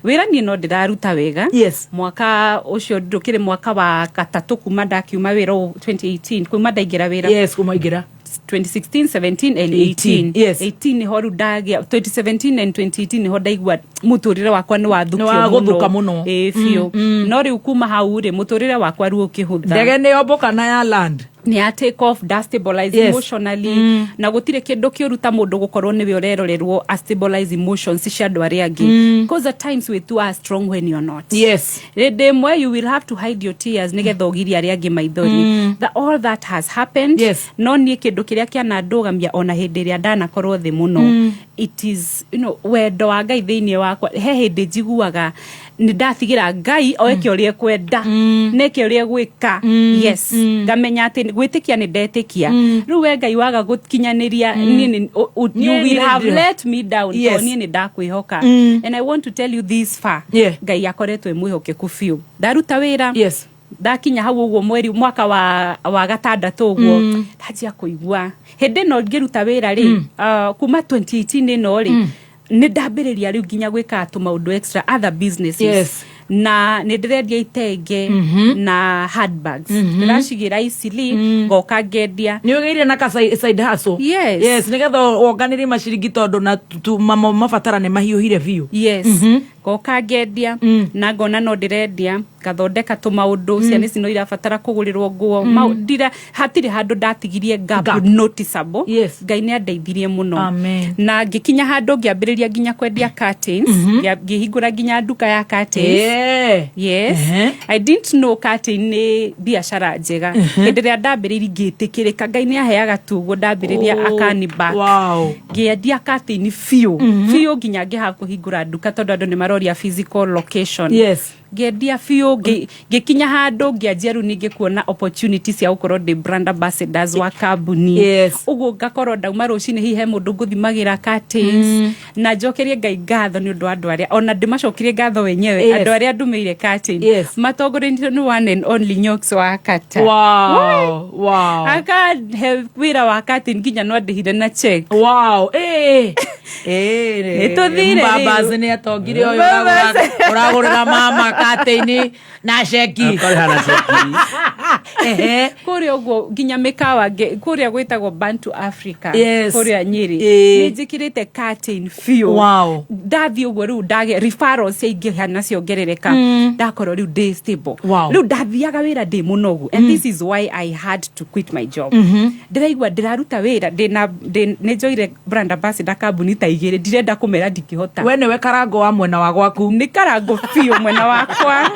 Wĩra niĩ no ndĩraruta wega. Mwaka ũcio ndũkĩrĩ mwaka wa gatatũ kuma ndakiuma wĩra ũyũ 2018, kuma ndaingĩra wĩra. Yes, kuma ingĩra. 2016, 17 and 18. 18. 18 nĩho rĩu ndagĩa, 2017 and 2018 nĩho ndaigua mũtũrĩre wakwa nĩ wathukio. Nĩ wagũthũka mũno. Ĩĩ biũ. No rĩu kuma hau rĩ, mũtũrĩre wakwa rĩu ũkĩhũtha. Ndege nĩ yomboka na ya land. Nĩ ya take off, da stabilize emotionally, na gũtirĩ kĩndũ kĩũru ta mũndũ gũkorwo nĩwe ũrerorerwo a stabilize emotions cia andũ arĩa angĩ, because at times we too are strong when you're not. Hĩndĩ ĩmwe you will have to hide your tears nĩgetha ũgirie arĩa angĩ maithori. All that has happened. No niĩ kĩndũ kĩrĩa kĩanandũgamia ona hĩndĩ ĩrĩa ndanakorwo thĩ mũno, it is wendo wa Ngai thĩinĩ wakwa. He hĩndĩ njiguaga nĩ ndatigĩra Ngai o eke ũrĩa ekwenda neke ũrĩa egwĩka. Yes, ngamenya atĩ gwĩtĩkia nĩ ndetĩkia. Rĩu we Ngai waga gũkinyanĩria, niĩ you Niĩ will nĩ have let me down. Tondũ niĩ nĩ ndakwĩhoka. And I want to tell you this far, Ngai akoretwo e mwĩhokeku biũ. Ndaruta wĩra, ndakinya hau ũguo mweri mwaka wa gatandatũ ũguo, ndanjia kũigua hĩndĩ ĩno ngĩruta wĩra rĩ, kuma 2018 ĩno rĩ, nĩ ndambĩrĩria rĩu nginya gwĩka tũmaũndũ extra, other businesses. Na nĩ ndĩrendia itenge na handbags. Ndĩracigĩra Isili, ngoka ngendia. Nĩ ũgĩire na ka side hustle. Yes. Yes, nĩgetha wonganĩrie maciringi tondũ na mabatara nĩ mahiũhire biũ. Yes. Ngoka ngendia na ngona no ndĩrendia, ngathondeka tũmaũndũ. Ciana ici no irabatara kũgũrĩrwo nguo. Ndira hatirĩ handũ ndatigirie gap, Gap. noticeable. Ngai nĩ andeithirie mũno. Amen. Na ngĩkinya handũ ngĩambĩrĩria nginya kwendia curtains. Ngĩhingũra nginya nduka ya curtains. Yes. I didn't know curtain nĩ biacara njega. Hĩndĩ ĩrĩa ndambĩrĩirie ngĩtĩkĩrĩka, Ngai nĩ aheaga tu ũguo ndambĩrĩria akani back. Ngĩendia curtain biũ biũ nginya ngĩhaga kũhingũra nduka tondũ andũ nĩ maroria physical location. Ngĩendia biũ, ngĩkinya handũ ngĩanjia rĩu ningĩ kuona opportunity cia gũkorwo ndĩ brand ambassadors wa kambuni. Ũguo ngakorwo ndauma rũcinĩ, hihi he mũndũ ngũthimagĩra curtains. Na njokerie Ngai ngatho nĩ ũndũ wa andũ arĩa ona ndĩmacokerie ngatho wenyewe, andũ arĩa ndũmĩire curtain. Matongoretio nĩ one and only Nyox wa Kata. Akahe wĩra wa curtain nginya no andĩhire na check. Wow. Eh. Nĩ tũthire Mbabas rĩu. nĩ atongire ũyũ Mbabas. ũragũrĩra mama katĩini na ceki. Akarĩha na ceki. Kũrĩa ũguo nginya mĩkawa kũrĩa gwĩtagwo Bantu Africa. Kũrĩa Nyĩrĩ. Nĩ njĩkĩrĩte curtain biũ. Ndathiĩ ũguo rĩu ndagĩa referrals ciaingĩha na ciongerereka. Ndakorwo rĩu ndĩ stable. Rĩu ndathiaga wĩra ndĩ mũnogu, and this is why I had to quit my job. Ndĩraigua ndĩraruta wĩra ndĩna nĩ njoire brand ambassador kambuni ta igĩrĩ, ndirenda kũmera ndingĩhota. We nĩwe karango wa mwena wa gwaku. Nĩ karango biũ mwena wakwa.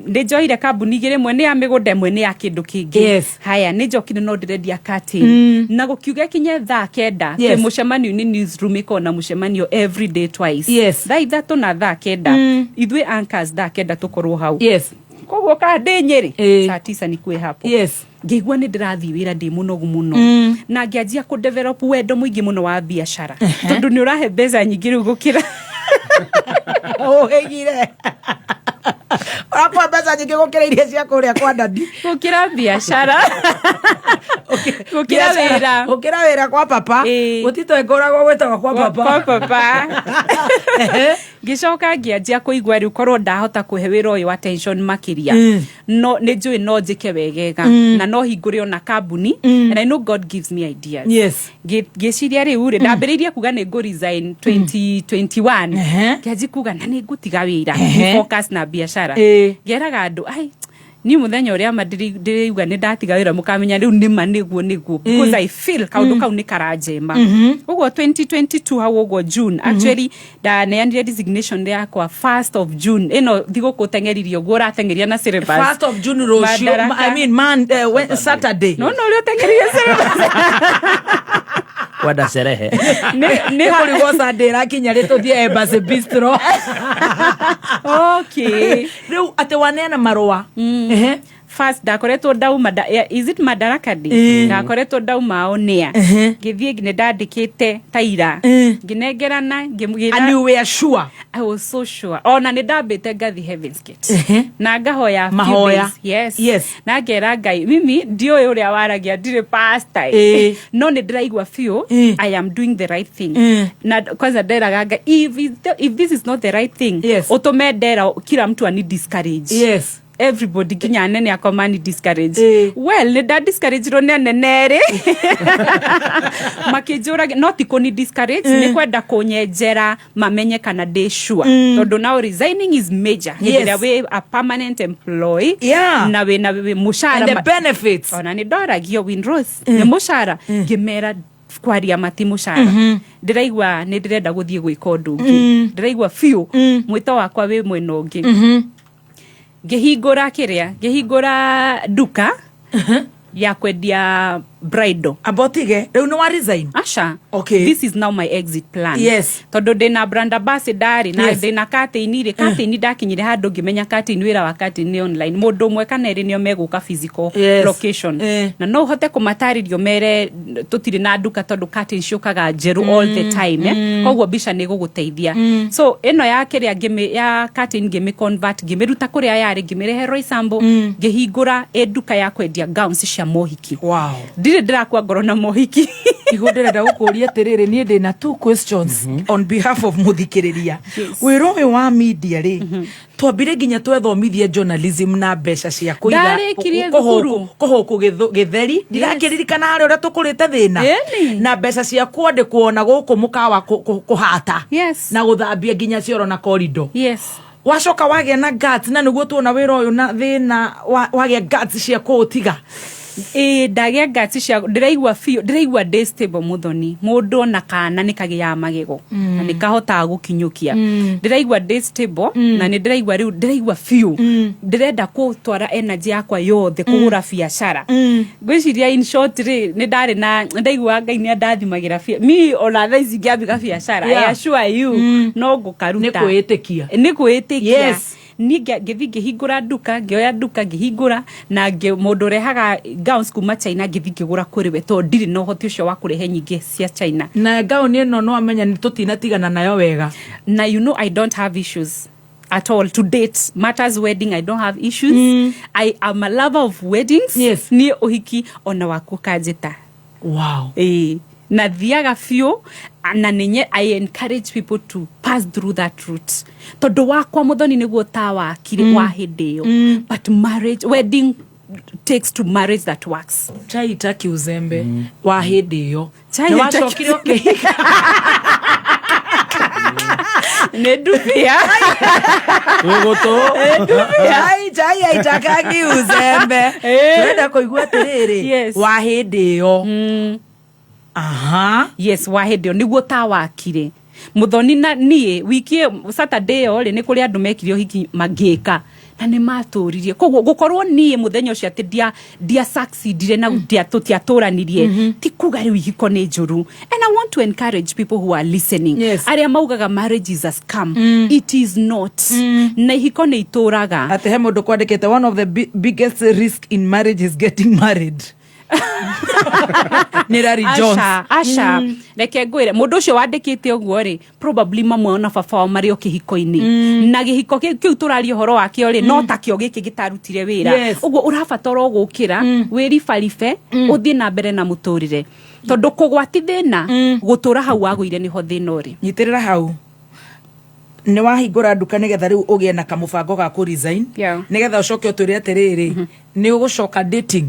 Nĩ njoire kambuni igĩrĩ, ĩmwe nĩ ya mĩgũnda, ĩmwe nĩ ya kĩndũ kĩngĩ. Haya, nĩ njokire no ndĩrendia curtain. Na gũkiuga kinye thaa 9, twĩ mũcemanio-inĩ, newsroom ĩkoragwo na mũcemanio every day twice. Thaa 3 na thaa 9. Ithuĩ anchors thaa 9 tũkorwo hau. Koguo kana ndĩ Nyĩrĩ saa 9 nikuwe hapo. Ngĩigua nĩ ndĩrathiĩ wĩra ndĩ mũnogu mũno. Na ngĩanjia kũ develop wendo mũingĩ mũno wa biacara tondũ nĩ ũrahe mbeca nyingĩ rĩu gũkĩra Ũhĩgire. Ũrakua mbeca nyingĩ gũkĩra iria cia kũrĩa kwa dadi. Gũkĩra biacara. Gũkĩra wĩra. Gũkĩra wĩra kwa papa. Gũtito ĩkũragwo gwĩtagwo kwa papa. Kwa papa. Ngĩcoka ngĩanjia kũigua rĩu korwo ndahota kũhe wĩra ũyũ attention makĩria. No nĩ njũĩ no njĩke wegega. Na no hingũre ona kambuni. And I know God gives me ideas. Ngĩciria rĩu rĩ, ndambĩrĩirie kuga nĩ ngũ resign 2021. Ngĩanjia kuga na nĩ ngũtiga wĩra. Focus na biacara. Ngeraga andũ ai Niĩ mũthenya ũrĩa ma ndĩrĩigua nĩ ndatiga wĩra, mũkamenya rĩu nĩma nĩguo because I feel kaũndũ kau nĩ karanjema. Ũguo 2022 hau ũguo June, actually ndaneanire resignation yakwa 1st of June, ĩno thigũkũ teng'eririe ũguo ũrateng'eria na syllabus. 1st of June rũciũ. Madaraka. I mean man, Saturday. No ũrĩa ũteng'eririe syllabus. Kwenda sherehe. Nĩ kũrigwo Sunday ĩrakinya rĩ tũthiĩ Embassy Bistro. Okay. Rĩu atĩ waneana marũa. Ehe. First ndakoretwo ndauma is it Madaraka Day? Ndakoretwo ndauma onia, ngĩthiĩ nĩ ndandĩkĩte taira, ngĩnengerana, ngĩmwĩra. And you were sure? I was so sure. Ona nĩ ndambĩte ngathi Heaven's Gate na ngahoya few Mahoya. days. Yes. Yes. Na ngera Ngai, mimi ndiũĩ ũrĩa waragia, ndirĩ pastor, no nĩ ndĩraigua biũ I am doing the right thing. Na kwanza nderaga Ngai, if this is not the right thing, ũtũme ndera kila mtu ani discourage. Everybody, nginya anene akwa mani discourage. Well, nĩ nda discourage-irwo nĩ anene erĩ, makĩnjũragia, no ti kũni discourage, nĩ kwenda kũnyenjera mamenye kana ndĩ sure, tondũ now resigning is major hĩndĩ ĩrĩa wĩ a permanent employee na wĩna wĩ mũcara And the benefits. Ona nĩ ndoragio, Winrose, nĩ mũcara? Ngĩmera kwaria mati mũcara, ndĩraigua nĩ ndĩrenda gũthiĩ gwĩka ũndũ ũngĩ. Ndĩraigua biũ mwĩto wakwa wĩ mwena ũngĩ. Ngĩhingũra kĩrĩa, ngĩhingũra nduka ya kwendia bridal. Amba ũtige rĩu, nĩ wa resign? Aca. Okay. This is now my exit plan. Tondũ ndĩna brand ambassador rĩ, na ndĩna curtain rĩ, curtain ndakinyire handũ ngĩmenya curtain, wĩra wa curtain nĩ online, mũndũ ũmwe kana erĩ nĩo megũka physical location. Na no ũhote kũmatarĩria mere tũtirĩ na nduka, tondũ curtain ciũkaga njerũ all the time, eh? Koguo mbica nĩ ĩgũgũteithia. So ĩno ya kĩrĩa ya curtain ngĩmĩ convert, ngĩmĩruta kũrĩa yarĩ, ngĩmĩrehe Roysambu, ngĩhingũra ĩ nduka ya kwendia gowns cia mohiki. Ndirĩ ndĩrakua ngoro na mohiki. Igo ndĩrenda gũkũria atĩrĩrĩ, niĩ ndĩna two questions on behalf of mũthikĩrĩria. Wĩra ũyũ wa media rĩ, twambire nginya twethomithie journalism na mbeca cia kũiga. Ndarĩkirie thukuru. Kũhũkũ gĩtheri, ndirakĩririkana harĩa ũrĩa tũkũrĩte thĩna na mbeca cia kwandĩkwo na gũkũ mũkawa kũhata na gũthambia nginya cioro na korido. Wacoka wagĩa na guts, na nĩguo tuona wĩra ũyũ na thĩna, wagĩa guts cia kũũtiga? Ĩĩ, ndagĩa guts cia, ndĩraigua biũ, ndĩraigua ndĩ stable. Mũthoni, mũndũ ona kana nĩ kagĩaga magego na nĩ kahotaga gũkinyũkia. Ndĩraigua ndĩ stable na nĩ ndĩraigua rĩu, ndĩraigua biũ ndĩrenda gũtwara energy yakwa yothe kũhũra biacara. Ngwĩciria in short rĩ, nĩ ndarĩ na ndaiguaga Ngai nĩ andathimagĩra mi ona thaa ici ingĩambiga biacara, I assure you, no ngũkaruta. Nĩ kwĩĩtĩkia. Nĩ kwĩĩtĩkia. Niĩ ngĩthiĩ ngĩhingũra nduka, ngĩoya nduka ngĩhingũra na mũndũ ũrehaga gowns kuma China, ngĩthiĩ ngĩgũra kũrĩ we, tondũ ndirĩ na ũhoti ũcio wa kũrehe nyingĩ cia China. Na ngaũni ĩno no amenya nĩ tũtinatigana nayo wega. Na you know I don't have issues at all to date. Matters wedding, I don't have issues. I am a lover of weddings. Niĩ ũhiki ona waku kanjĩta. Ĩĩ, na thiaga biũ na ninye I encourage people to pass through that route, tondũ wakwa mũthoni nĩguo tawakire wa hĩndĩ ĩyo. But marriage, wedding takes to marriage that works. Chai itaki uzembe wa hĩndĩ ĩyo. Chai Nĩ itaki wacokire ũkĩhika? Nĩ ndubia. Wĩgũtũ. Chai, chai haitakangi uzembe. Tũrenda kũigua atĩrĩrĩ, wa hĩndĩ ĩyo. Aha. Yes, wa hĩndĩ ĩyo nĩguo tawakire, mũthoni. Na niĩ wiki ĩyo, Saturday ĩyo rĩ, nĩ kũrĩ andũ mekire ũhiki mangĩka na nĩ matũririe. Koguo gũkorwo niĩ mũthenya ũcio atĩ ndia succeedire na tũtiatũranirie, ti kuga rĩu ihiko nĩ njũru. And I want to encourage people who are listening, arĩa maugaga marriage is a scam, it is not, na ihiko nĩ itũraga. Atĩ he mũndũ kwandĩkĩte, "One of the biggest risk in marriage is getting married." Nĩ Larry Jones. Aca, aca. Reke ngwĩre, mũndũ ũcio wandĩkĩte ũguo rĩ, probably mamwe ona baba wao marĩ o kĩhiko-inĩ, na gĩhiko kĩu tũraria ũhoro wakĩo rĩ, no takĩo gĩkĩ gĩtarutire wĩra. Ũguo ũrabatara o gũkĩra wĩribaribe, ũthiĩ na mbere na mũtũrĩre, tondũ kũgwati thĩna gũtũra hau wagũire nĩho thĩna ũrĩ. Nyitĩrĩra hau, nĩ wahingũra nduka nĩgetha rĩu ũgĩe na kamũbango ga kũ resign, nĩgetha ũcoke ũtwĩre atĩrĩrĩ, nĩ ũgũcoka dating.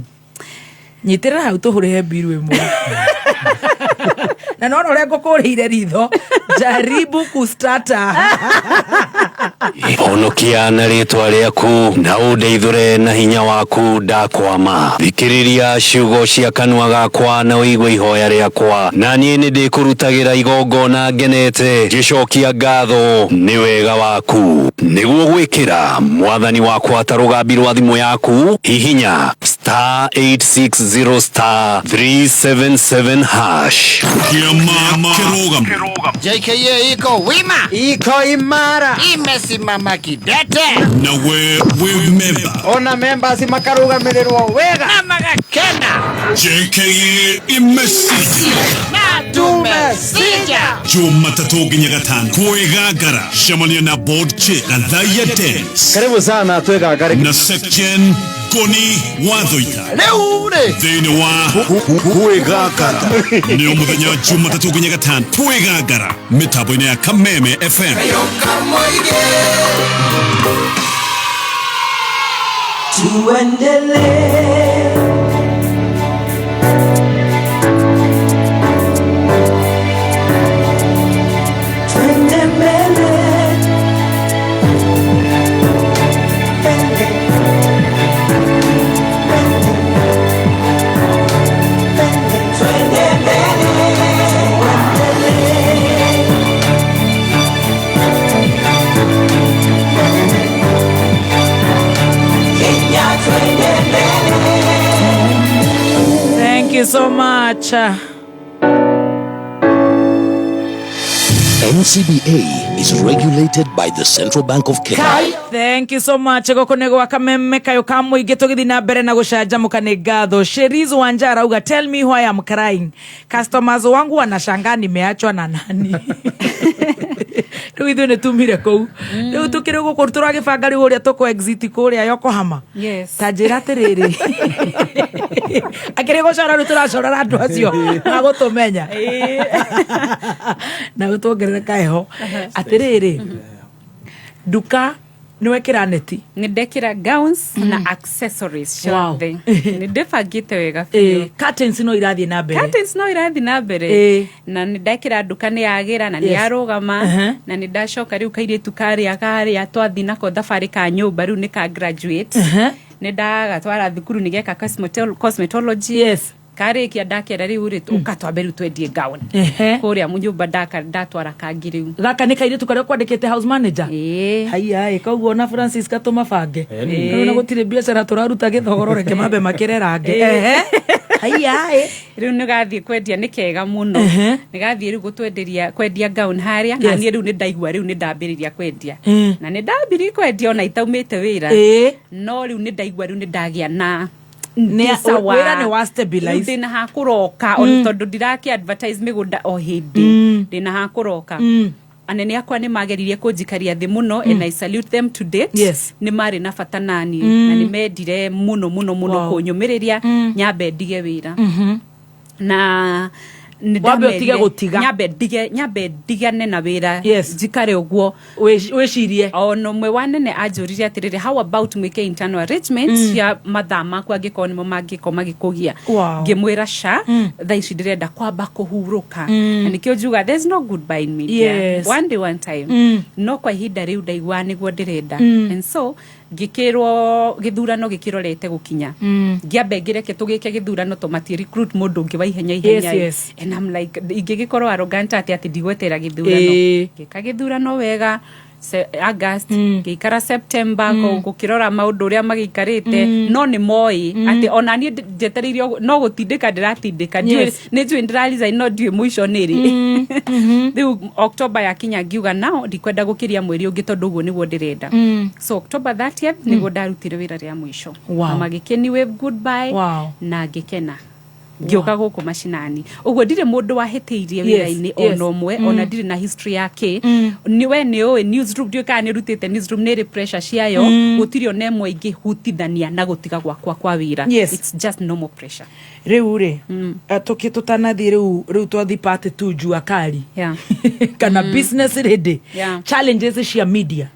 Nyitĩrĩra hau tũhũrĩhe mbiru ĩmwe, na nona ũrĩa ngũkũrĩire ritho, jaribu kustata. Honokia na rĩtwa rĩaku na ũndeithũre na hinya waku ndakwama. Thikĩrĩria ciugo cia kanua gakwa na ũigue ihoya rĩakwa, na niĩ nĩndĩkũrutagĩra igongona ngenete, ngĩcokia ngatho nĩ wega waku. Nĩguo gwĩkĩra mwathani wakwa ta rũgambi rwa thimũ yaku, hihinya star 860 star 377 hash. Kĩama kĩrũgamu. JKA iko wima, iko imara, imesimama kidete. Nawe wĩ memba. Ona members makarugamirĩrwo wega na magakena. JKA imesija. Na tumesija. Jumatatũ nginya gatano kwĩgangara cemania na board chair Gathaia Dennis. Karibu sana twĩgangare. Na Secgen Ngoni Wathoika. Rĩu rĩ thĩinĩ wa kwĩgangara nĩ o mũthenya Jumatatũ nginya gatano kwĩgangara mĩtambo-inĩ ya Kameme FM. Tuendelee. Twende mbele. Mbele. Mbele. Twende mbele. Tuendelee. Kenya twende mbele. Thank you so much. NCBA is regulated by the Central Bank of Kenya. Thank you so much. Gũkũ nĩ gwa Kameme kayũ ka mũingĩ tũgĩthiĩ na mbere na gũcanjamũka nĩ ngatho. Sheriz Wanja arauga tell me why I'm crying. Customers wangu wanashangaa nimeachwa na nani. Rĩu ithuĩ nĩ tumire kũu. Rĩu tũkĩrĩ gũkũ tũragĩbanga rĩu ũrĩa tũkũ exit kũrĩa Yokohama. Yes. Ta njĩra atĩrĩrĩ. Akĩrĩ gũcora rĩu tũracorera andũ acio magũtũmenya. Na gũtuongerera kaheho. Atĩrĩrĩ. Nduka nĩ wekĩra neti. Nĩ ndekĩra gowns na accessories Wow. ciothe. Nĩ ndĩbangĩte wega biũ. Curtains no irathiĩ na mbere. Curtains no irathiĩ na mbere. Na nĩ ndekĩra nduka nĩ yagĩra na nĩ yarũgama. Na nĩ ndacoka rĩu kairĩtu karĩa karĩa twathiĩ nako thabarĩ ka nyũmba rĩu nĩ ka graduate. Nĩ ndagatwara thukuru nĩ geka cosmetology. Yes. Karĩkia ndakera rĩu rĩ ũka twambe rĩu twendie gown. Kũrĩa nyũmba ndatwara kangĩ rĩu. Gaka nĩ kairĩtu karĩa kwandĩkĩte house manager. Haiya ĩ koguo ona Francis katũmabange. Rĩu na gũtirĩ biacara tũraruta gĩthogoro reke mambe makĩrerange. Haiya ĩ. Rĩu nĩ gathiĩ kwendia nĩ kega mũno. Nĩ gathiĩ rĩu gũtwenderia kwendia gown harĩa na niĩ rĩu nĩ ndaigua rĩu nĩ ndambĩrĩria kwendia. Na nĩ ndambirie kwendia ona itaumĩte wĩra. No rĩu nĩ ndaigua rĩu nĩ ndagĩa na Wĩra nĩ wa stabilize. Rĩu ndĩna ha kũroka ona tondũ ndirakĩ advertise mĩgũnda o hĩndĩ. Ndĩna ha kũroka. Anene akwa nĩ mageririe kũnjikaria thĩ mũno and I salute them to date. Yes. Nĩ marĩ na bata nani na nĩ mendire mũno mũno mũno kũnyũmĩrĩria nyambe ndige wĩra. Na nĩ Wambe ũtige ndamerire gũtiga. nyambe ndige nyambe ndigane na wĩra. Yes. Njikare ũguo. Wĩcirie. Ona ũmwe wa nene anjũririe atĩrĩrĩ how about mwĩke internal arrangement cia mathaa maku angĩkorwo nĩmo mangĩkorwo magĩkũgia. Wow. Ngĩmwĩra ca thaa ici ndĩrenda kwamba kũhurũka. Na nĩkĩo njuga there's no goodbye in media. Yes. One day one time. No kwa ihinda rĩu ndaiguaga nĩguo ndĩrenda. And so ngĩkĩrwo gĩthurano gĩkĩrorete gũkinya. Ngĩambe ngĩreke tũgĩke gĩthurano tũmatie recruit mũndũ ũngĩ wa ihenya ihenya. Yes, yes. And I'm like ingĩgĩkorwo arrogant atĩa atĩ ndigweterera gĩthurano. Ngĩka gĩthurano wega August ngĩikara September gũkĩrora maũndũ ũrĩa magĩikarĩte no nĩ moĩ atĩ ona niĩ njetereire no gũtindĩka ndĩratindĩka. Yes. Nĩ njũĩ ndĩra resign no ndiũĩ mũico nĩ rĩ. Rĩu October yakinya ngiuga nao ndikwenda gũkĩria mweri ũngĩ tondũ ũguo nĩguo ndĩrenda. So October 30th nĩguo ndarutire wĩra rĩa mũico. Wow. Na magĩkĩni wave goodbye Wow. na ngĩkena. Ngĩũka gũkũ macinani. Ũguo ndirĩ mũndũ wahĩtĩirie wĩra-inĩ ona ũmwe, ona ndirĩ na history yake. Nĩ we nĩ ũĩ newsroom ndiũĩ kana nĩ rutĩte newsroom nĩ ĩrĩ pressure ciayo. Gũtirĩ ona ĩmwe ingĩhutithania na gũtiga gwakwa kwa wĩra. Yes. It's just normal pressure. Rĩu rĩ, tũkĩ tũtanathiĩ rĩu rĩu twathiĩ part two jua kali. Yeah. Kana business ready. Yeah. Challenges cia media.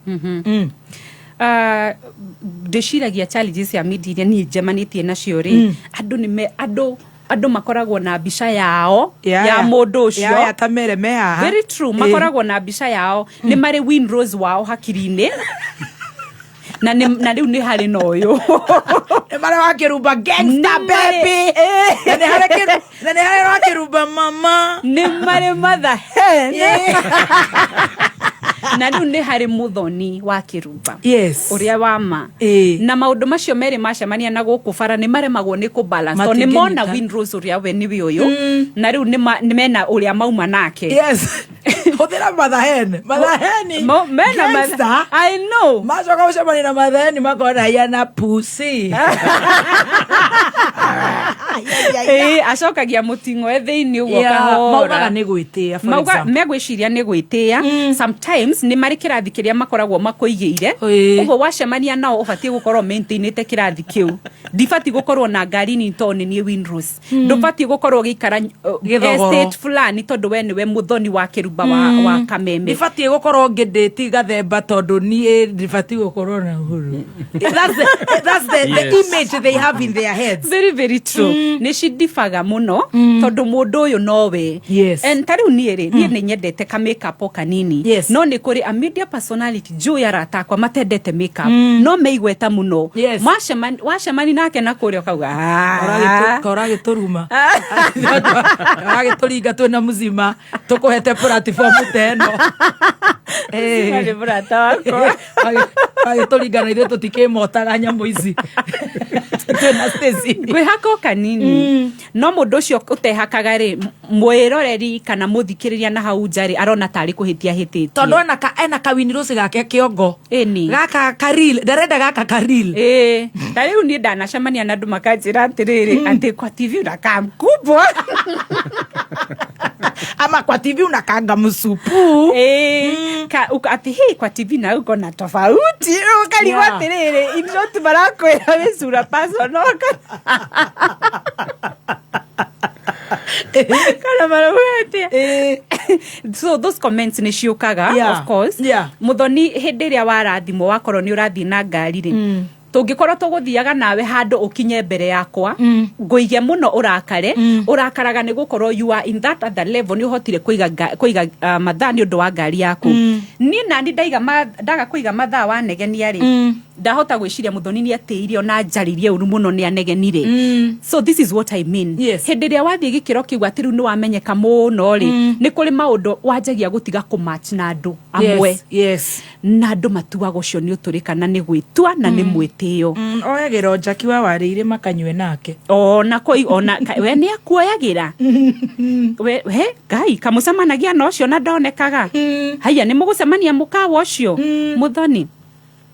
Ndĩciragia challenges cia media iria niĩ njemanĩtie nacio rĩ, andũ nĩ me andũ Andũ makoragwo na mbica yao Yeah, ya yeah. mũndũ ũcio. Yeah, yeah, ta mere me haha. Very true. Eh. Makoragwo na mbica yao, nĩ marĩ Win Rose wao hakiri-inĩ, na rĩu nĩ harĩ na ũyũ. Nĩ marĩ wa kĩrumba gangster baby, na nĩ harĩ na nĩ harĩ wa kĩrumba mama. Nĩ marĩ mother hen, na rĩu nĩ harĩ mũthoni wa kĩrumba. Yes. Ũrĩa wa ma na maũndũ macio merĩ macemania na gũkũ bara nĩ maremagwo nĩ kũbalance tondũ nĩ mona Matingĩnyita. Win Rose ũrĩa we nĩwe ũyũ, na rĩu nĩ mena ũrĩa mauma nake. Yes, hũthĩra mother hen, mother hen. Mena Gangster. I know. Macoka gũcemania na mother hen makona yana pussy. Ĩĩ, acokagia mũting'oe thĩinĩ ũguo Yeah, kahora. maugaga nĩ gwĩtĩĩa, for Mauga example. megwĩciria nĩ gwĩtĩĩa. Sometimes nĩ marĩ kĩrathi kĩrĩa makoragwo makũigĩire. Ũguo wacemania nao ũbatiĩ gũkorwo maintainĩte kĩrathi kĩu. Ndibatiĩ gũkorwo na ngari nini tondũ nĩ niĩ Winrose. Ndũbatiĩ gũkorwo ũgĩikara Gĩthogoro. estate fulani tondũ we nĩwe mũthoni wa kĩrumba wa kameme. Ndibatiĩ gũkorwo ngĩndĩti gathemba tondũ niĩ ndibatiĩ gũkorwo na ũhuru. That's the image they have in their heads. Very, very true. Nĩ cindibaga mũno tondũ mũndũ ũyũ nowe. Yes. And ta rĩu niĩ rĩ, niĩ nĩ nyendete ka makeup o kanini. Yes. No nĩ kũrĩ a media personality njũĩ arata akwa matendete makeup, no meigweta mũno. Yes. Wacemani nake na kũrĩa ũkauga, "Ah." Koragĩtũruma, oragĩtũringa twĩna mũcima tũkũhete platform ta ĩno. Mũcima nĩ mũrata wakwa. Agĩtũringa na ithuĩ tũtikĩmotaga nyamũ ici twĩna Stacy. Ngwĩhaka o kanini, no mũndũ ũcio ũtehakaga rĩ, mwĩroreri kana mũthikĩrĩria na hau nja rĩ, arona tarĩ kũhĩtia hĩtĩtie. Tondũ ena kawini rũci gake kĩongo. Ĩni. Gaka karil ndarenda gaka karil. Ĩĩ, ta rĩu niĩ ndanacemania na andũ makanjĩra atĩrĩrĩ, atĩ kwa TV unakaa mkubwa. Ama kwa TV unakanga msupu. Ĩĩ, atĩ hii kwa TV na uko na tofauti. Ũkarigwo atĩrĩrĩ, in short marakwĩra wĩ sura personal kana marauga atĩa? So those comments nĩ ciũkaga. Of course. Mũthoni, hĩndĩ ĩrĩa warathimwo wakorwo nĩ ũrathiĩ na ngari rĩ, tũngĩkorwo tũgũthiaga nawe handũ ũkinye mbere yakwa ngũige mũno ũrakare, ũrakaraga nĩ gũkorwo you are in that other level, nĩ ũhotire kũiga mathaa nĩ ũndũ wa ngari yaku. Niĩ nani ndaiga ndaga kũiga mathaa wanegenia rĩ, ndahota gwĩciria mũthoni nĩ atĩirie ona njarĩrie ũru mũno nĩ anegenire. So this is what I mean. Yes. Hĩndĩ ĩrĩa wathiĩ gĩkĩro kĩu atĩ rĩu nĩ wamenyeka mũno rĩ, nĩ kũrĩ maũndũ wanjagia gũtiga kũmatch na andũ amwe. Yes. Na andũ matuaga ũcio nĩ ũtũrĩ kana nĩ gwĩtua na nĩ mwĩtĩo. Oyagĩra o Jackie wa warĩire makanyue nake. Ona koi ona we nĩ akuoyagĩra we he ngai kamũcemanagia na ũcio na ndonekaga. Haiya, nĩ mũgũcemania mũkawa ũcio mũthoni.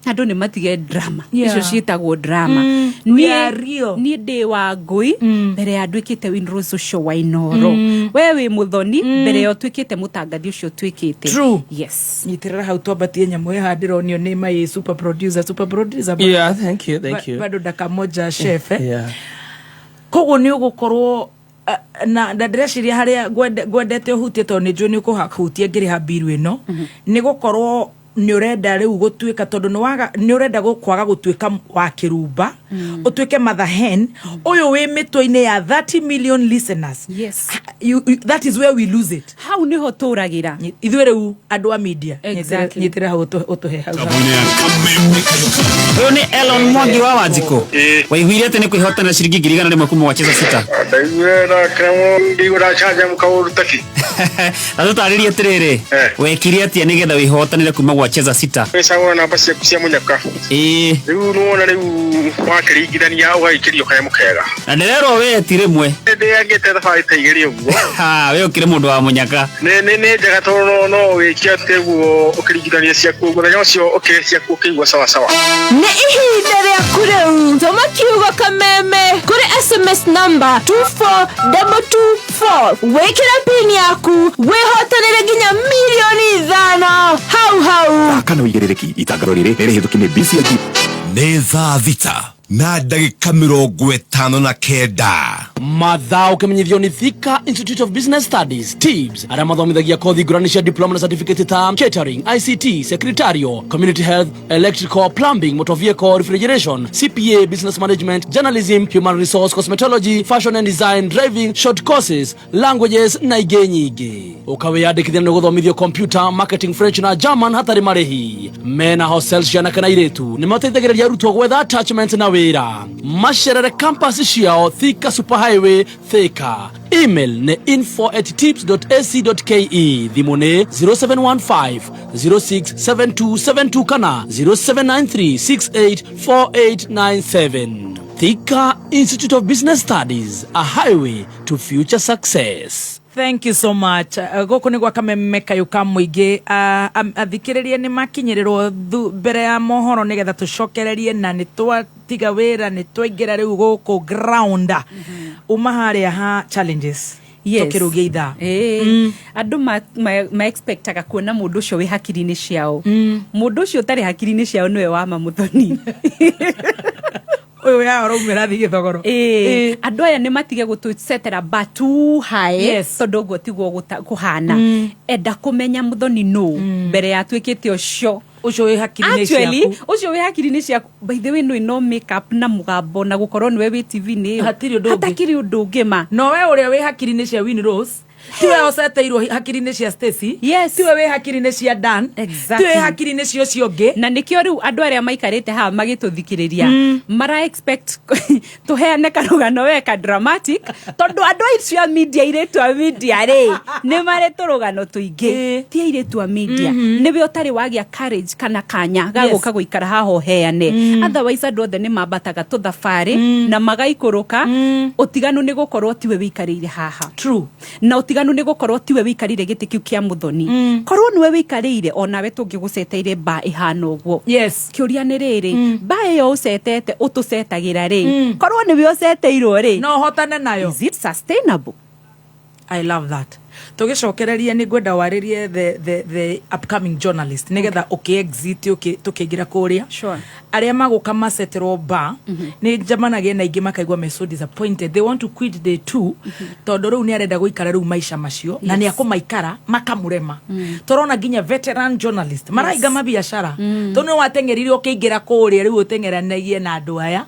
Andũ nĩ matige drama. Icio ciĩtagwo drama. We are real. Niĩ ndĩ wa ngũi mbere ya nduĩkĩte Winrose ũcio wa Inoro. We wĩ mũthoni mbere ya ũtuĩkĩte mũtangathi ũcio ũtuĩkĩte. True. Yes. Nyitĩrĩra hau twambatie nyamũ ĩyo haha ndĩronio nĩ my super producer, super producer. Yeah, thank you, thank you. Bado dakika moja, chef, eh? Yeah. Koguo nĩ ũgũkorwo na ndĩreciria harĩa ngwendete ũhutie tondũ nĩ njũĩ nĩ ũkũhahutia ngĩrĩha mbiru ĩno, nĩ gũkorwo nĩ ũrenda rĩu gũtuĩka tondũ nĩ ũrenda kwaga gũtuĩka wa kĩrumba, ũtuĩke mother hen ũyũ wĩ mĩtwe-inĩ ya 30 million listeners. Yes. That is where we lose it. Hau nĩho tũragĩra. Ithuĩ rĩu andũ a media. Exactly. Nyitĩrĩra hau ũtũhe hau. Ũyũ nĩ Elon Mwangi wa Wanjikũ. Waiguire atĩ nĩ kwĩhotana ciringi 100,000 kuma wacheza sita? Ndaiguire na kĩramo ndigua ndacanjamũka ũru taki. Na tũtarĩrie atĩrĩrĩ, wekire atĩa nĩgetha wĩhotanĩre kuma gwa cheza sita? Wĩcagũra namba ciaku cia mũnyaka. Rĩu nĩwona rĩu wakĩringithania ũgagĩkĩrio kanyamũ kega. Na ndĩrerwo we ti rĩmwe. Ndĩangĩte thabarĩ ta igĩrĩ ũguo. Ha, we ũkĩrĩ mũndũ wa mũnyaka. Nĩ njega tondũ no wĩke atĩ ũguo ũkĩringithania ciaku mũthenya ũcio ũkĩrĩa ciaku ũkĩigua sawa sawa. Nĩ ihinda rĩaku rĩu, tũma kiugo kameme kũrĩ SMS number 24224, wĩkĩre pin yaku wĩhotanĩre nginya 5 mirioni hau hau. Kana ũigĩrĩrĩki itangatho rĩrĩ nĩ rĩhĩtũki nĩ BCLG. Nĩ thaa 6 na ndagĩka 59. Mathaa ũkĩmenyithio nĩ Thika Institute of Business Studies TIBS arĩa mathomithagia kothi ngũrani cia diploma na certificate ta catering, ICT, secretarial, community health, electrical, plumbing, motor vehicle, refrigeration, CPA, business management, journalism, human resource, cosmetology, fashion and design, driving, short courses, languages na ingĩ nyingĩ. Ũkawĩyandĩkithia nĩ gũthomithio computer, marketing, French na German hatarĩ marĩhi. Mena hostel cia anake na airĩtu nĩ mateithagĩrĩria arutwo gwetha attachment na wĩra. Macerere campus ciao Thika Super Highway Thika. Email nĩ info@tips.ac.ke, thimũ nĩ 0715 067272 kana 0793684897. Thika Institute of Business Studies, a highway to future success. Thank you so much. Gũkũ nĩ gwa kameme kayũ ka mũingĩ. Athikĩrĩria nĩ makinyĩrĩrwo mbere ya mohoro nĩgetha tũcokererie na nĩ twatiga wĩra, nĩ twaingĩra rĩu gũkũ ground. Uma harĩa ha challenges. Yes. Tũkĩrũgia ithaa. Ĩĩ. Andũ ma expectaga kuona mũndũ ũcio wĩ hakiri-inĩ ciao. Mũndũ ũcio ũtarĩ hakiri-inĩ ciao nĩwe wama mũthoni. Ũyũ ya ũraumĩra thiĩ gĩthogoro. Ĩĩ. Andũ aya nĩ matige gũtũcetera bar too high, tondũ ũguo tiguo kũhana. Enda kũmenya mũthoni nũ mbere ya atuĩkĩte ũcio ũcio wĩ hakiri-inĩ Actually, ciaku. Ũcio wĩ hakiri-inĩ ciaku, by the way, no ino makeup na mũgambo na gũkorwo nĩwe wĩ TV-inĩ ĩyo. Hatirĩ ũndũ ũngĩ. Hatakĩrĩ ũndũ ũngĩ ma. No we ũrĩa wĩ hakiri-inĩ cia Winnie Rose tiwe ũceteirwo hakiri-inĩ cia Stacy, tiwe wĩ hakiri-inĩ cia Dan, tiwe wĩ hakiri-inĩ cia ũcio ũngĩ. Na nĩkĩo rĩu andũ arĩa maikarĩte haha magĩtũthikĩrĩria mara expect tũheane karũgano we ka dramatic, tondũ andũ acio a media, airĩtu a media rĩ, nĩ marĩ tũrũgano tũingĩ. Ti airĩtu a media, nĩwe ũtarĩ wagĩa courage kana kanya ga gũka gũikara haha ũheane. Otherwise andũ othe nĩ mambataga tũthabarĩ na magaikũrũka. Ũtiganu nĩ gũkorwo tiwe wĩikarĩire haha. True. Na ũtiganu nĩ gũkorwo tiwe wĩikarĩire gĩtĩ kĩu kĩa mũthoni. Korwo nĩwe wĩikarĩire, onawe tũngĩgũceteire mba ĩhana ũguo. Kĩũria nĩ rĩrĩ, mba ĩyo ũcetete ũtũcetagĩra rĩ, korwo nĩwe ũceteirwo rĩ, no ũhotane nayo? Is it sustainable? I love that. Tũgĩcokereria nĩ ngwenda warĩrie the upcoming journalist nĩgetha ũkĩ-exit tũkĩingĩra kũrĩa arĩa magũka maceterwo ba. Nĩ njamanagia na ingĩ makaigua me so disappointed, they want to quit day two, tondũ rĩu nĩ arenda gũikara rĩu maica macio na nĩ akũmaikara makamũrema. Tũrona nginya veteran journalist marahinga mabiacara tondũ nĩ wateng'erire ũkĩingĩra kũrĩa, rĩu ũteng'eranagie na andũ aya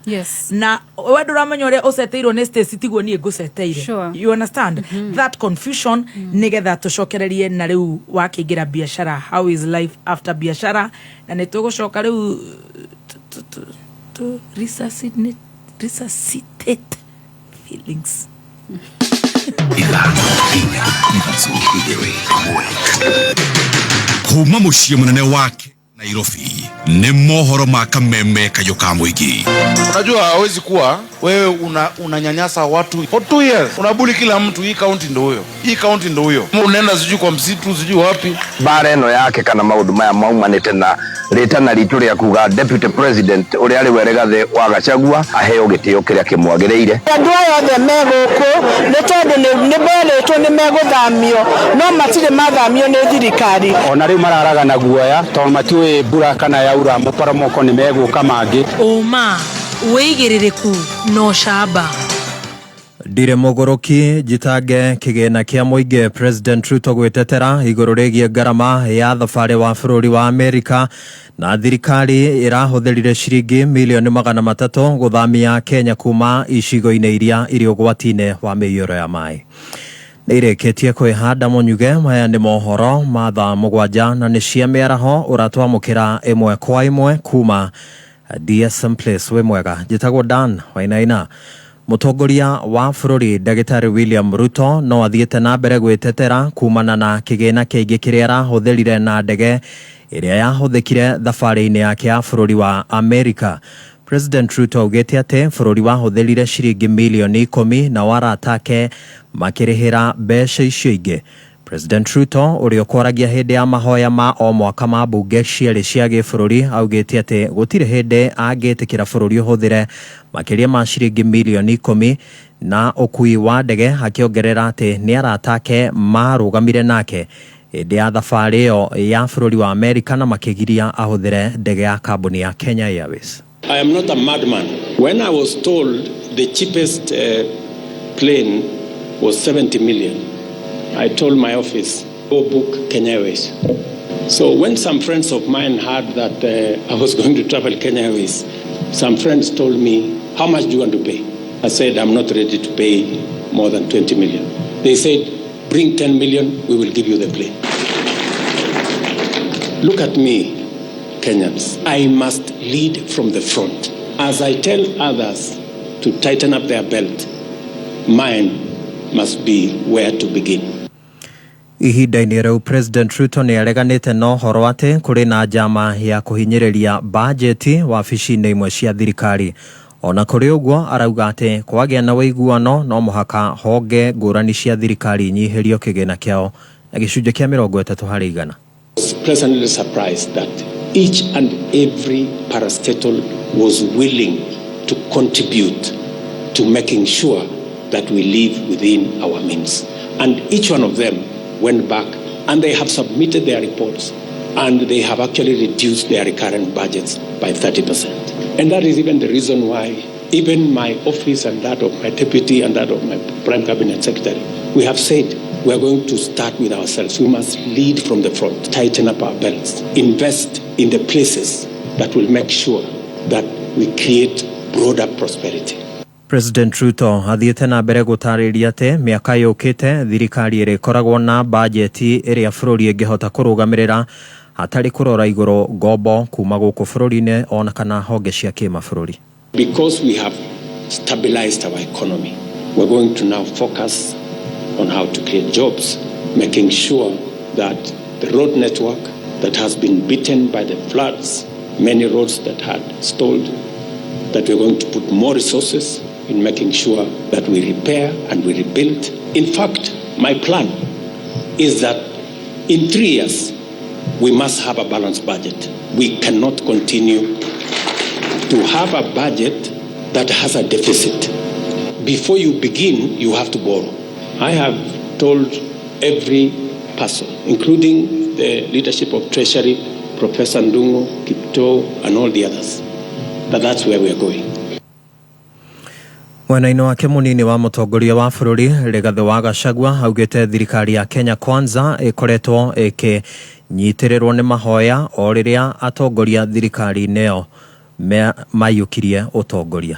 na we ndũramenya ũrĩa ũceteirwo nĩ Stacy tiguo niĩ ngũceteire. You understand that confusion? Nĩgetha tũcokererie na rĩu wakĩingĩra biacara, how is life after biacara, na nĩ tũgũcoka rĩu to resuscitate feelings. Ithano, inya, ithatũ, igĩrĩ, ĩmwe. Kuma mũciĩ mũnene wake Nairobi nĩ mohoro ma kameme kayũ ka mũingĩ. Unajua hawezi kuwa wewe unanyanyasa watu for 2 years, unabully kila mtu, hii county ndo huyo, hii county ndo huyo, unaenda sijui kwa msitu, sijui wapi. Mbara ĩno yake kana maũndũ maya maumanĩte na rĩtana ritũ rĩa kuga deputy president ũrĩa arĩ we Rigathĩ wa Gachagua aheo gĩtĩo kĩrĩa kĩmwagĩrĩire. Andũ aya othe me gũkũ nĩ tondũ nĩ merĩtwo nĩ megũthamio, no matirĩ mathamio nĩ thirikari. Ona rĩu mararaga na guoya tondũ matiũĩ mbura kana yaura mũporomoko nĩ megũka mangĩ. Ũma, wĩigĩrĩrĩku na ũcamba. Ndirĩ mũgũrũki njitange kĩgĩna kĩa mũingĩ. President Ruto gwĩtetera igũrũ rĩgiĩ ngarama ya thabarĩ wa bũrũri wa Amerika, na thirikari ĩrahũthĩrire ciringi milioni 300 gũthamia Kenya kuma icigo-inĩ iria irĩ ũgwati-inĩ wa mĩiyũro ya maĩ. Nĩ irĩkĩtie kwĩhanda mũnyuge. Maya nĩ mohoro ma thaa 7 na nĩ cia mĩaraho ũratwamũkĩra ĩmwe kwa ĩmwe kuma DSM Place. Wĩ mwega, njĩtagwo Dan Wainaina. Mũtongoria wa bũrũri Ndagĩtarĩ William Ruto no athiĩte na mbere gwĩtetera kumana na kĩgĩna kĩingĩ kĩrĩa arahũthĩrire na ndege ĩrĩa yahũthĩkire thabarĩ-inĩ yake ya bũrũri wa Amerika. President Ruto augĩte atĩ bũrũri wahũthĩrire ciringi milioni 10 na arata ake makĩrĩhĩra mbeca icio ingĩ. President Ruto ũrĩa ũkwaragia hĩndĩ ya mahoya ma o mwaka ma mbunge cierĩ cia gĩbũrũri augĩte atĩ gũtirĩ hĩndĩ angĩtĩkĩra bũrũri ũhũthĩre makĩria ma ciringi milioni 10 na ũkui wa ndege, akĩongerera atĩ nĩ arata ake marũgamire nake hĩndĩ ya thabarĩ ĩyo ya bũrũri wa Amerika na makĩgiria ahũthĩre ndege ya kambuni ya Kenya Airways. I am not a madman. When I was told the cheapest plane was 70 million, I told my office, go book Kenya Airways. So when some friends of mine heard that I was going to travel Kenya Airways, some friends told me, how much do you want to pay? I said, I'm not ready to pay more than 20 million. They said, bring 10 million, we will give you the plane. Look at me, Kenyans. I must lead from the front. As I tell others to tighten up their belt, mine must be where to begin. Ihinda-inĩ rĩu President Ruto nĩ areganĩte na ũhoro atĩ kũrĩ na njama ya kũhinyĩrĩria bajeti wabici-inĩ imwe cia thirikari. Ona kũrĩ ũguo arauga atĩ kwagĩa na ũiguano no mũhaka honge ngũrani cia thirikari inyihĩrio kĩgĩna kĩao na gĩcunjĩ kĩa 30%. Was pleasantly surprised that each and every parastatal was willing to contribute to making sure that we live within our means. And each one of them went back and they have submitted their reports and they have actually reduced their recurrent budgets by 30%. And that is even the reason why even my office and that of my deputy and that of my prime cabinet secretary, we have said we are going to start with ourselves. We must lead from the front, tighten up our belts, invest in the places that will make sure that we create broader prosperity. President Ruto athiĩte na mbere gũtarĩria atĩ mĩaka yũkĩte thirikari ĩrĩkoragwo na bajeti ĩrĩa bũrũri ĩngĩhota kũrũgamĩrĩra hatarĩ kũrora igũrũ ngombo kuma gũkũ bũrũri-inĩ ona kana honge cia kĩmabũrũri. Because we have stabilized our economy, we're going to now focus on how to create jobs, making sure that the road network that has been beaten by the floods, many roads that had stalled, that we're going to put more resources in making sure that we repair and we rebuild. In fact, my plan is that in 3 years, we must have a balanced budget. We cannot continue to have a budget that has a deficit. Before you begin, you have to borrow. I have told every person, including the leadership of Treasury, Professor Ndung'u, Kiptoo, and all the others, that that's where we are going. Mwena-inĩ wake mũnini wa mũtongoria wa bũrũri Rigathĩ wa Gachagua augĩte thirikari ya Kenya Kwanza ĩkoretwo ĩkĩnyitĩrĩrwo nĩ mahoya o rĩrĩa atongoria thirikari-inĩ ĩyo maiyũkirie ũtongoria.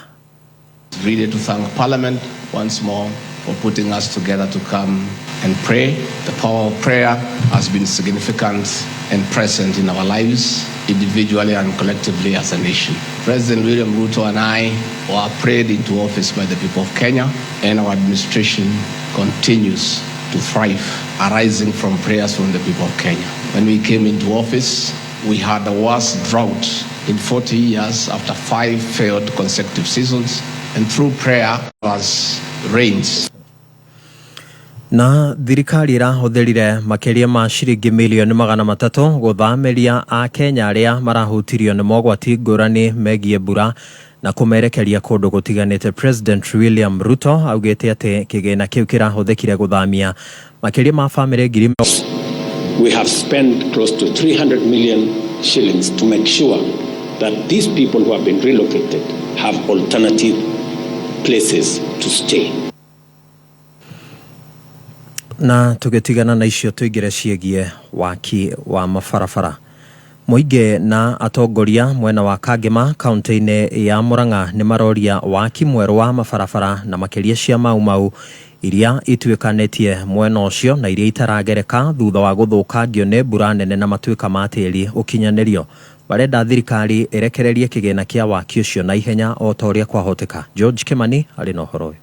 Really to thank Parliament once more for putting us together to come and pray. The power of prayer has been significant and present in our lives, individually and collectively as a nation. President William Ruto and I were prayed into office by the people of Kenya, and our administration continues to thrive, arising from prayers from the people of Kenya. When we came into office, we had the worst drought in 40 years after 5 failed consecutive seasons, and through prayer was rains. Na thirikari ĩrahũthĩrire makĩria ma ciringi mirioni 300 gũthamĩria Akenya arĩa marahutirio nĩ mogwati ngũrani megiĩ mbura na kũmerekeria kũndũ gũtiganĩte. President William Ruto augĩte atĩ kĩgĩna kĩu kĩrahũthĩkire gũthamia makĩria ma bamĩrĩ ngiri. We have spent close to 300 million shillings to make sure that these people who have been relocated have alternative places to stay. Na tũgĩtigana na icio tũingĩre ciĩgiĩ waki wa mabarabara. Mũingĩ na atongoria mwena wa Kangema kaunti-inĩ ya Murang'a nĩ maroria waki mwerũ wa mabarabara na makĩria cia Mau Mau iria ituĩkanĩtie mwena ũcio na iria itaragereka thutha wa gũthũkangio nĩ mbura nene na matuĩka ma tĩri ũkinyanĩrio. Barenda thirikari ĩrekererie kĩgĩna kĩa waki ũcio na ihenya o ta ũrĩa kwahoteka. George Kimani arĩ na ũhoro ũyũ.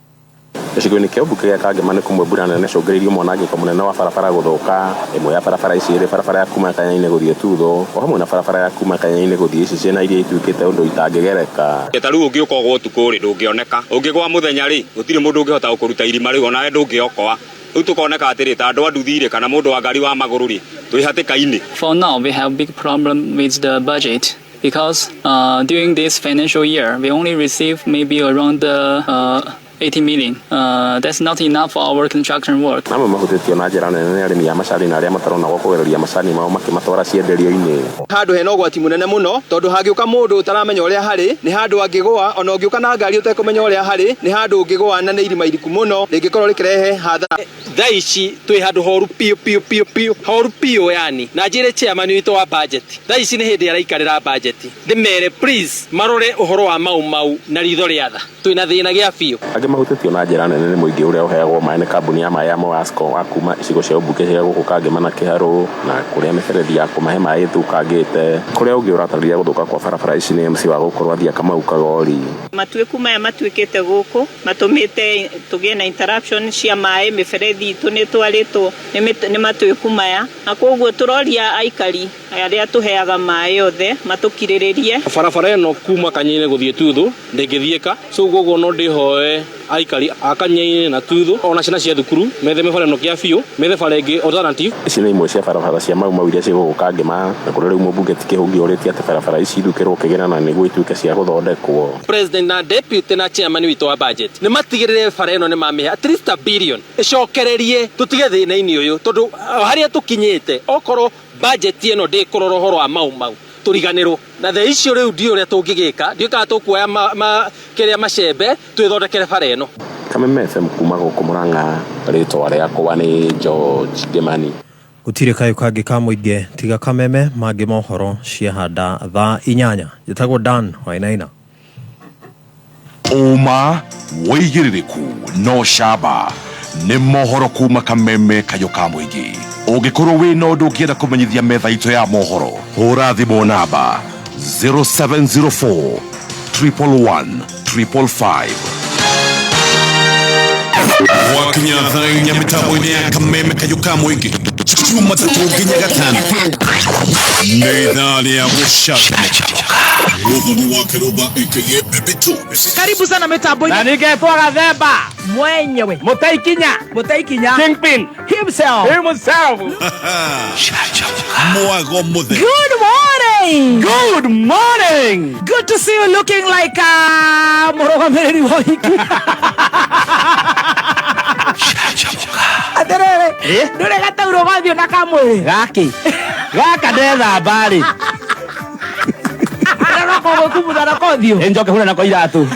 Gĩcigo-inĩ kĩa ũmbunge gĩa Kangema nĩ kũmwe mbura nene cũngĩrĩirie mwanangĩko mũnene wa barabara gũthũka. Ĩmwe ya barabara ici ĩrĩ barabara ya kuma Kanya-inĩ gũthiĩ Tutho, o hamwe na barabara ya kuma Kanya-inĩ gũthiĩ Icicĩ na iria ituĩkĩte ũndũ itangĩgereka. Ta rĩu ũngĩũka ũgwe ũtukũ rĩ, ndũngĩoneka. Ũngĩgwa mũthenya rĩ, gũtirĩ mũndũ ũngĩhota gũkũruta irima rĩu, onawe ndũngĩokoa. Rĩu tũkoneka atĩrĩ, ta andũ a nduthi rĩ, kana mũndũ wa ngari wa magũrũ rĩ, twĩ hatĩka-inĩ. For now, we have big problem with the budget because during this financial year, we only receive maybe around 80 million. That's not enough for our construction work. Amwe mahutĩtio na njĩra nene nĩ arĩmi a macani na arĩa matarona gwa kũgereria macani mao makĩmatwara cienderio-inĩ. Handũ hena ũgwati mũnene mũno tondũ hangĩũka mũndũ ũtaramenya ũrĩa harĩ nĩ handũ angĩgũa, ona ũngĩũka na ngari ũtekũmenya ũrĩa harĩ nĩ handũ ũngĩgũa, na nĩ irima iriku mũno rĩngĩkorwo rĩkĩrehe hathara. Thaa ici twĩ handũ horu piũ piũ piũ piũ, horu piũ yani. Na njĩre chairman witũ wa budget, thaa ici nĩ hĩndĩ araikarĩra budget, ndĩmere please marore ũhoro wa Mau Mau na ritho rĩa tha, twĩna thĩna gĩa biũ. Angĩ mahutĩtio na njĩra nene nĩ mũingĩ ũrĩa ũheagwo maĩ nĩ kambuni ya maĩ ya Mowasco wa kuma icigo cia ũmbunge cia gũkũ Kangema na Kĩharũ na kũrĩa mĩberethi ya kũmahe maĩ ĩthũkangĩte. Kũrĩa ũngĩ ũratarĩria gũthũka kwa barabara ici nĩ MC wa gũkũ Rwathia Kamau Kagori. Matuĩku maya matuĩkĩte gũkũ matũmĩte tũgĩe na interruption cia maĩ, mĩberethi itũ nĩ ĩtwarĩtwo nĩ matuĩku maya, na koguo tũroria aikari arĩa tũheaga maĩ othe matũkirĩrĩrie. Barabara ĩno kuma Kanyinĩ gũthiĩ Tuthu ndĩngĩthiĩka, so koguo no ndĩhoe aikari a Kanyinĩ na Tuthu ona ciana cia thukuru methe mĩbara ĩno kĩa biũ, methe bara ĩngĩ alternative. Ici nĩ imwe cia barabara cia Mau Mau iria ciĩ gũkũ Kangema, na kũrĩa rĩu mũmbunge ti Kĩhũngi ũrĩtie atĩ barabara ici ithukĩrwo kĩgĩna na nĩguo ituĩke cia gũthondekwo. President na deputy na chairman witũ wa budget nĩ matigĩrĩre bara ĩno nĩ mamĩhe at least a billion ĩcokererie tũtige thĩna-inĩ ũyũ, tondũ harĩa tũkinyĩte okorwo budget ĩno ndĩkũrora ũhoro wa Mau Mau tũriganĩrwo na the icio rĩu ndiũ ũrĩa tũngĩgĩka, ndiũ kana tũkuoya kĩrĩa macembe twĩthondekere bara ĩno. Kameme FM kuma gũkũ Murang'a, rĩtwa rĩakwa nĩ George Kimani. Gũtirĩ kayũ kangĩ ka mũingĩ tiga Kameme mangĩ mohoro ciahanda thaa 8. Njĩtagwo Dan Wainaina. Ũma wĩigĩrĩrĩku no camba nĩ mohoro kuma Kameme kayũ ka mũingĩ. Ũngĩkorwo wĩna ũndũ ũngĩenda kũmenyithia metha itũ ya mohoro, hũra thimũ namba 0704 111 555. Gwakinya thaa 4 mĩtambo-inĩ ya Kameme kayũ ka mũingĩ, Jumatatũ nginya Gatano nĩ ithaa rĩa gũcanjamũka. Mũthoni wa Kĩrũmba aka Baby Tubes. Karibu sana mitambo-inĩ. Na ningetwo Gathemba. Mwenyewe. Mũtaikinya. Mũtaikinya. Kingpin. Himself. Himself. Mwago mũtheri. Good morning. Good morning. Good to see you looking like a mũrũgamĩrĩri wa ũhiki. Atĩrĩrĩ, ndũrĩ gataurũ gothiũ na kamwĩrĩ. Gaki. Gaka ndethamba rĩ. Gũkumutha na kothiũ. Ĩ, njoke hũre nako iratũ.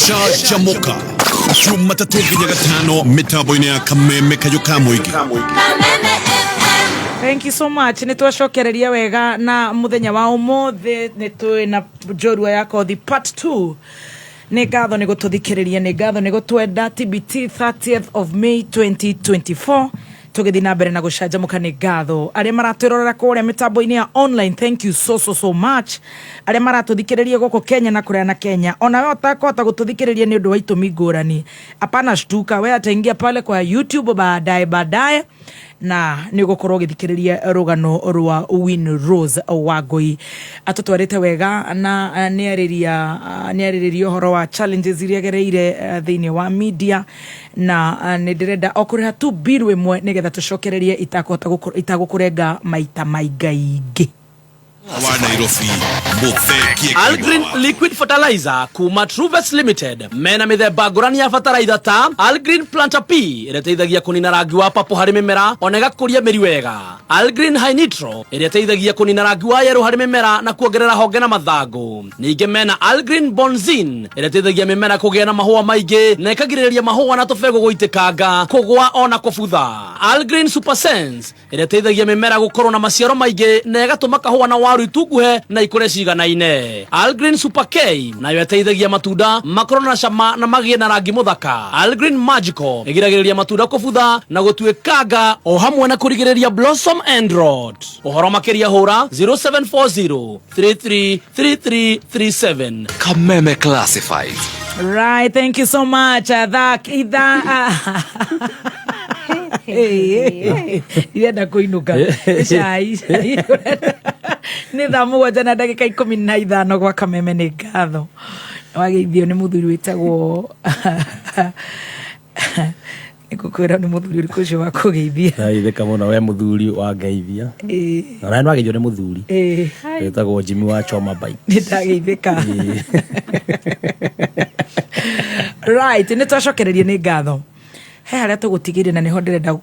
Canjamũka Jumatatũ nginya Gatano mĩtambo-inĩ ya Kameme kayũ ka mũingĩ. Thank you so much. Nĩ twacokereria wega na mũthenya wa ũmũthĩ nĩ twĩ na njorua ya kothi part 2. Nĩ ngatho nĩ gũtũthikĩrĩria, nĩ ngatho nĩ gũtwenda. TBT 30th of May 2024. Tũgĩthiĩ na mbere na gũcanjamũka, nĩ ngatho arĩa maratwĩrorera kũrĩa mĩtambo-inĩ ya online, thank you so so so much. Arĩa maratũthikĩrĩria gũkũ Kenya na kũrĩa na Kenya, ona we ũtakũhota gũtũthikĩrĩria nĩ ũndũ wa itũmi ngũrani, hapana shtuka, we ataingia pale kwa YouTube baadaye baadaye na nĩ ũgũkorwo ũgĩthikĩrĩria rũgano rwa Win Rose Wangui atũtwarĩte wega na nĩ arĩrĩria ũhoro wa challenges iria agereire thĩinĩ wa media, na nĩ ndĩrenda o kũrĩha tu bill ĩmwe nĩgetha tũcokererie itakũhota itagũkũrenga maita maingaingĩ. Wa Nairobi Mutheki. Algreen Liquid Fertilizer kuma Truves Limited mena mĩthemba ngũrani ya bataraitha ta Algreen Planter P ĩrĩa ĩteithagia kũnina rangi wa papo harĩ mĩmera ona ĩgakũria mĩri wega, Algreen High Nitro ĩrĩa ĩteithagia kũnina rangi wa yerũ harĩ mĩmera na kuongerera honge na mathangũ. Ningĩ mena Algreen Bonzin ĩrĩa ĩteithagia mĩmera kũgĩa na mahũa maingĩ na ĩkagirĩrĩria mahũa na tũbegũ gũitĩkanga, kũgũa ona kũbutha, Algreen Super Sense ĩrĩa ĩteithagia mĩmera gũkorwo na maciaro maingĩ na ĩgatũma kahũa na waru itunguhe na ikũre ciganaine, Algreen Super K nayo ĩteithagia matunda makorwo na cama na magĩe na rangi mũthaka, Algreen Magical ĩgiragĩrĩria matunda kũbutha na gũtuĩkanga o hamwe na kũrigĩrĩria blossom end rot. Ũhoro makĩria hũra 0740 333337. Kameme Classifieds. Right, thank you so much. Tha itha irenda kũinũka cai cai. Nĩ thaa 7 na ndagĩka 15 gwa Kameme. Nĩ ngatho wageithio nĩ mũthuri wĩtagwo Nĩngũkwĩra nĩ mũthuri ũrĩkũ ũcio wa kũgeithia. Ndageithĩka mũno we mũthuri wa ngeithia. Na nawe nĩwageithio nĩ mũthuri. Wĩtagwo Jimmy wa Choma Bike. Nĩ ndageithĩka. Right, nĩ twacokereria nĩ ngatho. He harĩa tũgũtigĩire na nĩho ndĩrenda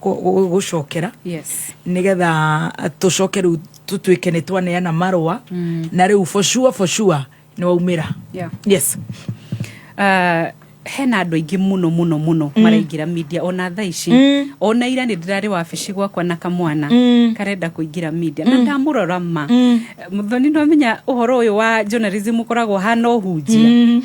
gũcokera. Yes. Nĩgetha tũcoke rĩu tũtuĩke nĩ twaneana marũa. Na rĩu for sure, for sure nĩ waumĩra. Yeah. Yes. Hena andũ aingĩ mũno mũno mũno maraingĩra media ona thaa ici. Ona ira nĩ ndĩrarĩ wabici gwakwa na kamwana karenda kũingĩra media na ndamũrora ma. Mũthoni, nĩwamenya ũhoro ũyũ wa journalism ũkoragwo hana ũhunjia.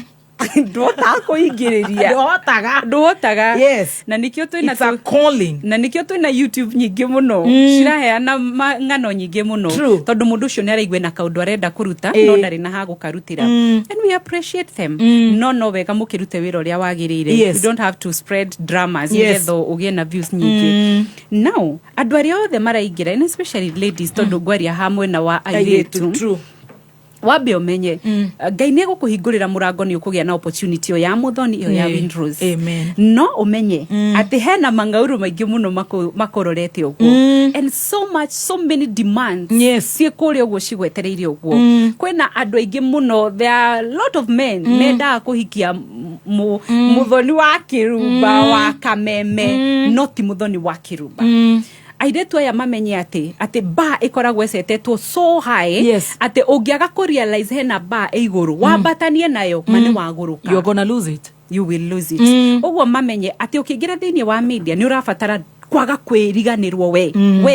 Ndũhotaga kũingĩrĩria. Ndũhotaga. Ndũhotaga. Yes. Na nĩkĩo twĩna It's a calling. Na nĩkĩo twĩna YouTube nyingĩ mũno. Ciraheana ng'ano nyingĩ mũno. True. Tondũ mũndũ ũcio nĩ araigua ena kaũndũ arenda kũruta no ndarĩ na ha gũkarutĩra. And we appreciate them. No wega mũkĩrute wĩra ũrĩa wagĩrĩire. Yes. You don't have to spread dramas Yes. nĩgetha ũgĩe na views nyingĩ. Now, andũ arĩa othe maraingĩra, and especially ladies, tondũ ngwaria ha mwena wa airĩtu. True. Wambe ũmenye Ngai nĩ egũkũhingũrĩra mũrango, nĩ ũkũgĩa na opportunity ĩyo ya Mũthoni, ĩyo ya Windrose. Amen. No ũmenye atĩ hena mang'aurũ maingĩ mũno makũrorete ũguo, and so much, so many demands Yes. ciĩ kũrĩa ũguo cigwetereire ũguo. Kwĩna andũ aingĩ mũno, there are a lot of men mendaga kũhikia Mũthoni wa Kĩrumba wa Kameme, no ti Mũthoni wa Kĩrumba. Airĩtu aya mamenye atĩ bar ĩkoragwo ĩcetetwo so high Yes. atĩ ũngĩaga kũ realize hena bar ĩ igũrũ wambatanie nayo, ma nĩ wagũrũka. You're gonna lose it. You will lose it. Ũguo mamenye atĩ ũkĩingĩra thĩinĩ wa media nĩ ũrabatara kwaga kwĩriganĩrwo we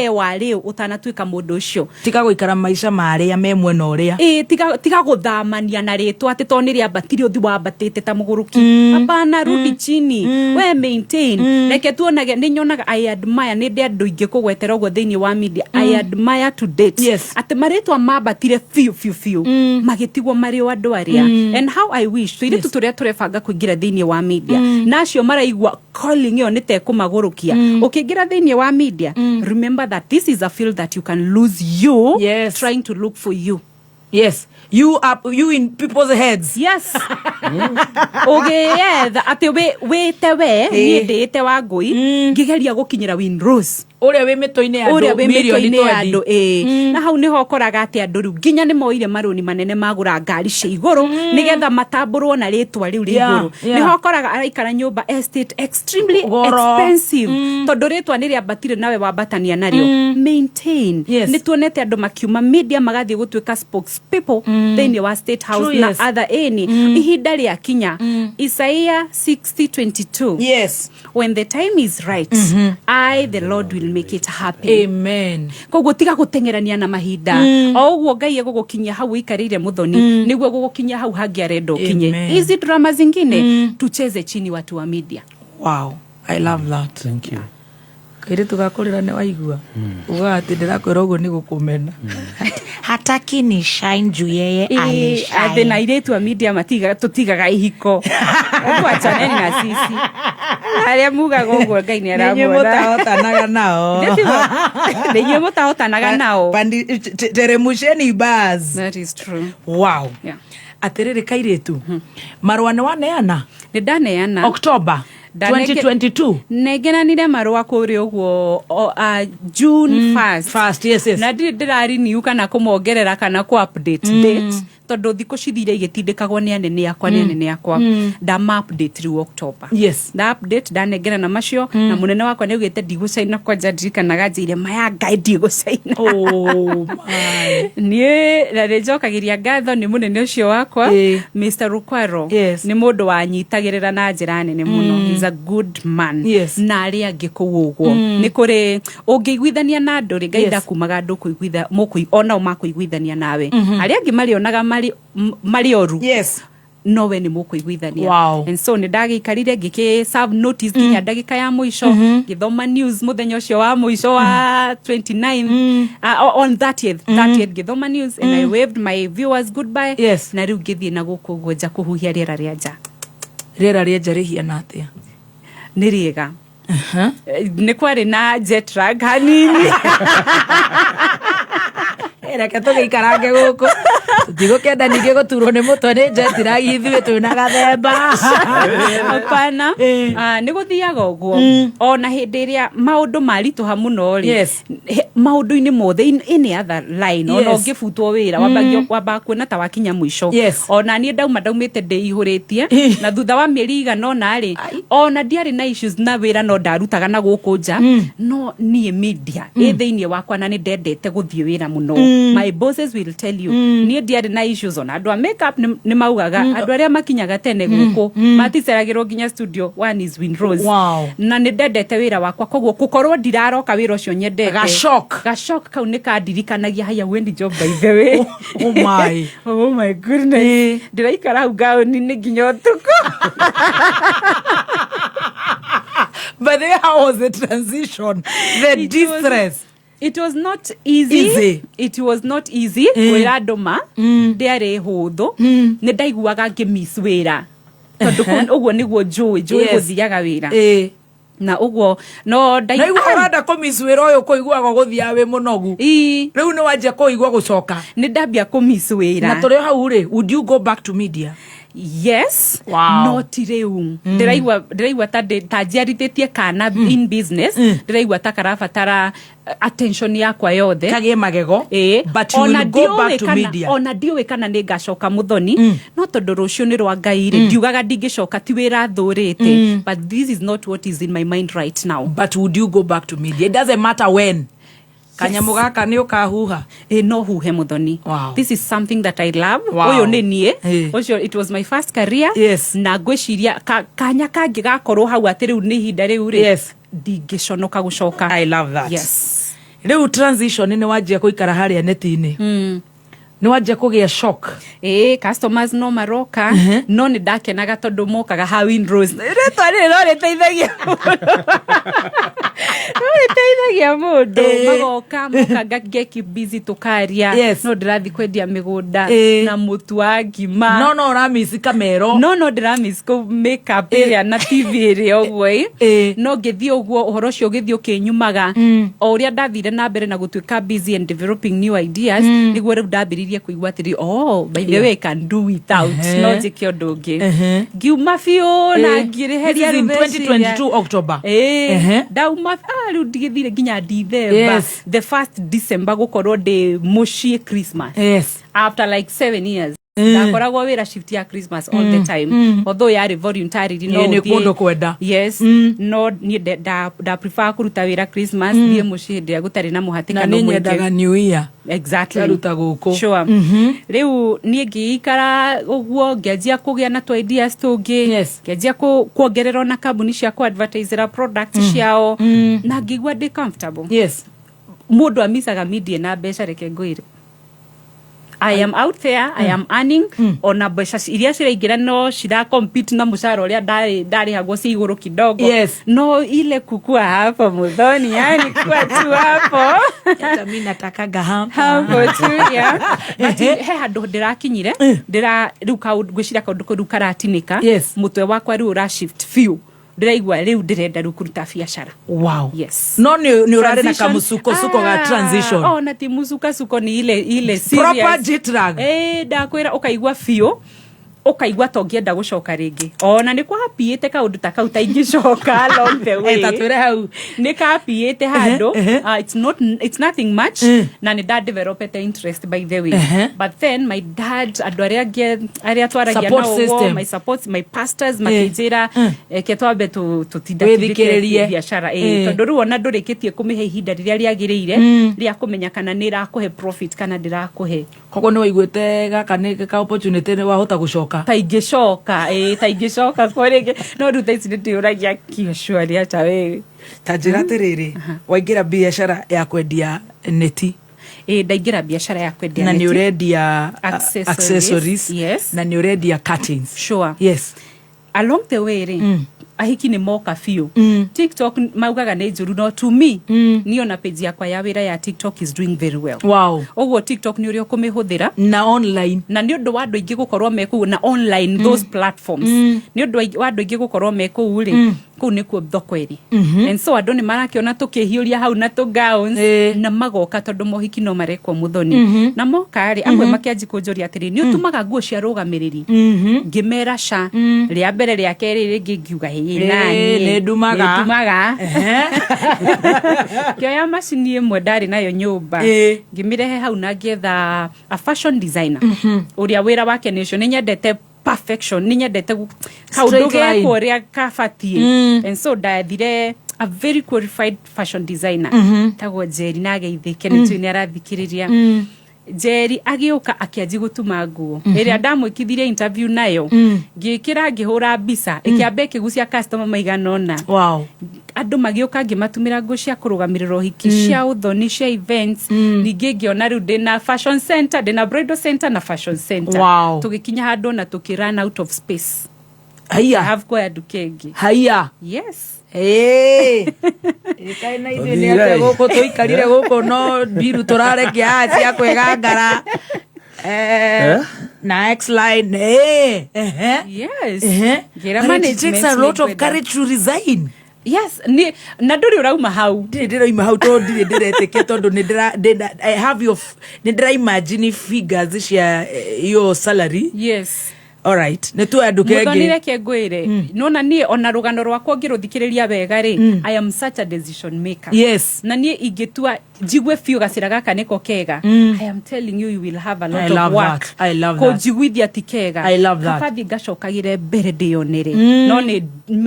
warĩ ũ ũtanatuĩka mũndũ ũcio. Tiga gũikara maica marĩa me mwena ũrĩa. Ĩ, tiga gũthamania na rĩtwa atĩ tondũ nĩ rĩambatire ũthi wambatĩte ta mũgũrũki. Hapana, rudi chini, we maintain. Reke tuonage, nĩ nyonaga, I admire, nĩ ndĩ andũ aingĩ kũgwetera ũguo thĩinĩ wa media I admire to date. Yes. Atĩ marĩtwa mambatire biũ biũ biũ, magĩtigwo marĩ o andũ arĩa. And how I wish tũirĩtu tũrĩa tũrebanga kũingĩra thĩinĩ wa media na acio maraigua calling ĩyo nĩ tekũmagũrũkia, ũkĩingĩra thĩinĩ wa media, remember that this is a field that you can lose you Yes. trying to look for you. Yes. You are you in people's heads. Yes. Ũgĩetha atĩ wĩte we, niĩ ndĩĩte wa ngũi ngĩgeria gũkinyĩra Winrose Ũrĩa wĩ mĩtwe-inĩ ya ũrĩa andũ wĩ mirioni mĩtwe-inĩ ya 20. andũ, ĩĩ. Na hau nĩho ũkoraga atĩ andũ rĩu nginya nĩ moire marũni manene magũra ngari cia igũrũ nĩgetha matambũrwo na rĩtwa rĩu rĩa igũrũ. Nĩho ũkoraga araikara nyũmba estate extremely Goro. expensive tondũ rĩtwa nĩ rĩambatire nawe wambatania narĩo. Maintain. Yes. Nĩ tuonete andũ makiuma media magathiĩ gũtuĩka spokespeople thĩinĩ wa State House True, na yes. other ĩni. Ihinda rĩakinya, Isaiah 60:22, Yes. when the time is right, I the Lord will make it happen. Amen. Koguo tiga gũteng'erania na mahinda. O ũguo Ngai egũgũkinyia hau ũikarĩire Mũthoni, nĩguo egũgũkinyia hau hangĩ arenda ũkinye. Amen. Hizi drama zingine tucheze chini, watu wa media. Wow. I love that. Thank you. Kairĩtu gakũrĩra nĩ waigua ugaga atĩ ndĩrakwĩra ũguo nĩ gũkũmena. Hataki ni shine juu yeye Atĩ na airĩtu a media matiga tũtigaga ihiko. Hebu achaneni na sisi arĩa mugaga ũguo, Ngai nĩ Nĩ inyuĩ aramuona. mũtahotanaga nao. Nĩ inyuĩ mũtahotanaga nao. Teremusheni bars. That is true. Wow. Yeah. Atĩrĩrĩ kairĩtu, marũa nĩ waneana? Nĩ ndaneana. October 2022. Nengeranire marũa kũrĩa ũguo June 1st. First, yes, yes. Na ndirĩ ndĩrarenew kana kũmongerera kana kũ update date tondũ thikũ cithire igĩtindĩkagwo nĩ anene akwa, nĩ anene akwa. Ndama update rĩu October. Yes. Nda update, ndanengerana macio na mũnene wakwa nĩ augĩte ndigũcaina. Kwanja ndirikanaga njĩire maya Ngai ndigũcaina. Oh my. Niĩ na nĩ njokagĩria ngatho nĩ mũnene ũcio wakwa Mr. Rukwaro. Yes. Nĩ mũndũ wanyitagĩrĩra na njĩra nene mũno. He's a good man. Yes. Na arĩa angĩ kũu ũguo nĩ kũrĩ ũngĩiguithania na andũ rĩ, Ngai Yes. ndakumaga andũ kũiguitha onao makũiguithania nawe. Arĩa angĩ marĩonaga marĩ oru. Yes. No we nĩ mũkũiguithania. Wow. And so nĩ ndagĩikarire ngĩkĩ serve notice nginya ndagĩka ya mũico, ngĩthoma news mũthenya ũcio wa mũico wa 29, on 30th, 30th ngĩthoma news and I waved my viewers goodbye. Yes. Na rĩu ngĩthiĩ na gũkũ ũguo nja kũhuhia rĩera rĩa nja. Rĩera rĩa nja rĩhiana atĩa? Nĩ rĩega. Nĩ kwarĩ na jet lag hanini. Reke tũgĩikarange gũkũ, tũtigũkĩenda ningĩ gũturwo nĩ mũtwe nĩ njetiragi, ithuĩ twĩna gathemba. Hapana. Ah, nĩ gũthiaga ũguo ona hĩndĩ ĩrĩa maũndũ maritũha mũno rĩ, maũndũ-inĩ mothe, in any other line, ona ũngĩbutwo wĩra, wambaga kuona ta wakinya mũico. Ona niĩ ndauma ndaumĩte ndĩihũrĩtie, na thutha wa mĩeri igana ũna rĩ, ona ndiarĩ na issues na wĩra, no ndarutaga na gũkũ nja, no niĩ media ĩ thĩinĩ wakwa na nĩ ndendete gũthiĩ wĩra mũno. My bosses will tell you, niĩ ndiarĩ na issues. Ona andũ a makeup nĩ maugaga andũ arĩa makinyaga tene gũkũ maticeragĩrwo nginya studio. One is Winrose. Na nĩ ndendete wĩra wakwa, koguo gũkorwo ndiraroka wĩra ũcio nyendete, Ga-shock. Ga-shock kau nĩ kandirikanagia, haya, wendi job, by the way. Oh my. Oh my goodness, ndĩraikara hau ngaũni-inĩ nginya ũtukũ. By the way, how was the transition, the distress? It was not easy. Easy. It was not easy. Kwĩra andũ ma ndĩarĩ hũthũ, nĩ ndaiguaga ngĩmiss wĩra tondũ ũguo nĩguo njũĩ gũthiaga wĩra na ũguo no Na igua ũrenda kũmiss wĩra ũyũ, kũiguaga gũthiaga wĩ mũnogu. Rĩu nĩ wanjia kũigua gũcoka? Nĩ ndambia kũmiss wĩra. Na tũrĩ o hau rĩ, would you go back to media? Yes. No ti rĩu. Ndĩraigua ta njiarithĩtie kana in business, ndĩraigua ta karabatara attention yakwa yothe. Kagĩe magego. Ĩĩ. But you Ona will go back ndiũĩ to media. Ona ndiũĩ kana nĩ ngacoka, Mũthoni, no tondũ rũciũ nĩ rwa Ngai rĩ, ndiugaga ndingĩcoka, ti wĩra thũrĩte, but this is not what is in my mind right now. But would you go back to media? It doesn't matter when. Kanyamũ gaka nĩ ũkahuha? Ĩ, no huhe, Mũthoni. This is something that I love. Ũyũ nĩ niĩ. Ũcio it was my first career. Na ngwĩciria kanya kangĩ gakorwo hau atĩ rĩu nĩ ihinda rĩu rĩ, ndingĩconoka gũcoka. I love that. Yes. Rĩu transition nĩ wanjia kũikara harĩa neti-inĩ, nĩ wanjia kũgĩa shock? Ĩĩ, customers no maroka, no nĩ ndakenaga tondũ mokaga ha Winrose. Rĩtwa rĩrĩ no rĩteithagia mũndũ, no rĩteithagia mũndũ. Magoka moka, nge keep busy, tũkaria. No ndĩrathiĩ kwendia mĩgũnda na mũtu wa ngima. No ũramici kamero. No ndĩramiss kũ makeup ĩrĩa na TV ĩrĩa ũguo ĩ. No ngĩthiĩ ũguo, ũhoro ũcio ũgĩthiĩ ũkĩnyumaga o ũrĩa ndathire na mbere na gũtuĩka busy and developing new ideas, nĩguo rĩu ndambĩrĩirie kũigua atĩrĩ, oh, by the way, I can do without. No njĩke ũndũ ũngĩ. Ngiuma biũ na ngĩrĩheria. This is in Rĩu meciria. 2022 October. Ĩĩ. Ndauma rĩu ndigĩthire nginya December. The first December gũkorwo ndĩ mũciĩ Christmas after like 7 years. Ndakoragwo wĩra shift ya Christmas all the time, although yarĩ voluntarily, no Ĩĩ, nĩ ũthiĩ- kũndũ kwenda. Yes, no niĩ nda prefer kũruta wĩra Christmas, thiĩ mũciĩ hĩndĩ ĩrĩa gũtarĩ na Na mũhatĩkano nĩ mũingĩ. nyendaga New Year. Exactly. Ngaruta gũkũ. Sure. Rĩu niĩ ngĩikara ũguo, ngĩanjia kũgĩa na tũ ideas tũngĩ, ngĩanjia kuongerera ona kambuni cia kũ-advertisera products ciao, na ngĩigua ndĩ comfortable. Mũndũ amicaga media na mbeca, reke ngwĩre, I am out there, I am earning, ona mbeca iria ciraingĩra no cira compete na mũcara ũrĩa ndarĩhagwo ci igũrũ kidogo. No ile kukua hapo, Muthoni, yani kuwa tu hapo. Hata mi natakaga hapa. Hapo tu, yeah. But he handũ ndĩrakinyire, ndĩra rĩu kaũndũ ngwĩciria kaũndũ kau rĩu karatinĩka mũtwe wakwa, rĩu ũra shift biũ, ndĩraigua rĩu ndĩrenda rĩu kũruta biacara. Yes. No nĩ ũrarĩ na Transition. kamũsukosuko ga transition? Oh, na ti mũcukasuko, ni ile ile serious. Proper jet lag. Eh, ndakwĩra ũkaigua biũ, ũkaigua ta ũngĩenda gũcoka rĩngĩ, ona nĩ kwapiĩte kaũndũ ta kau ta ingĩcoka along the way. Eh, ta twĩre hau. Nĩ kapiĩte handũ. It's not, it's nothing much, na nĩ nda developete interest, by the way. But then my dad, andũ arĩa angĩ arĩa twaragia Support nao ũguo, system. my support, my pastors makĩnjĩra ke twambe tũtinda Wĩthikĩrĩrie. biacara tondũ rĩu ona ndũrĩkĩtie kũmĩhe ihinda rĩrĩa rĩagĩrĩire rĩa kũmenya kana nĩ ĩrakũhe profit kana ndĩrakũhe. Koguo nĩ waiguĩte gaka nĩ ka opportunity, nĩ wahota gũcoka? Ta ingĩcoka, ĩĩ, ta ingĩcoka kwa rĩngĩ, no rĩu thaa ici nĩ ndĩũragia kĩocua ata we. Ta njĩra atĩrĩrĩ, waingĩra biacara ya kwendia neti? Ĩĩ, ndaingĩra biacara ya kwendia Na nĩ neti. ũrendia Accessories. Accessories. Yes. Na nĩ ũrendia curtains. Sure. Along the way rĩ, Ahiki nĩ moka biũ. TikTok maugaga nĩ njũru, no to me, niĩ ona page yakwa ya wĩra ya TikTok is doing very well. Ũguo TikTok nĩ ũrĩa ũkũmĩhũthĩra na online, na nĩ ũndũ wa andũ aingĩ gũkorwo me kũu na online, those platforms, nĩ ũndũ wa andũ aingĩ gũkorwo me kũu rĩ, kũu nĩkuo thoko ĩrĩ. And so andũ nĩ marakĩona tũkĩhiũria hau na tũ gowns na magoka, tondũ mohiki no marekwo, Mũthoni. Na moka rĩ, amwe makĩanji kũnjũria atĩrĩ, nĩ ũtumaga nguo cia rũgamĩrĩri? Ngĩmera ca. Rĩa mbere, rĩa kerĩ rĩngĩ ngiuga, ĩĩ, naniĩ nĩ ndumaga. Nĩ ndumaga. Ngĩoya macini ĩmwe ndarĩ nayo nyũmba, ngĩmĩrehe hau na ngĩetha a fashion designer ũrĩa wĩra wake nĩ ũcio. Nĩ nyendete perfection, nĩ nyendete kaũndũ Straight line. gekwo ũrĩa kabatiĩ. And so ndathire a very qualified fashion designer tagwo Njeri, na ageithĩke, nĩ tũĩ nĩ arathikĩrĩria. Njeri agĩũka akĩanji gũtuma nguo ĩrĩa ndamwĩkithirie interview nayo. Ngĩkĩra, ngĩhũra mbica, ĩkĩamba ĩkĩgucia customer maigana ũna. Andũ magĩũka, ngĩmatumĩra nguo cia kũrũgamĩrĩra ũhiki, cia ũthoni, cia events. Ningĩ ngĩona rĩu ndĩna fashion center, ndĩna bridal center na fashion center. Tũgĩkinya handũ na tũkĩ run out of space. Haiya. Have kuoya nduka ĩngĩ. Haiya. Yes. Ĩĩ, kaĩ na ithuĩ nĩ atĩa gũkũ tũikarire gũkũ, no mbiru tũrarekia haha cia kwĩgangara. Eh? Na X-line, ehe. Yes. Ngĩra But it takes management a lot of nĩngwenda. courage to resign. Yes, ni na ndũrĩ ũrauma hau. Ndirĩ ndĩrauma hau, tondũ ndirĩ ndĩretĩkia, tondũ nĩ ndĩra I have your nĩ ndĩra imagine figures cia your salary. Yes. Alright, nĩ tuoya nduka Mũthoni, ĩngĩ. Reke ngwĩre, nona niĩ ona rũgano rwakwa ũngĩrũthikĩrĩria wega rĩ, I am such a decision maker. Na niĩ ingĩtua njigue biũ gacĩra gaka nĩko kega, I am telling you, you will have a lot I of love work that. I love that. kũnjiguithia ti kega. I love that. Kaba thiĩ ngacokagĩre mbere ndĩyonere. No nĩ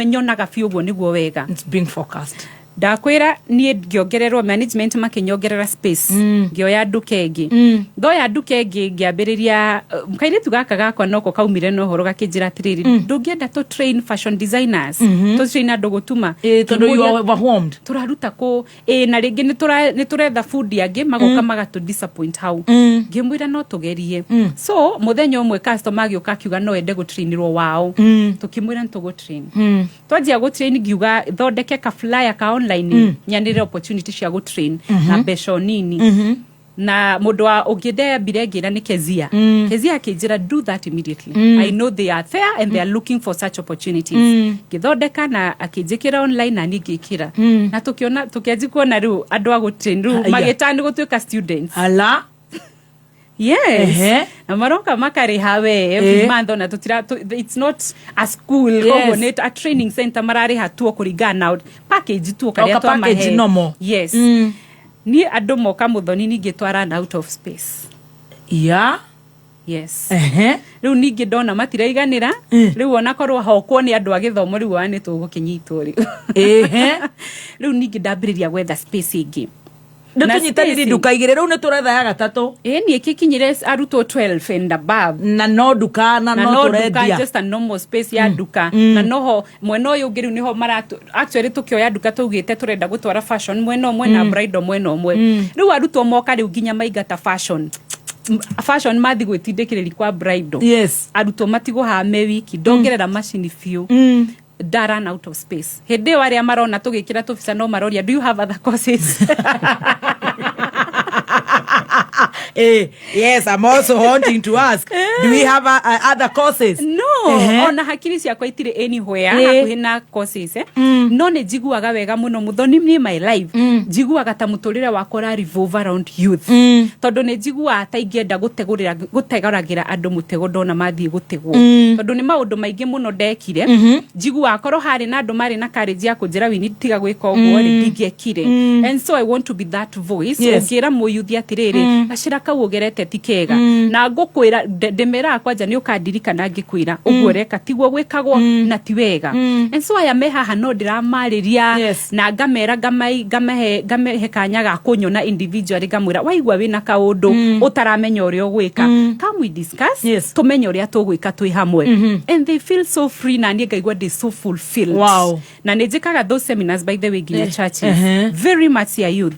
nyonaga biũ ũguo nĩguo wega. It's being focused. Ndakwĩra niĩ ngĩongererwo, management makĩnyongerera space, ngĩoya nduka ĩngĩ. Ndoya nduka ĩngĩ, ngĩambĩrĩria kairĩtu gaka gakwa noko kaumire na ũhoro, gakĩnjĩra atĩrĩrĩ, ndũngĩenda tũ train fashion designers, tũ train andũ gũtuma? Tondũ you are Ngĩmũũria, overwhelmed. Tũraruta kũ? Ĩ, na rĩngĩ nĩ tũretha bundi angĩ magoka magatũ disappoint hau. Ngĩmwĩra no tũgerie. So mũthenya ũmwe customer agĩũka akiuga no ende gũtrainĩrwo wao. Tũkĩmwĩra nĩ tũgũtrain. Twanjia gũtrain, ngiuga thondeke ka flyer ka online, nyanĩrĩre opportunity cia gũtrain na mbeca o nini. Na mũndũ wa ũngĩ ndeyambire ngĩra nĩ Kezia. Kezia akĩnjĩra, "Do that immediately. I know they are there and they are looking for such opportunities." Ngĩthondeka na akĩnjĩkĩra online, na niĩ ngĩkĩra, na tũkĩona, tũkĩanji kuona rĩu andũ a gũtrain rĩu Haya. magĩtani gũtuĩka students. Ala. Yes. Na maroka makarĩha we every month, ona tutira it's not a school. Koguo nĩ a training center, mararĩha tuo kũringana na package tuo karĩa O ka package twamahe. nomo. Yes. Niĩ andũ moka, Mũthoni, ningĩ twa run out of space. Yes. Rĩu ningĩ ndona matiraiganĩra. Rĩu ona korwo hokwo nĩ andũ a gĩthomo, rĩu wa nĩ tũgũkĩnyitwo rĩu. Rĩu ningĩ ndambĩrĩria gwetha space ĩngĩ. Nĩ Na tũnyitanĩri nduka igĩrĩ, rĩu nĩ tũretha ya gatatũ. Ĩ, niĩ kĩkinyire arutwo 12 and above. Na no nduka na na no no nduka, tũrendia. Just a normal space ya nduka. Na noho mwena ũyũ ũngĩ rĩu nĩho maratu actually tũkĩoya nduka tũugĩte tũrenda gũtwara fashion mwena ũmwe na bridal mwena ũmwe. Rĩu arutwo moka rĩu nginya maingata fashion, fashion mathi gwĩtindĩkĩrĩri kwa bridal. Arutwo matigwo haha me wiki. Ndongerera macini biũ, nda run out of space. Hĩndĩ ĩyo arĩa marona tũgĩkĩra tũbica no maroria, "Do you have other courses?" Yes, I'm also wanting to ask, do we have other courses? No. Ona hakiri ciakwa itirĩ anywhere hakuhĩ na courses, eh? No nĩ njiguaga wega mũno, Mũthoni. Niĩ my life njiguaga ta mũtũrĩre wakwa ũra revolve around youth, tondũ nĩ njiguaga ta ingĩenda gũtegũrĩra gũtegũragĩra andũ mũtego ndona mathiĩ gũtegwo, tondũ nĩ maũndũ maingĩ mũno ndekire. Njiguaga korwo harĩ na andũ marĩ na courage ya kũnjĩra, "Wini, tiga gwĩka ũguo rĩ," ndingĩekire. And so I want to be that voice. Ũngĩra mũyuthi atĩrĩrĩ, gacĩra kau ũgerete ti kega, na ngũkwĩra ndĩmeraga kwanja nĩ ũkandirikana ngĩkwĩra ũguo ũreka tiguo gwĩkagwo na ti wega. And so aya me haha no ndĩramarĩria na ngamera, ngamahe kanya ga kũnyona individually, ngamwĩra, "Waigua wĩna kaũndũ ũtaramenya ũrĩa ũgwĩka, come we discuss, tũmenye ũrĩa tũgwĩka twĩ hamwe." And they feel so free, na niĩ ngaigua ndĩ so fulfilled. Na nĩ njĩkaga those seminars, by the way, nginya churches, very much ya youth.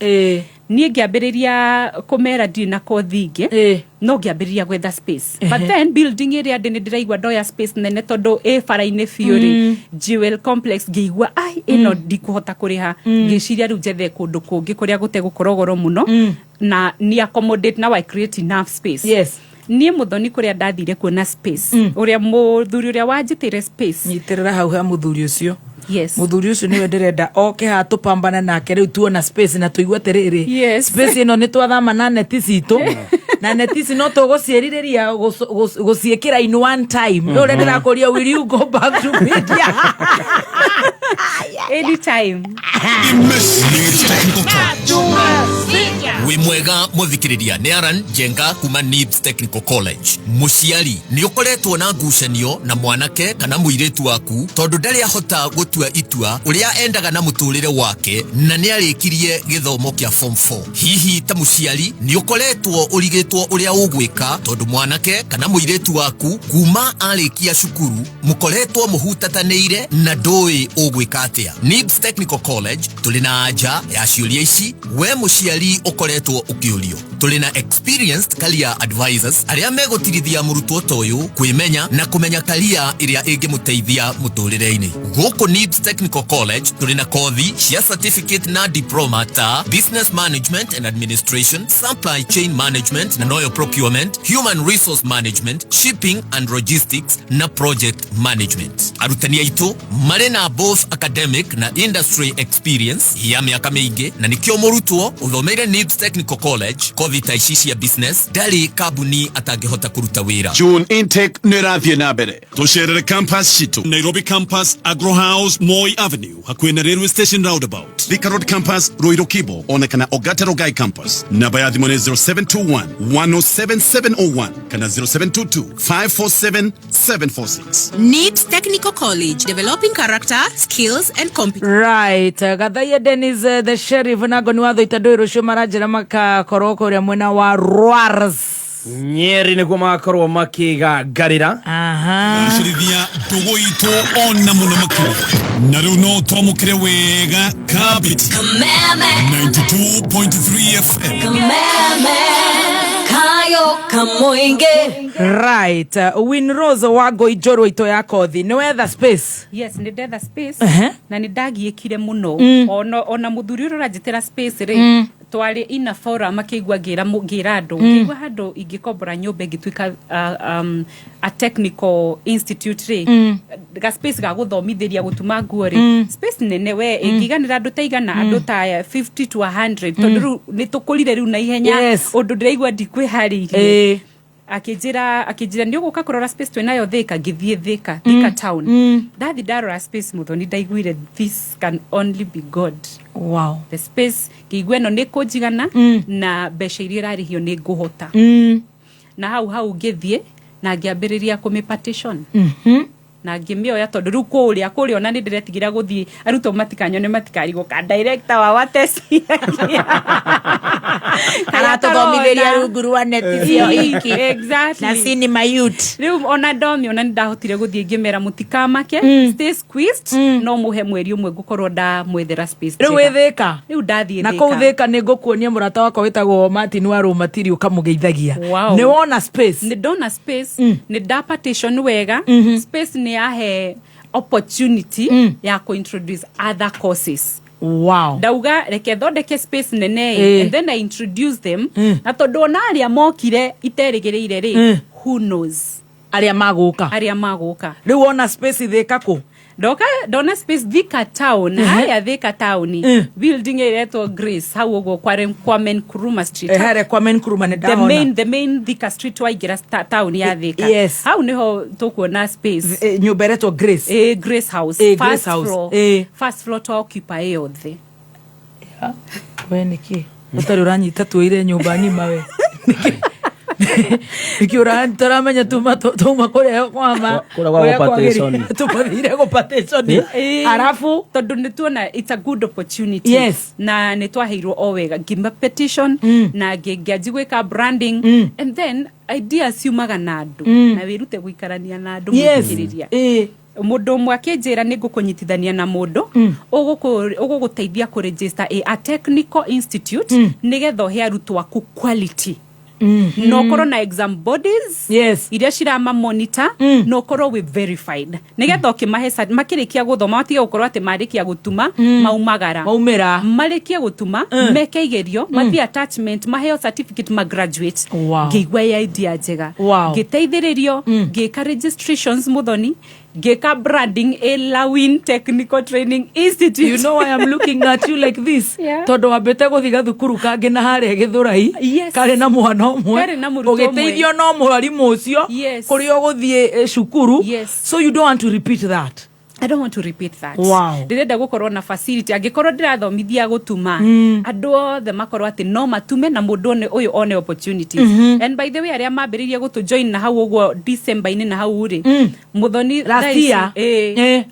Niĩ ngĩambĩrĩria kũmera ndirĩ na kothi ingĩ, no ngĩambĩrĩria gwetha space, but then building ĩrĩa ndĩ nĩ ndĩraigua ndoya space nene tondũ ĩ bara-inĩ biũ rĩ, Jewel Complex, ngĩigua ai ĩno ndikũhota kũrĩha. Ngĩciria rĩu njethe kũndũ kũngĩ kũrĩa gũtegũkorwo goro mũno na ni accommodate, now I create enough space. Niĩ Mũthoni, kũrĩa ndathire kuona space, ũrĩa mũthuri ũrĩa wanjĩtĩire space. Nyitĩrĩra hau ha mũthuri ũcio. Yes. Mũthuri ũcio nĩwe ndĩrenda oke haha tũpambane nake rĩu tuona space na tũigue atĩrĩrĩ, space ĩno nĩ twathama na neti citũ, na neti ici no tũgũciĩrirĩria gũciĩkĩra in one time. Rĩu ũrĩa ndĩrakũria, will you go back to media? Anytime. Technical College. Wĩ mwega mũthikĩrĩria, nĩ Aran Njenga kuma Nibs Technical College. Mũciari, nĩ ũkoretwo na ngucanio na mwanake kana mũirĩtu waku tondũ ndarĩ ahota gũtua itua ũrĩa endaga na mũtũrĩre wake na nĩ arĩkirie gĩthomo kĩa form 4. Hihi ta mũciari nĩ ũkoretwo ũrigĩtwo ũrĩa ũgwĩka tondũ mwanake kana mũirĩtu waku kuma arĩkia cukuru mũkoretwo mũhutatanĩire na ndũĩ ũgwĩka atĩa? Nibs Technical College tũrĩ na anja ya ciũria ici we mũciari ũkoretwo ũkĩũrio. Tũrĩ na experienced career advisors arĩa megũtirithia mũrutwo ta ũyũ kwĩmenya na kũmenya career ĩrĩa ĩngĩmũteithia mũtũrĩre-inĩ. Gũkũ Nibs Technical College tũrĩ na kothi cia certificate na diploma ta business management and administration, supply chain management na noyo procurement, human resource management, shipping and logistics na project management. Arutani aitũ marĩ na both academic na industry experience ya mĩaka mĩingĩ, na nĩkĩo mũrutwo ũthomeire Nibs Technical College kothi ta ici cia business ndarĩ kambuni atangĩhota kũruta wĩra. June intake nĩ ĩrathiĩ na mbere. Tũcerere campus citũ: Nairobi campus, Agro House, Moi Avenue, hakuhĩ na railway station roundabout; Thika Road campus, Ruiru Kibo, ona kana Ogata Rongai campus. Namba ya thimũ nĩ 0721 107701 kana 0722 547 746. NIBS Technical College, developing character, skills, and competence. Right, Gathaia Dennis, the sheriff, nago nĩ watho itandũ rũciũ maranjĩra makakorwo kũrĩa mwena wa Rwars. Nyeri nĩguo magakorwo makĩgangarĩra. Gacĩrithia ndũgũ itũ ona mũno makĩria, na rĩu no twamũkĩre wega kabiti 92.3 FM. Kayo kamoinge. Right, Winrose wa Ngũinjũrũ itũ ya kothi, nĩ wetha space? Yes, nĩ ndetha space na nĩ ndagiĩkire mũno. Ona mũthuri ũrĩa ũranjĩtĩra space rĩ, twarĩ ina forum, akĩigua ngĩra ngĩra andũ, ngĩigua handũ ingĩkombora nyũmba ĩngĩtuĩka a technical institute rĩ, ga space ga gũthomithĩria gũtuma nguo rĩ, space nene we ĩngĩiganĩra andũ ta igana, andũ ta 50 to 100, tondũ rĩu nĩ tũkũrire rĩu na ihenya ũndũ ndĩraigua ndikwĩharĩirie. Akĩnjĩra nĩ ũgũka kũrora space twĩnayo Thĩka. Ngĩthiĩ Thĩka, Thika town. Ndathi ndarora space, Mũthoni, ndaiguire this can only be God. The space ngĩigua ĩno nĩ kũnjigana na mbeca iria ĩrarĩhio nĩ ngũhota. Na hau hau ngĩthiĩ na ngĩambĩrĩria kũmĩ partition na ngĩmĩoya, tondũ rĩu kũrĩa ona nĩ ndĩretigĩra gũthiĩ, arutwo matikanyone, matikarigwo ka director wa wateci. Aratũthomithĩria rungu rwa neti cio iki. Exactly. Na cinema youth. Rĩu ona ndomĩona nĩ ndahotire gũthiĩ ngĩmera mũtikamake, stay squeezed, no mũhe mweri ũmwe ngũkorwo ndamwethera space Rĩu njega. wĩ Thĩka? Rĩu ndathiĩ Na kũu Thĩka nĩ ngũkuonia mũrata wakwa wĩtagwo Martin wa Rũmatiri, ũkamũgeithagia. Nĩ wona space? Nĩ ndona space, nĩ nda partition wega. Space nĩ yahe opportunity ya kũ-introduce other courses. Ndauga reke thondeke space nene and then I introduce them, na tondũ ona arĩa mokire iterĩgĩrĩire rĩ, who knows. Arĩa magũka. Arĩa magũka. Rĩu wona space Thĩka kũ? Ndoka ndona space Thika town, harĩa Thika town, building ĩretwo Grace, hau ũguo Kwame Nkrumah Street. Harĩa Kwame Nkrumah nĩ the ndahona. main Thika Street, waingĩra town ya Thika, hau niho tũkuona space. Nyũmba ĩretwo Grace. Grace House. Grace First House. floor. First floor twa occupy yothe. We nĩkĩ ũtarĩ ũranyita tuoire nyũmba ng'ima? We nĩkĩ ũtaramenya tuma kũrĩa kwama Kũrĩa gwa gũpartition. Tũmathire gũpartition arabu. Tondũ nĩ tuona it's a good opportunity. Na nĩ twaheirwo o wega, ngima petition na ngĩanji gwĩka branding, and then ideas ciumaga na andũ, na wĩrute gũikarania na andũ, mũthikĩrĩria. Mũndũ ũmwe akĩnjĩra nĩ ngũkũnyitithania na mũndũ ũgũgũteithia kũregister a technical institute nĩgetha ũhe arutwo aku quality na ũkorwo na exam bodies iria cirama monitor na ũkorwo wĩ verified nĩgetha ũkĩmahe makĩrĩkia gũthoma matige gũkorwo atĩ marĩkia gũtuma maumagara maumĩra marĩkie gũtuma meke igerio mathiĩ attachment, maheo certificate, ma graduate. Ngĩigua ĩ idea njega. Ngĩteithĩrĩrio, ngĩka registrations, Muthoni, ngĩka branding ĩ Lawin Technical Training Institute. You know why I'm looking at you like this? Yeah. Tondå wambä te gå thiga thukuru kangä na harä a gä thå rai karä na mwana å Karĩ na mũrutwo mwe å gä teithio no mwarimå å cio kå rä a å gå thiä cukuru. So you don't want to repeat that? I don't want to repeat that. Ndĩrenda gũkorwo na facility angĩkorwo ndĩrathomithia gũtuma, andũ othe makorwo atĩ no matume na mũndũ one ũyũ one opportunities. And by the way, arĩa mambĩrĩirie gũtũ join na hau ũguo December-inĩ na hau rĩ, Muthoni, Last thaa ici, year?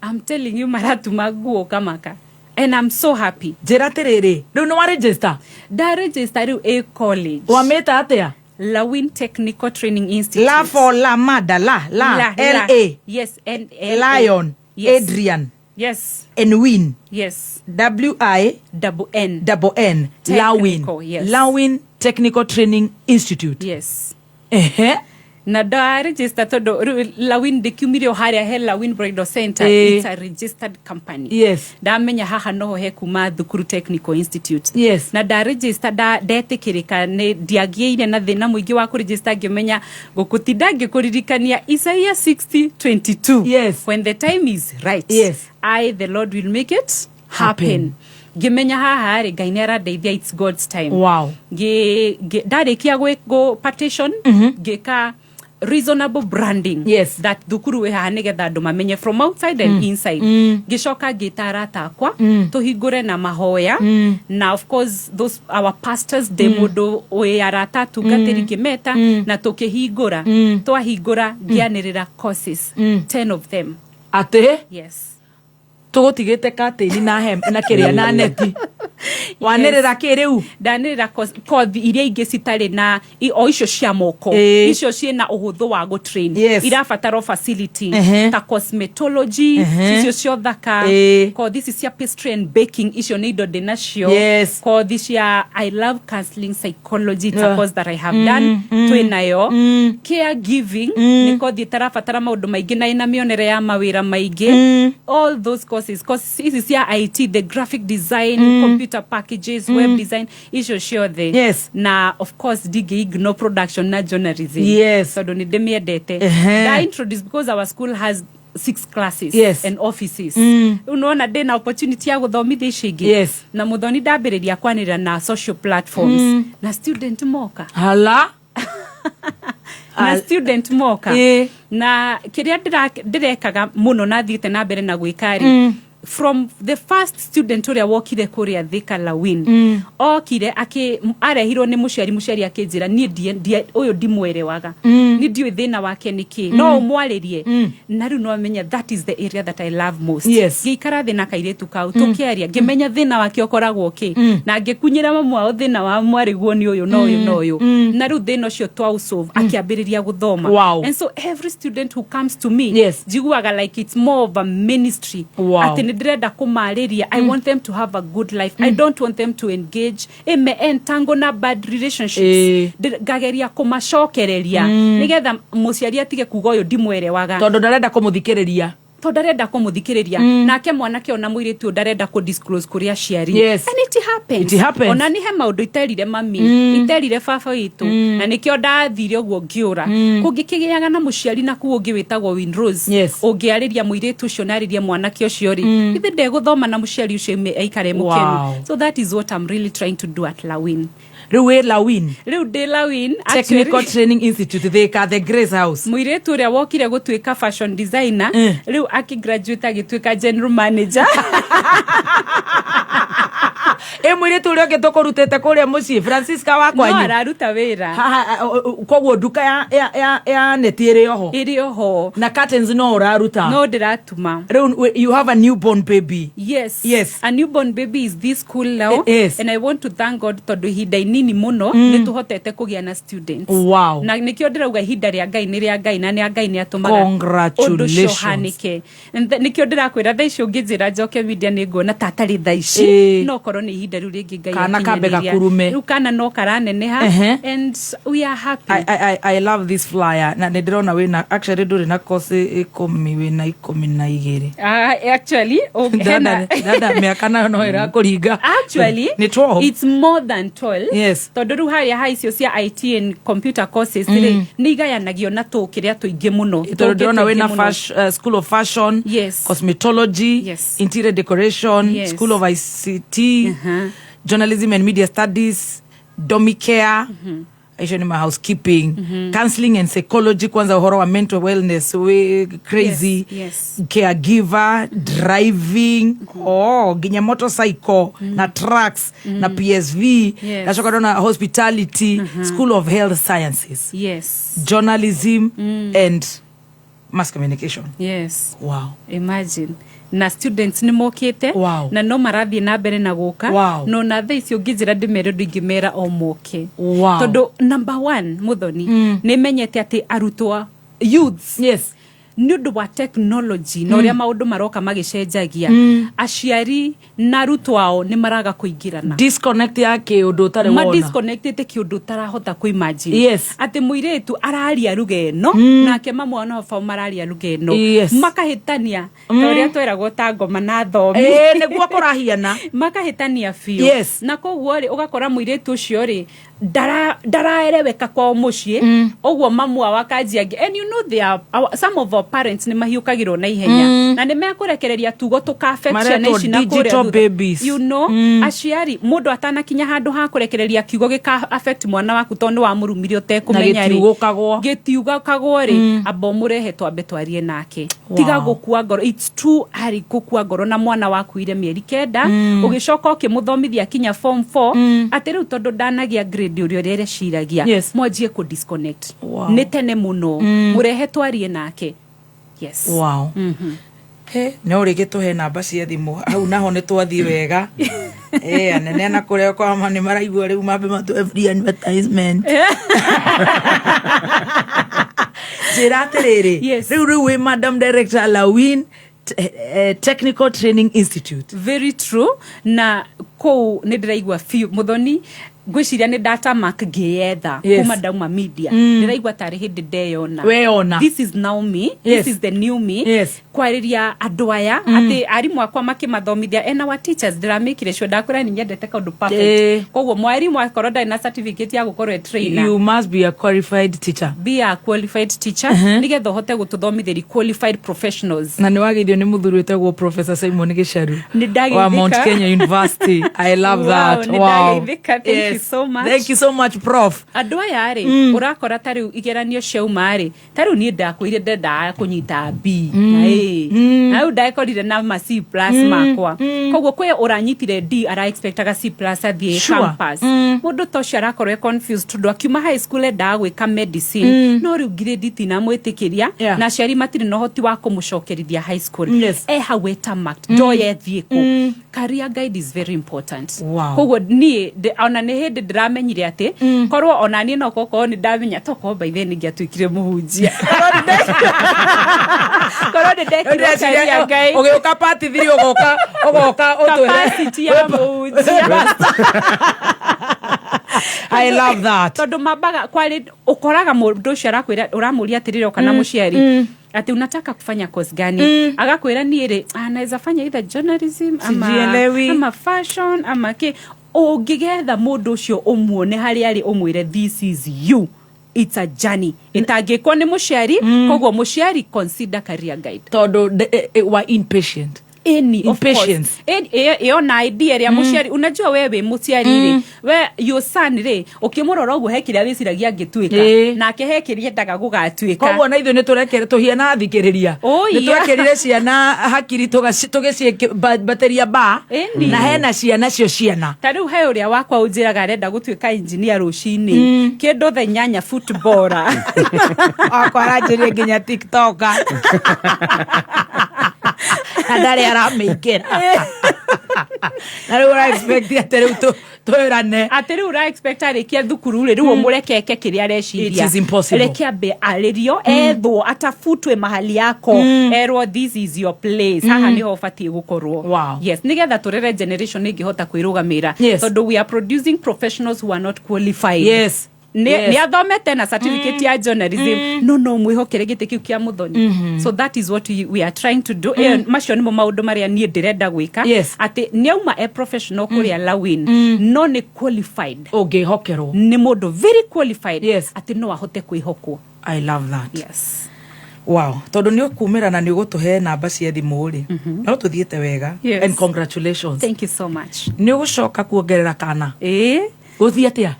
I'm telling you, maratuma nguo kamaka and I'm so happy. Njĩra atĩrĩrĩ, rĩu nĩ wa register? Nda register rĩu a college. Wamĩta atĩa? Lawin Technical Training Institute. La for la mada la la L A. Yes, N L A. Lion. Yes. Adrian. Yes. And Win. Yes. W I double N. Double N. Lawin. Technical, yes. Lawin Technical Training Institute. Yes. Ehe. Na ndaregister tondũ rĩu Lawin ndĩkiumire o harĩa he Lawin Bridal Center. It's a registered company. Ndamenya haha noho he kuma thukuru technical institute. Na ndaregister, ndetĩkĩrĩka, nĩ ndiagĩire na thĩna mũingĩ wa kũregister, ngĩmenya gũkũtinda ngĩkũririkania Isaiah 60:22. When the time is right, I the Lord will make it happen. Happen. Ngĩmenya haha rĩ, Ngai nĩ arandeithia, it's God's time. Ndarĩkia gwĩ partition, ngĩka reasonable branding that thukuru wĩ haha nĩgetha andũ mamenye from outside and inside. Ngĩcoka ngĩta arata akwa tũhingũre na mahoya na of course those our pastors, ndĩ mũndũ wĩ arata atungatĩri, ngĩmeta na tũkĩhingũra. Twahingũra, ngĩanĩrĩra courses, 10 of them. Atä? Yes. Tũgũtigĩte katĩni na hem na kĩrĩa na neti, wanĩrĩra kĩ rĩu? Ndanĩrĩra kothi iria ingĩ citarĩ na o icio cia moko, icio ciĩna ũhũthũ wa gũtrain, irabatara o facility, ta cosmetology, icio cia ũthaka, kothi ici cia pastry and baking, icio nĩ indo ndĩ nacio, kothi cia I love counseling psychology, it's a course that I have done, twĩ nayo, caregiving nĩ kothi ĩtarabatara maũndũ maingĩ na ĩna mĩonere ya mawĩra maingĩ. All those courses, courses ici cia IT, the graphic design, computer packages, web design, icio ciothe. Na of course ndingĩ ignore production na journalism tondũ nĩ ndĩmĩendete. Nda introduce, because our school has six classes and offices, rĩu nĩwona ndĩna opportunity ya gũthomithia icio ingĩ. Na Mũthoni, ndambĩrĩria kwanĩrĩra na social platforms na student moka. Hala. Na student moka na kĩrĩa ndĩrekaga mũno na thiĩte na mbere na gwĩka rĩ, from the first student ũrĩa wokire kũrĩa Thika Lawin, okire arehirwo nĩ mũciari. Mũciari akĩnjĩra, niĩ ũyũ ndimwerewaga, niĩ ndiũĩ thĩna wake nĩ kĩ, no ũmwarĩrie. Na rĩu no amenya that is the area that I love most. Ngĩikara thĩ na kairĩtu kau, tũkĩaria, ngĩmenya thĩna wake ũkoragwo kĩ, na ngĩkunyĩra mamu wao thĩna wa mwarĩguo nĩ ũyũ na ũyũ na ũyũ. Na rĩu thĩna ũcio twaũsolve, akĩambĩrĩria gũthoma. And so every student who comes to me, njiguaga like it's more of a ministry, atĩ nĩ ndĩrenda kũmarĩria. I want them to have a good life. I don't want them to engage ime entangle na bad relationships. Ngageria kũmacokereria nĩgetha mũciari atige kuga ũyũ ndimwerewaga. Tondũ ndarenda kũmũthikĩrĩria. Tondũ ndarenda kũmũthikĩrĩria. Nake mwanake ona mũirĩtu ũyũ ndarenda kũ disclose kũrĩ aciari. And it happens. It happens. Ona nĩ he maũndũ iterire mami, iterire baba witũ, na nĩkĩo ndathire ũguo ngĩũra. Kũngĩkĩgĩaga na mũciari na kũu ũngĩ wĩtagwo Winrose, ũngĩarĩria mũirĩtu ũcio na arĩrie mwanake ũcio rĩ, githĩ ndegũthoma na mũciari ũcio aikare mũkenu? So that is what I'm really trying to do at Lawin. Rĩu wĩ Lawin? Rĩu ndĩ Lawin. Technical Training Institute, Thika, the Grace House. Mũirĩtu ũrĩa wokire gũtuĩka fashion designer, rĩu akĩgraduate agĩtuĩka general manager. Ĩ mũirĩtu ũrĩa ũngĩ tũkũrutĩte kũrĩa mũciĩ, Francisca wa No kwanyu. araruta wĩra. Ha, ha, koguo nduka ya neti ĩrĩ oho. Ĩrĩ oho. Na curtains no ũraruta. No ndĩratuma. Rĩu you have a newborn baby. Yes. Yes. A newborn baby is this school now. Yes. And I want to thank God tondũ ihinda inini mũno nĩ tũhotete kũgĩa na students. Wow. Na nĩkĩo ndĩrauga ihinda rĩa Ngai nĩ rĩa Ngai na nĩ Ngai nĩ atũmaga ũndũ ũcio Congratulations. ũhanĩke. And nĩkĩo ndĩrakwĩra thaa ici ũngĩnjĩra njoke media nĩ nguona ta atarĩ thaa ici no korwo nĩ ihinda rĩu rĩngĩ Ngai Kana kambe akinyanĩria. gakurume. Rĩu kana no karaneneha and we are happy. I love this flyer na nä ndärona wä actually ndå rä na kosi ikå wä na 12. Ah, actually, oh, hena- Dada mä aka nayo no ä rakå ringa. Actually, nä 12. It's more than 12. Yes. Tondå rä u harĩa ha icio cia IT and computer courses rĩ, nĩ igayanagio na tũ kĩrĩa tũingĩ mũno. Tondå Tũngĩ ndärona wä tũingĩ na mũno. school of fashion, Yes. cosmetology, Yes. interior decoration, Yes. school of ICT, journalism and media studies, domicare, icio nä ma housekeeping, counseling and psychology, kwanza ũhoro wa mental wellness wĩ crazy. Yes, yes. Caregiver, driving, oh, nginya motorcycle na trucks na PSV. Ndacoka ndona hospitality, school of health sciences, journalism and mass communication. Yes. Wow. Imagine. Na students nĩ mokĩte. Wow. Na no marathiĩ na mbere na gũka. Wow. No na thaa ici ũngĩnjĩra ndĩmere ũndũ ingĩmera o moke. Wow. Tondũ number one Muthoni, nĩ menyete atĩ arutwo youths, yes, nĩ ũndũ wa technology na ũrĩa maũndũ maroka magĩcenjagia, aciari na arutwo ao nĩ maraga kũingĩrana. Disconnect ya kä å ndå å tarä ma wona. Disconnectĩte kĩũndũ ũtarahota kũ imagine. Atĩ mũirĩtu araria ruga ĩno, nake mamwe ona baba mararia ruga ĩno, makahĩtania ta ũrĩa tweragwo ta ngoma na thomi. Ĩĩ, nĩguo kũrahiana. Makahĩtania biũ. Na koguo rĩ, ũgakora mũirĩtu ũcio rĩ ndaraereweka kwao mũciĩ, ũguo mamu ao akanjia angĩ, and you know they are, our, some of our parents nĩ mahiũkagĩrwo na ihenya na nĩ mekũrekereria tugo tũka-affect ciana Maretwo ici na kũrĩa digital thutha. babies. You know, aciari mũndũ atanakinya handũ ha kũrekereria kiugo gĩka affect mwana waku tondũ nĩ wamũrumire ũtekũmenya rĩ, gĩtiugũkagwo. Gĩtiugũkagwo rĩ, amba ũmũrehe twambe twarie nake. Tiga gũkua ngoro, it's too early gũkua ngoro na mwana wakuire mĩeri 9, ũgĩcoka ũkĩmũthomithia kinya form 4, atĩ rĩu tondũ ndanagĩa grade ũrĩa ũrĩa eciragia, mwanjie kũ disconnect. Nĩ tene mũno. Mũrehe twarie nake. Yes. Wow. He, no rĩngĩ tũhe namba cia thimũ hau naho nĩ twathiĩ wega. Eh, anene na kũrĩa kwama nĩ maraigua rĩu mambe matũhe free advertisement. Njĩra atĩrĩrĩ, rĩu wĩ Madam Director Lawin Technical Training Institute. Very true. Na kũu nĩ ndĩraigua biũ Mũthoni, ngwĩciria nĩ ndatamak ngĩyetha kuma ndauma media. Ndĩraigua tarĩ hĩndĩ ndeyona. Weyona. This is now me. This is the new me. Kwarĩria andũ aya, atĩ arimũ akwa makĩmathomithia ena wa teachers, ndĩramĩkire cio ndakwĩra nĩ nyendete kaũndũ perfect. Koguo mwarimũ akorwo ndarĩ na certificate ya gũkorwo e trainer, You must be a qualified teacher. Be a qualified teacher, nĩgetha ũhote gũtũthomithĩria qualified professionals. Na nĩ wageithio nĩ mũthuri wĩtagwo Professor Simon Gĩcaru Nĩ ndageithĩka. wa Mount Kenya University. I love Wow, that. nĩ Wow. ndageithĩka. Thank you so much. Thank you so much, Prof. Andũ aya rĩ, ũrakora ta rĩu igeranio ciauma rĩ, ta rĩu niĩ ndakwĩire ndendaga kũnyita B na A, na rĩu ndekorire na ma C plus makwa. Koguo kwĩ ũranyitire D ara expectaga C plus athiĩ campus. Mũndũ ta ũcio arakorwo e confused tondũ akiuma high school endaga gwĩka medicine, no rĩu grade itinamwĩtĩkĩria, na aciari matirĩ na ũhoti wa kũmũcokerithia high school. E hau etamaked, ndoĩ ethiĩ kũ. Career guide is very important. Koguo niĩ ona nĩ hĩndĩ ndĩramenyire atĩ korwo ona niĩ no korwo nĩ ndamenya tokorwo by then ingĩatuĩkire mũhunjia, korwo nĩ ndekirwo career guide. Ũgĩũka pati thiri ũgoka ũtwĩre. Capacity ya mũhunjia. I love that. Tondũ mambaga kwarĩ ũkoraga mũndũ ũcio arakwĩra, ũramũria atĩrĩrĩ, kana mũciari, ati unataka kufanya course gani? Agakwĩra niĩ rĩ, naweza fanya either journalism ama, Sijielewi. ama fashion ama kĩ. Ũngĩgetha mũndũ ũcio ũmuone harĩa arĩ, ũmwĩre this is you, it's a journey ĩtangĩkwo nĩ mũciari. Koguo mũciari, consider career guide. Tondũ wa impatient. Ĩni, of course. Impatience. Ĩyo na idea ĩrĩa mũciari, unajua we wĩ mũciari rĩ, we your son rĩ, ũkĩmũrora ũguo he kĩrĩa wĩciragia angĩtuĩka, nake he kĩrĩa endaga gũgatuĩka. Koguo na ithuĩ nĩ tũrekere tũhiana thikĩrĩria. Oh, Nĩ yeah. twekĩrire ciana hakiri tũgĩcibatĩria ba Ĩni. na hena ciana cio ciana. Ta rĩu he ũrĩa wakwa ũnjĩraga arenda gũtuĩka engineer rũcinĩ, kĩndũ the nyanya footballer. Wakwa aranjĩrie nginya tiktoker na ndarĩ aramĩingĩra, na rĩu ũra expect atĩ rĩu twĩrane atĩ rĩu ũra expect arĩkia thukuru rĩ, rĩu ũmũreke eke kĩrĩa areciria? It is impossible. Reke ambe arĩrio, ethwo, atafutwe mahali yako, erwo this is your place, haha nĩho ũbatiĩ gũkorwo. Yes, nĩgetha tũrere generation ĩngĩhota kwĩrũgamĩra, tondũ we are producing professionals who are not qualified. Nĩ athomete na certificate ya journalism, no mwĩhokere gĩtĩ kĩu kĩa Mũthoni? So that is what we are trying to do. Macio nĩmo maũndũ marĩa niĩ ndĩrenda gwĩka, atĩ nĩ auma e professional kũrĩa Lawin, no nĩ qualified, ũngĩhokerwo. Nĩ mũndũ very qualified, atĩ no ahote kwĩhokwo. I love that. Wow, tondũ nĩ ũkumĩra na nĩ ũgũtũhe namba cia thimũ rĩ, no tũthiĩte wega. And congratulations. Thank you so much. Nĩ ũgũcoka kuongerera kana? Ĩĩ. Gũthiĩ atĩa?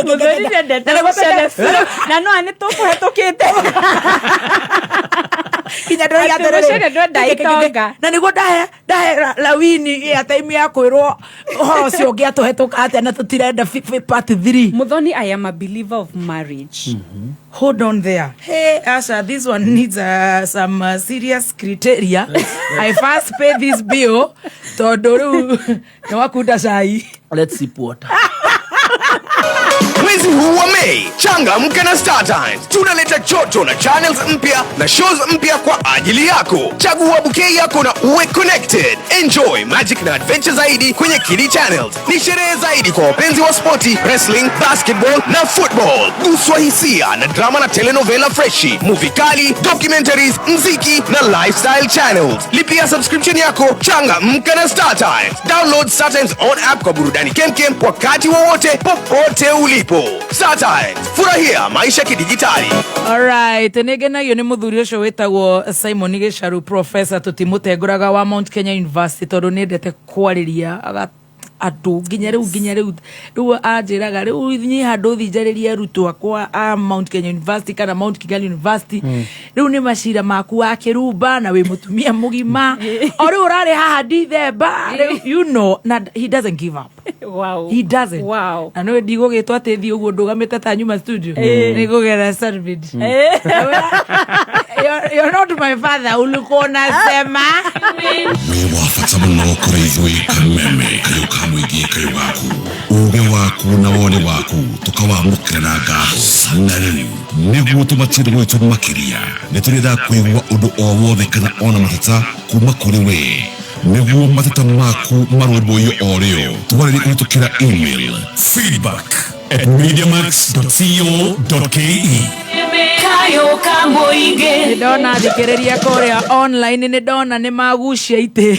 Mũthoni nĩendete gũcene biũ. Na no nĩ tũkũhetũkĩte. Nginya ndĩroiga Atĩ atĩrĩrĩ, mũcene ndwenda itonga. Na nĩguo ndahe Lawini airtime ya kwĩrwo ũhoro ũcio ũngĩ atũhetũka atĩa, na tũtirenda part 3. Muthoni, I am a believer of marriage. Hold on there. Hey, Asha, this one needs some serious criteria. I first pay this bill. Tondũ rĩu nĩ wakunda cai. Let's sip water. Mwezi huu wa Mei, changamka na Star Times. Tunaleta joto na channels mpya na shows mpya kwa ajili yako. Chagua bouquet yako na uwe connected. Enjoy magic na adventure zaidi kwenye Kili Channels. Ni sherehe zaidi kwa wapenzi wa spoti, wrestling, basketball na football. Guswa hisia na drama na telenovela freshi, movie kali, documentaries, mziki na lifestyle channels. Lipia subscription yako, changamka na Star Times. Download Star Times on app kwa burudani kemkem wakati wowote popote ulipo. Star Times, furahia maisha kidijitali. Alright, nĩ ngenagio nĩ mũthuri ũcio wĩtagwo Simon Gĩcaru, professor tũtimũtengũraga wa Mount Kenya University, tondũ nĩ endete kwarĩria andũ nginya rĩu anjĩraga rĩu niĩ handũ thi njarĩrie arutwo akwa a Mount Kenya University kana Mount Kigali University. Rĩu nĩ macira maku wa kĩrumba na wĩ mũtumia mũgima o rĩu ũrarĩ haha Dithemba rĩu, na he doesn't give up. He doesn't. Na nĩ ndigũgĩtwo atĩ thiĩ ũguo ndũgamĩte ta nyuma studio, nĩ ngũgera Servid. You're not my father, ulikuwa unasema. Wĩ wa bata mũno kũrĩ ithuĩ Kameme kayũ ka mũingĩ kayũ gaku uge waku na woni waku tũkawamũkĩra na ngatho. Na rĩu nĩguo tũmatire gwitũ makĩria, nĩ tũrenda kũigua ũndũ o wothe kana ona mateta kuma kũrĩ we, nĩguo mateta maku marũmbũiyo o rĩo. Twarĩrie kũhĩtũkĩra email feedback@mediamax.co.ke. Kayo ka mũingĩ. Nĩ ndona thikĩrĩria kũrĩa online, nĩ ndona nĩ magucia itĩ,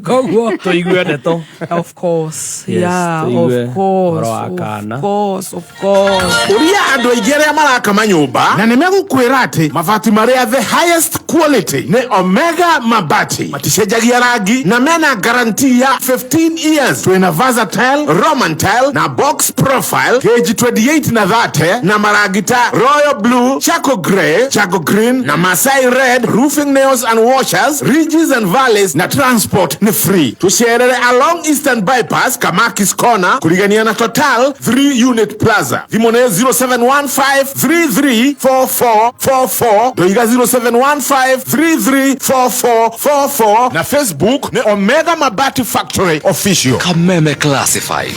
koguo Tũigue ndeto. Of course. Yes, yeah, tũigue of course. ũhoro wa Of kana. course, of course. Ũria andũ aingĩ arĩa maraka manyũmba na nĩ megũkwĩra atĩ mabati marĩa the highest quality nĩ Omega Mabati, maticenjagia rangi na mena guarantee ya 15 years. Twĩna versatile, Roman tile na box profile, gauge 28 na 30, na marangi ta royal blue, charcoal grey, charcoal green na Masai red. Roofing nails and washers, ridges and valleys, na transport ni free. Tucerere along Eastern Bypass, Kamakis Corner, kurigania na Total 3 Unit Plaza. Thimũ nĩ 0715334444, ndoiga 0715334444, na Facebook nĩ Omega Mabati Factory Official. Kameme Classified.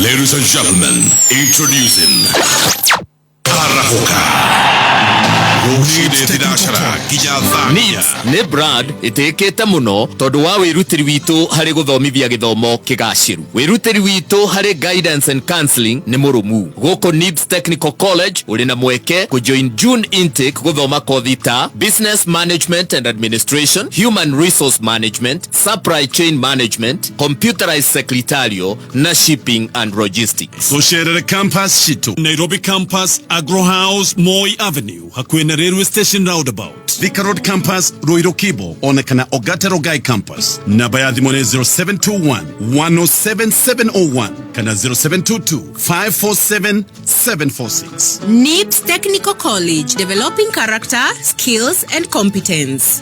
Ladies and gentlemen, introducing Arahuka. Rũcinĩ thinacara nginya thaa. NIBS nĩ brand ĩtĩkĩte mũno tondũ wa wĩrutĩri witũ harĩ gũthomithia gĩthomo kĩgacĩru. Wĩrutĩri witũ harĩ guidance and counseling nĩ mũrũmu. Gũkũ NIBS Technical College ũrĩ na mweke kũjoin June intake gũthoma kothi ta Business Management and Administration, Human Resource Management, Supply Chain Management, Computerized Secretarial na Shipping and Logistics. Tũcerere campus citũ, Nairobi Campus, Agro House, Moi Avenue, hakuhĩ na railway Railway Station roundabout, Thika Road Campus, Ruiru Kibo, ona kana Ogata Rogai Campus. Namba ya thimũ nĩ 0721 107 701 kana 0722 547 746. NIBS Technical College, developing character, skills and competence.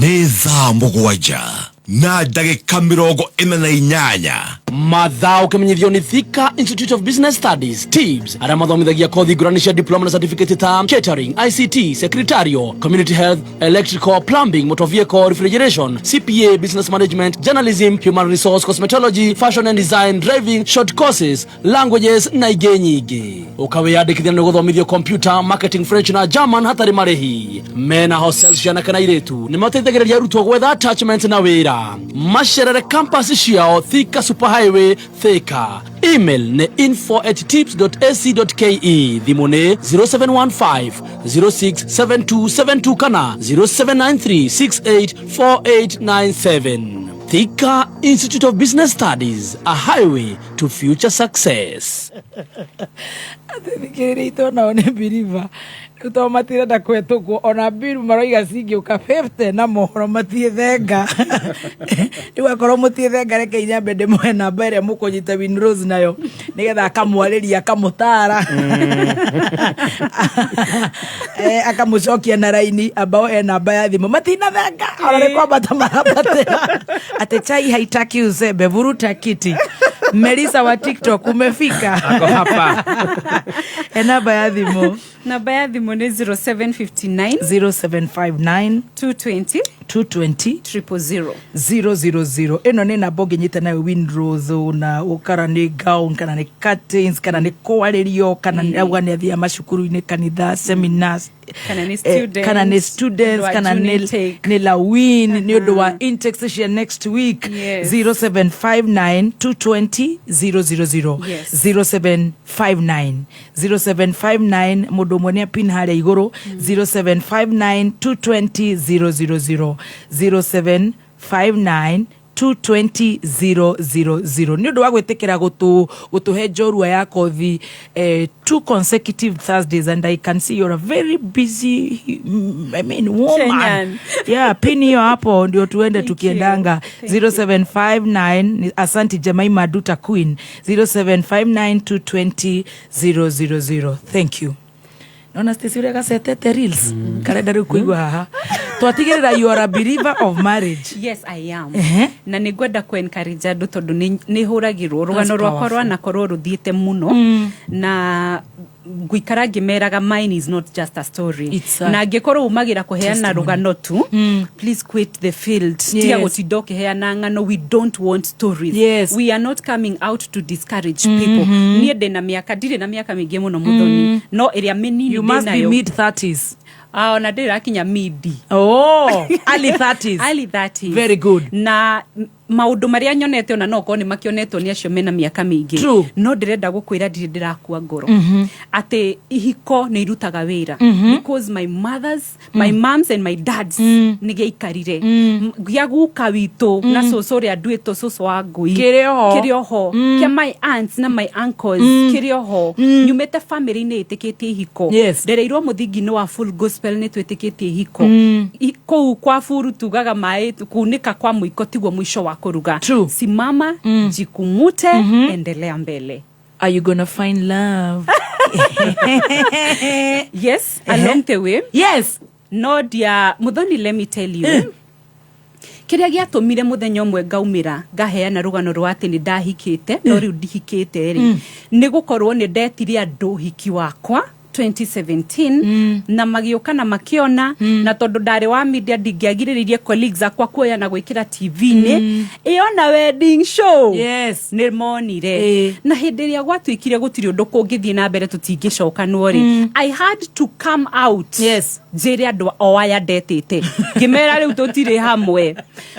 Nĩ thaa 7 na ndagĩka 48. Mathaa ũkĩmenyithio nĩ Thika Institute of Business Studies, TIBS, arĩa mathomithagia kothi ngũrani cia diploma na certificate ta catering, ICT, secretarial, community health, electrical, plumbing, motor vehicle, refrigeration, CPA, business management, journalism, human resource, cosmetology, fashion and design, driving, short courses, languages na ingĩ nyingĩ. Ũkawĩyandĩkithia nĩ gũthomithio computer, marketing, French na German hatarĩ marĩhi. Mena hostel cia anake na airĩtu. Nĩ mateithagĩrĩria arutwo gwetha attachment na wĩra. Macerere campus ciao Thika Super Highway, Thika. Email nĩ info@tips.ac.ke, thimũ nĩ 0715 067272 kana 0793 684897. Thika Institute of Business Studies, a highway to future success. Thikĩrĩria itona nĩ biriba rĩu to matirenda kũhetũkwo ona mbiru maroiga cingĩũka 50 na mohoro matiĩ thenga. Rĩu akorwo mũtiĩ thenga, reke inyambe ndĩmũhe namba ĩrĩa mũkũnyita Winrose nayo nĩgetha akamwarĩria, akamũtara, akamũcokia na raini ambao e namba ya thimũ matina thenga ona nĩ kwambata marambatĩra atĩ chai haitaki uzembe, vuruta kiti. Melissa wa TikTok, umefika? Ako hapa. E namba ya thimũ. Namba ya thimũ nĩ 0759 0759 220 220 000. 000. Ĩno nĩ namba ũngĩnyita nayo Winrose na ũkara nĩ gown kana nĩ curtains kana nĩ kwarĩrio kana nĩ auga nĩ athiaga macukuru-inĩ, kanitha, seminars, Kana nĩ students, kana nĩ students, ũndũ wa kana June nĩ intake. Nĩ lawin nĩ ũndũ wa intakes cia next week. 0759 220 000. 0759 0759, mũndũ ũmwe nĩ apin harĩa igũrũ, 0759 220 000, 0759 220 000, nĩ ũndũ wa gwĩtĩkĩra gũtũhe njorua ya kothi two consecutive Thursdays, and I can see you're a very busy I mean, woman. Kenyan. Yeah, pin hiyo hapo ndio tuende. Thank you. Tukiendanga. Thank you. 0759 asante Jemaima Duta Queen, 0759 220 000. Thank you. Naona Stacy ũrĩa gacetete reels karenda rĩu kũigua haha twatigĩrĩra you are a believer of marriage. Yes, I am. Ehe. Na nä ngwenda kũ encourage andũ tondũ nĩ hũragĩrwo rũgano rwakwa powerful. rwanakorwo rũthiĩte mũno na ngũikara ngĩmeraga mine is not just a story. It's a Na angĩkorwo umagĩra kũheana testimony. rũgano tu, please quit the field. Tiga gũtinda ũkĩheana ng'ano. We don't want stories. We are not coming out to discourage people. Niĩ ndĩ na mĩaka, ndirĩ na mĩaka mĩingĩ mũno, mũthoni, no ĩrĩa mĩnini You must be ndĩnayo. mid 30s. Ah, ona ndĩrakinya midi. Oh, early 30s. Early 30s. Very good. Na maũndũ marĩa nyonete ona no okorwo nĩ makĩonetwo nĩ acio mena mĩaka mĩingĩ, no ndĩrenda gũkwĩra ndirĩ ndĩrakua ngoro atĩ ihiko nĩ irutaga wĩra, because my mothers, my moms and my dads nĩ gĩaikarire. Gĩa guka witũ na cũcũ ũrĩa nduĩtwo cũcũ wa ngũi Kĩrĩ oho. Kĩrĩ oho. Kĩa my aunts na my uncles kĩrĩ oho. Nyumĩte family-inĩ ĩtĩkĩtie ihiko. Ndereirwo mũthingi-inĩ wa full gospel, nĩ twĩtĩkĩtie ihiko. Kũu kwa buru tugaga maĩ kunĩka kwa mũiko tiguo mũico wa kũruga. True. Simama, jikumute, endelea mbele. Are you gonna find love? Yes, along the way. No ndia muthoni, let me tell you kĩrĩa gĩatũmire mũthenya ũmwe ngaumĩra ngaheana rũgano rwa atĩ nĩ ndahikĩte no rĩu ndihikĩte rĩ, nĩ gũkorwo nĩ ndetire andũ hiki wakwa 2017 na magĩũka na makĩona, na tondũ ndarĩ wa media ndingĩagirĩrĩirie colleagues akwa kuoya na gwĩkĩra TV-inĩ ĩyo na wedding show. Nĩ monire. Na hĩndĩ ĩrĩa gwatuĩkire gũtirĩ ũndũ kũngĩthiĩ na mbere, tũtingĩcokanwo rĩ, I had to come out njĩre andũ o aya ndetĩte, ngĩmera rĩu tũtirĩ hamwe.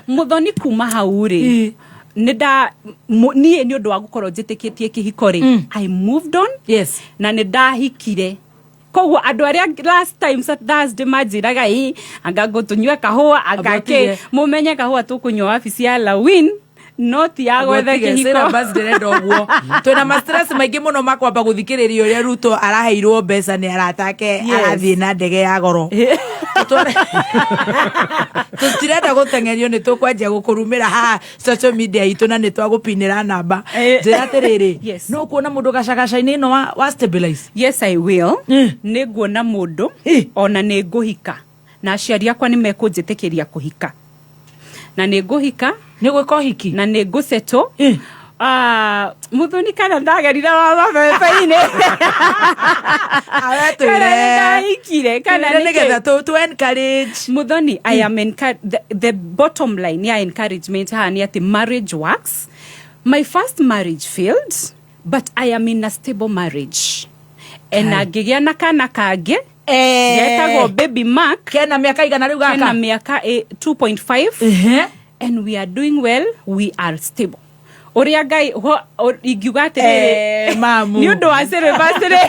Mũthoni, kuma hau rĩ, nĩ nda niĩ nĩ ũndũ wa gũkorwo njĩtĩkĩtie kĩhiko rĩ, I moved on. Na nĩ ndahikire. Koguo andũ arĩa last time Thursday manjĩraga ĩ anga ngũtũnyue kahũa anga kĩ Anga mũmenye kahũa tũkũnyua wabici ya Lawin No ti ya gwetha Gũtige, kĩhiko. syllabus ndĩrenda ũguo twĩna ma stress maingĩ mũno makwamba gũthikĩrĩria ũrĩa Ruto araheirwo mbeca nĩ arata ake Yes. arathiĩ na ndege ya goro Tũtirenda gũteng'erio nĩ tũkwanjia gũkũrumĩra haha social media itũ na nĩ twagũpinĩra namba. Njĩra atĩrĩrĩ, Yes. no kuona mũndũ gacagaca-inĩ ĩno wa stabilize? Yes, I will. Nĩ nguona mũndũ ona nĩ ngũhika na aciari akwa nĩ mekũnjĩtĩkĩria kũhika na nĩ ngũhika. Nĩ gwĩka ũhiki? Na nĩ ngũcetwo. Ah, Muthoni, kana ndagerire wa mabebe-inĩ, kana nĩ ndahikire, kana Twĩre nĩ nĩgetha kĩ? to encourage. Muthoni, I am the bottom line ya encouragement haha nĩ atĩ marriage works. My first marriage failed, but I am in a stable marriage and ngĩgĩa na kana kangĩ getagwo Baby Mark. Kena mĩaka igana rĩu gaka? Kena mĩaka 2.5 and we are doing well, we are stable. Ũrĩa Ngai ingiuga atĩrĩrĩ, Mamu. Nĩ ũndũ wa syllabus rĩ,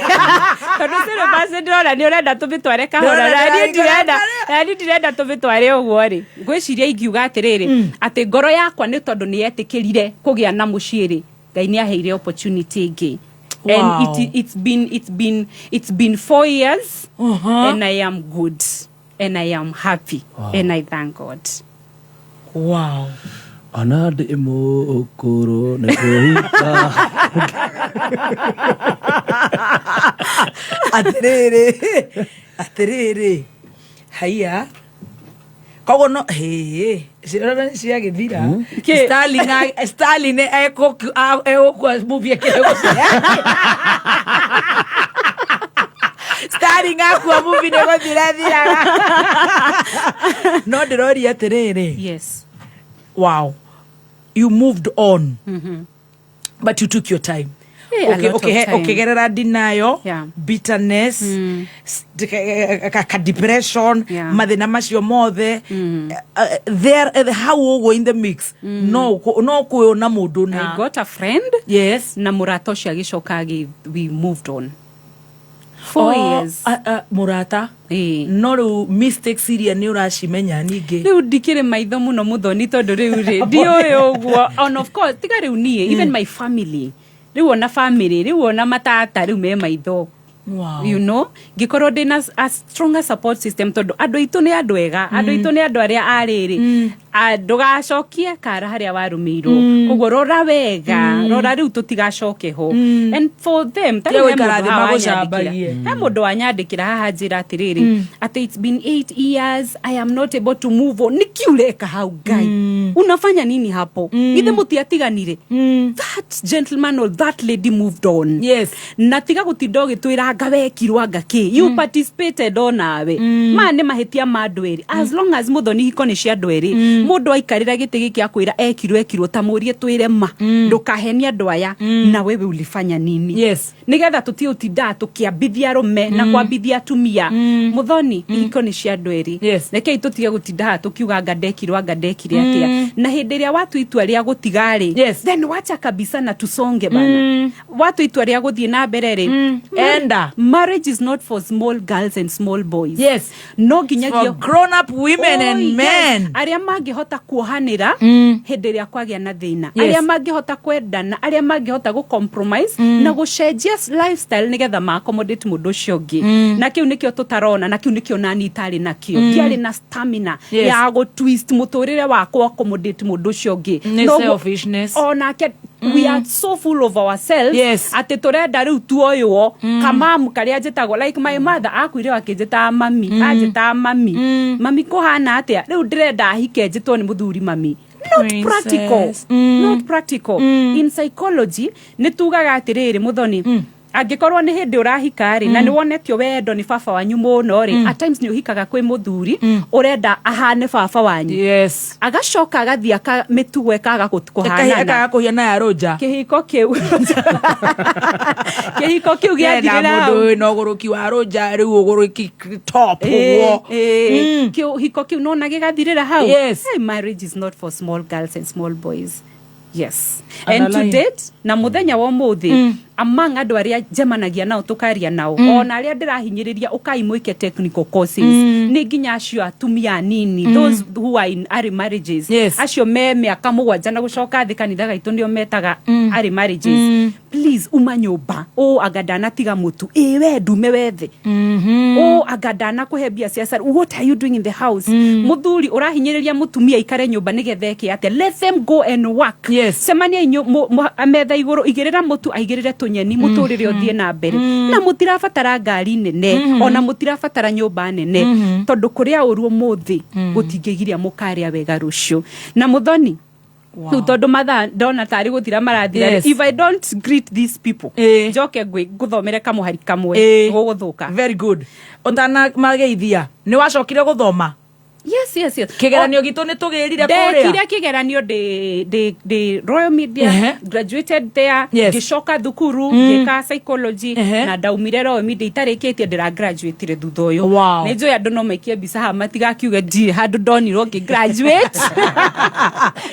tondũ syllabus ndĩrona nĩ ũrenda tũmĩtware kahora, na niĩ ndirenda, na niĩ ndirenda tũmĩtware ũguo rĩ, ngwĩciria ingiuga atĩrĩrĩ, atĩ ngoro yakwa nĩ tondũ nĩ yetĩkĩrire kũgĩa na mũciĩ rĩ, Ngai nĩ aheire opportunity ĩngĩ. And it's been 4 years and I am good and I am happy and I thank God. Wow. Ona ndĩ mũkũrũ nĩ kũhika. Atĩrĩrĩ, atĩrĩrĩ, haiya, koguo no hĩ cirora nĩ ciagĩthira. Stalin Stalin egũkua movie ĩkĩrĩ gũcira. Stalin akua movie nĩ gũthira thiraga. No ndĩroria atĩrĩrĩ, yes, wow, you moved on, but you took your time. Eh, a lot of time. Ũkĩgerera denial, bitterness, ka depression, mathĩna macio mothe. There, hau ũguo in the mix, no kwĩona mũndũ na I got a friend. Yes. Na mũrata ũcio agĩcoka we moved on 4 Oh, years. Mũrata no rĩu mistakes iria nĩ ũracimenya ningĩ. Rĩu ndikĩrĩ maitho mũno, Mũthoni, tondũ rĩu rĩ ndiũĩ ũguo. On of course, tiga rĩu niĩ, even my family rĩu, ona family rĩu, ona matata rĩu me maitho. Ngĩkorwo ndĩna a stronger support system, tondũ andũ aitũ nĩ andũ ega, andũ aitũ nĩ andũ arĩa arĩrĩ ndũgacokie kara harĩa warũmĩirwo. Koguo rora wega, rora rĩu tũtigacoke ho. And for them, ta Tiga rĩu he gũikara mũndũ thĩ haha magũcambagie. wanyandĩkĩra, he mũndũ wanyandĩkĩra haha njĩra atĩrĩrĩ, atĩ it's been 8 years, I am not able to move on. Nĩkĩ ũreka hau? Ngai, unafanya nini hapo? Githĩ mũtiatiganire? That gentleman or that lady moved on. Yes. Na tiga gũtinda ũgĩtwĩra anga wekirwo anga kĩ, you participated onawe. Maya nĩ mahĩtia ma andũ erĩ. As long as, Mũthoni, hiko nĩ cia andũ erĩ, mũndũ aikarĩra gĩtĩ gĩkĩ akwĩra ekirwo ekirwo, ta mũrie, twĩre ma, ndũkahenie andũ aya, na wewe ulifanya nini? Yes. Nĩgetha tũtige gũtindaga tũkĩambithia arũme na kwambithia atumia. Mũthoni, ihiko nĩ cia andũ erĩ. Yes. Rekei tũtige gũtinda tũkiuga anga ndekirwo anga ndekire atĩa. Na hĩndĩ ĩrĩa watua itua rĩa gũtiga rĩ, Yes. then wacha kabisa na tusonge bana. Watua itua rĩa gũthiĩ na mbere rĩ, Enda. Marriage is not for small girls and small boys. Yes. No nginyagia For grown up women Oh, and yes. men. Arĩa mangĩhota kuohanĩra hĩndĩ ĩrĩa kwagĩa na thĩna, arĩa mangĩhota kwendana, arĩa mangĩhota gũ compromise na gũcenjia lifestyle nĩgetha ma accommodate mũndũ ũcio ũngĩ. Na kĩu nĩkĩo tũtarona, na kĩu nĩkĩo nani itarĩ nakĩo. Ndiarĩ na stamina ya gũ twist mũtũrĩre wakwa accommodate mũndũ ũcio ũngĩ. Nĩ selfishness. Onake, we are so full of ourselves Yes. atĩ tũrenda rĩu tuoywo kamamu karĩa njĩtagwo. Like my mother akuire akĩnjĩtaga mami, anjĩtaga mami. Mami kũhana atĩa? Rĩu ndĩrenda ahike njĩtwo nĩ mũthuri mami. Not Princess. practical. Not practical. In psychology nĩ tugaga atĩrĩrĩ, Mũthoni, angĩkorwo nĩ hĩndĩ ũrahika rĩ, na nĩ wonetio wendo nĩ baba wanyu mũno rĩ, at times nĩ ũhikaga kwĩ mũthuri ũrenda ahane baba wanyu. Yes. Agacoka agathiĩ aka mĩtugo ĩkaga kũhanana. Ĩkaga kũhiana ya rũnja. Kĩhiko kĩu Ena gĩathirĩra mũndũ hau. wĩna ũgũrũki wa rũnja rĩu, ũgũrũki top ũguo. Kĩhiko kĩu nona gĩgathirĩra hau. Yes. Hey, marriage is not for small girls and small boys. Yes, and to Underline. date na muthenya wa ũmũthĩ, among andũ arĩa njemanagia nao, tũkaria nao, ona arĩa ndĩrahinyĩrĩria ũkai mwĩke technical courses. Nĩ nginya acio atumia anini, those who are in early marriages, acio me mĩaka 7 na gũcoka thĩ, kanitha gaitũ nĩo metaga early marriages. Please, uma nyũmba ũ anga ndanatiga mũtu ĩ we ndume wethe ũ anga ndanakũhe mbia cia salary. What are you doing in the house? Mũthuri ũrahinyĩrĩria mũtumia aikare nyũmba nĩgetha eke atĩa? Let them go and work. Cemania metha igũrũ, igĩrĩra mũtu, aigĩrĩre tũnyeni, mũtũrĩre ũthiĩ na mbere. Na mũtirabatara ngari nene, ona mũtirabatara nyũmba nene, tondũ kũrĩa ũru ũmũthĩ gũtingĩgiria mũkarĩa wega rũciũ. Na mũthoni, rĩu tondũ mathaa ndona tarĩ gũthira marathira, if I don't greet these people, njoke ngũthomere kamũhari kamwe, gũgũthũka. Very good. Ũtanamageithia, nĩ wacokire gũthoma? Yes. Kĩgeranio gitũ nĩ tũgĩrire kũrĩa. Ndekire kĩgeranio ndĩ Royal Media, graduated there. Ngĩcoka thukuru, ngĩka psychology, na ndaumire Royal Media itarĩkĩtie, ndĩra graduatire thutha ũyũ. Nĩ njũĩ andũ no maikie mbica haha matigakiuge ndirĩ handũ ndonirwo ngĩ graduate.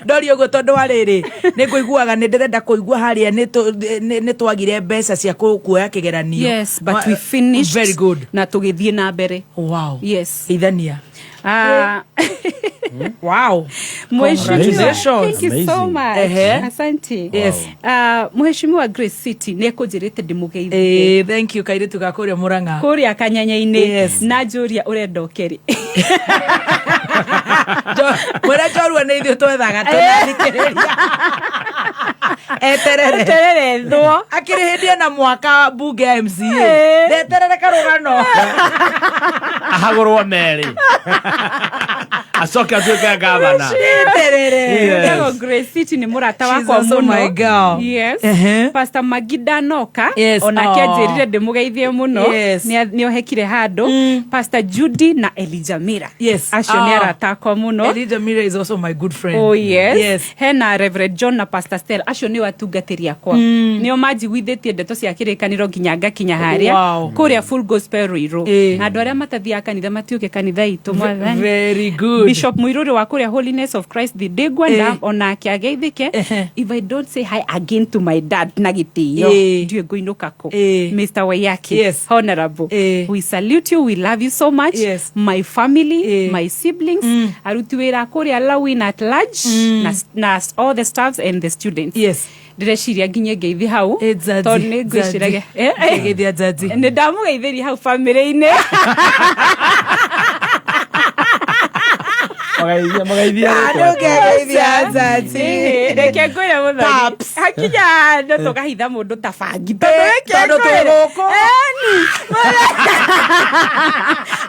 Ndori ũguo tondũ wa rĩrĩ, nĩ ngũiguaga nĩ ndĩrenda kũigua harĩa nĩ twagire mbeca cia kuoya kĩgeranio. Yes, but we finished. Very good. Na tũgĩthiĩ na mbere. Yes. Geithania. Ah, wow. Mheshimiwa, Congratulations. thank you so much. Asante. Mheshimiwa Grace City nĩ ekũnjĩrĩte ndĩmũgeithie. Thank you, kairĩtu ga kũrĩa Mũrang'a. Kũrĩa kanyanya-inĩ. Na njũria ũrenda ũkerĩ. Mwĩra njorua nĩ ithuĩ twethaga tũnathikĩrĩria. Eterere. Eterere thwo. Akĩrĩ hĩndĩ ena mwaka mbunge ya MCA. Ndeterere karũgano. Ahagũrwo merĩ, acoke atuĩke gavana. Eterere. Yes. Etagwo Grace City, nĩ mũrata She's wakwa also mũno. my girl. Yes. Pastor Magida Noka, onake Aw. anjĩrire ndĩmũgeithie mũno. Nĩ ohekire handũ. Pastor Judy na Elijah Mira. Acio nĩ Ah. arata akwa mũno. Elijah Mira is also my good friend. Oh yes. Hena Reverend John na Pastor Stella, acio nĩo atungatĩri akwa. Nĩo manjiguithĩtie ndeto cia kĩrĩkanĩro nginya ngakinya harĩa kũrĩa Full Gospel Ruiru. Na andũ arĩa matathiaga kanitha matiũke kanitha itũ, Mwathani. Very good. Bishop Muiruri wa kũrĩa Holiness of Christ Thindĩngwenda, onake ageithĩke. If I don't say hi again to my dad na gĩtĩo, ndiũĩ ngũinũka kũ. Mr. Waiyaki, honorable, we salute you, we love you so much. My family, my siblings, aruti wĩra kũrĩa Lawin at large, na all the staffs and the students. Ndĩreciria nginye ngeithi hau tondũ nĩ ngwĩciragia. Ngeithia Njaji. Nĩ ndamũgeithĩria hau bamĩrĩ-inĩ. Magaithia, magaithia. Ndũngegeithia Njaji. Reke ngwĩre mũthoni, hakinya handũ tũkahitha mũndũ ta bangi, tondũ reke Tondũ twĩ ngwĩre. gũkũ. Eni.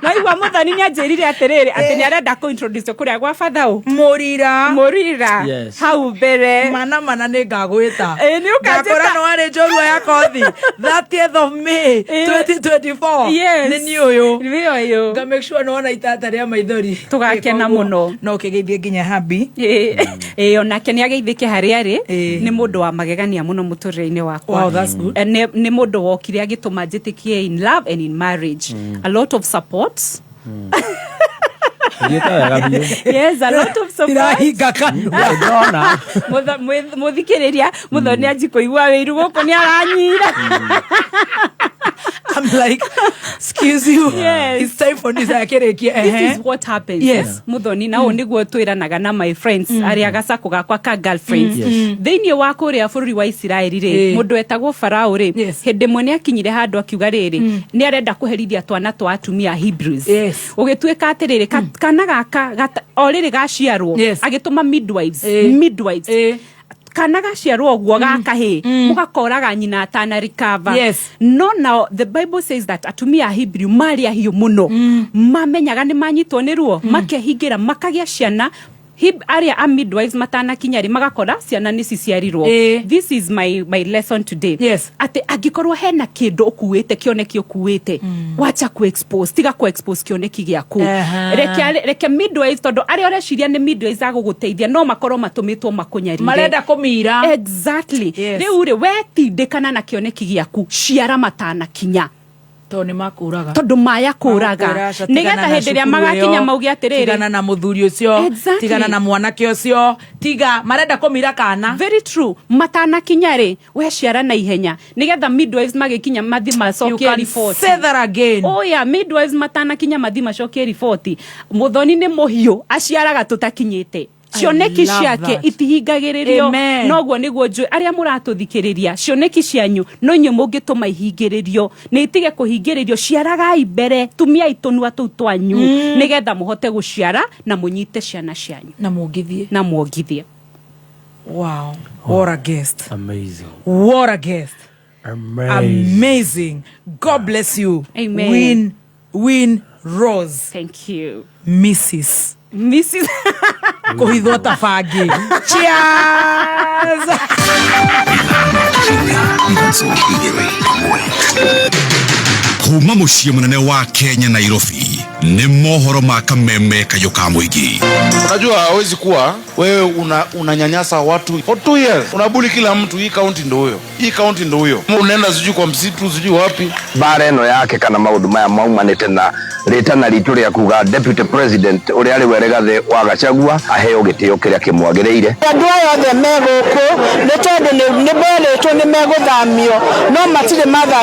Naigua mũthoni nĩ anjĩrire atĩrĩrĩ, atĩ nĩ arenda kũ introduce kũrĩa gwa bathaũ Mũrira. Mũrira. Hau mbere. Mana mana nĩ ngagwĩta. Ĩ, nĩ ũkanjĩta. Ngakora nĩ warĩ njorua ya kothi 30th of May 2024. Nĩ niĩ ũyũ. Nĩ ũyũ. Nga make sure nĩ wona itata rĩa maithori. Tũgakena mũno. No ũkĩgeithie nginya habi. Ĩ, onake nĩ ageithĩke harĩa arĩ. Nĩ mũndũ wa magegania mũno mũtũrĩre-inĩ wakwa. Wow, that's good. Nĩ mũndũ wokire agĩtũma njĩtĩkie in love and in marriage. A lot of support. Thiĩte wega biũ. Yes, a lot of support. Irahinga kanua. Ndona. Mũthikĩrĩria, mũthoni anji kũigua wĩiru gũkũ nĩ aranyira. I'm like, excuse you. It's time for this akĩrĩkia. This is what happens. Muthoni, na ũũ nĩguo twĩranaga na my friends, arĩa gacakũ gakwa ka girlfriends. Thĩinĩ wa kũrĩa bũrũri wa Isiraeli rĩ, mũndũ etagwo Farao rĩ, hĩndĩ ĩmwe nĩ akinyire handũ akiuga rĩrĩ, nĩ arenda kũherithia twana twa atumia Hebrews. Ũgĩtuĩka atĩrĩrĩ, kana gaka o rĩrĩ gaciarwo, agĩtũma midwives, midwives, kana gaciarwo ũguo gakahĩ, mũgakoraga nyina atana recover. No now the Bible says that atumia a Hebrew marĩ ahiũ mũno, mamenyaga nĩ manyitwo nĩ ruo, makehingĩra, makagĩa ciana. Arĩa a midwives matanakinya rĩ, magakora ciana nĩ ciciarirwo. This is my lesson today, atĩ angĩkorwo hena kĩndũ ũkuĩte, kĩoneki ũkuĩte, wacha ku expose, tiga ku expose kĩoneki gĩaku. Reke midwives, tondũ arĩa ũreciria nĩ midwives agũgũteithia no makorwo matũmĩtwo makũnyarire. Marenda kũmira. Exactly. Rĩu rĩ, wetindĩkana na kĩoneki gĩaku, ciara matanakinya. Tondũ nĩ makũraga. Tondũ maya kũraga. Magũkwĩra, aca, Nĩgetha tigana na hĩndĩ ĩrĩa cukuru magakinya ĩyo, mauge atĩrĩrĩ, tigana na mũthuri ũcio, tigana na mwanake ũcio, tiga marenda kũmira kana. Very true. Matanakinya rĩ, we ciara na ihenya nĩgetha midwives magĩkinya mathi You macokie can riboti. say that again. Oh yeah, midwives matanakinya mathi macokie riboti. Muthoni nĩ mũhiũ, aciaraga tũtakinyĩte. Cioneki love ciake that. itihingagĩrĩrio. Amen. Noguo nĩguo njũĩ arĩa mũratũthikĩrĩria, cioneki cianyu no inyuĩ mũngĩtũma ihingĩrĩrio, nĩ itige kũhingĩrĩrio. Ciaragai mbere, tumiai tũnua tũu twanyu nĩgetha mũhote gũciara na mũnyite ciana cianyu na muongithie. Na muongithie. Wow, what a guest. Amazing. What a guest. Amazing. Amazing. God bless you. Amen. Win, win, Rose. Thank you. Mrs. Mrs. Kũhithwo ta bangi. Cheers. Kuma muciĩ mũnene wa Kenya, Nairobi, nĩ mohoro ma kameme kayũ ka mũingĩ. Unajua hawezi kuwa wewe unanyanyasa watu for 2 years, unabully kila mtu, hii county ndo huyo, hii county ndo huyo, unaenda sijui kwa msitu sijui wapi. Mbara ĩno yake kana maũndũ maya maumanĩte na rĩtana ritũ rĩa kuga deputy president ũrĩa arĩ we Rigathĩ wa Gachagua aheo gĩtĩo kĩrĩa kĩmwagĩrĩire. Andũ aya othe me gũkũ nĩ tondũ nĩ merĩtwo nĩ megũthamio no matirĩ mathamio.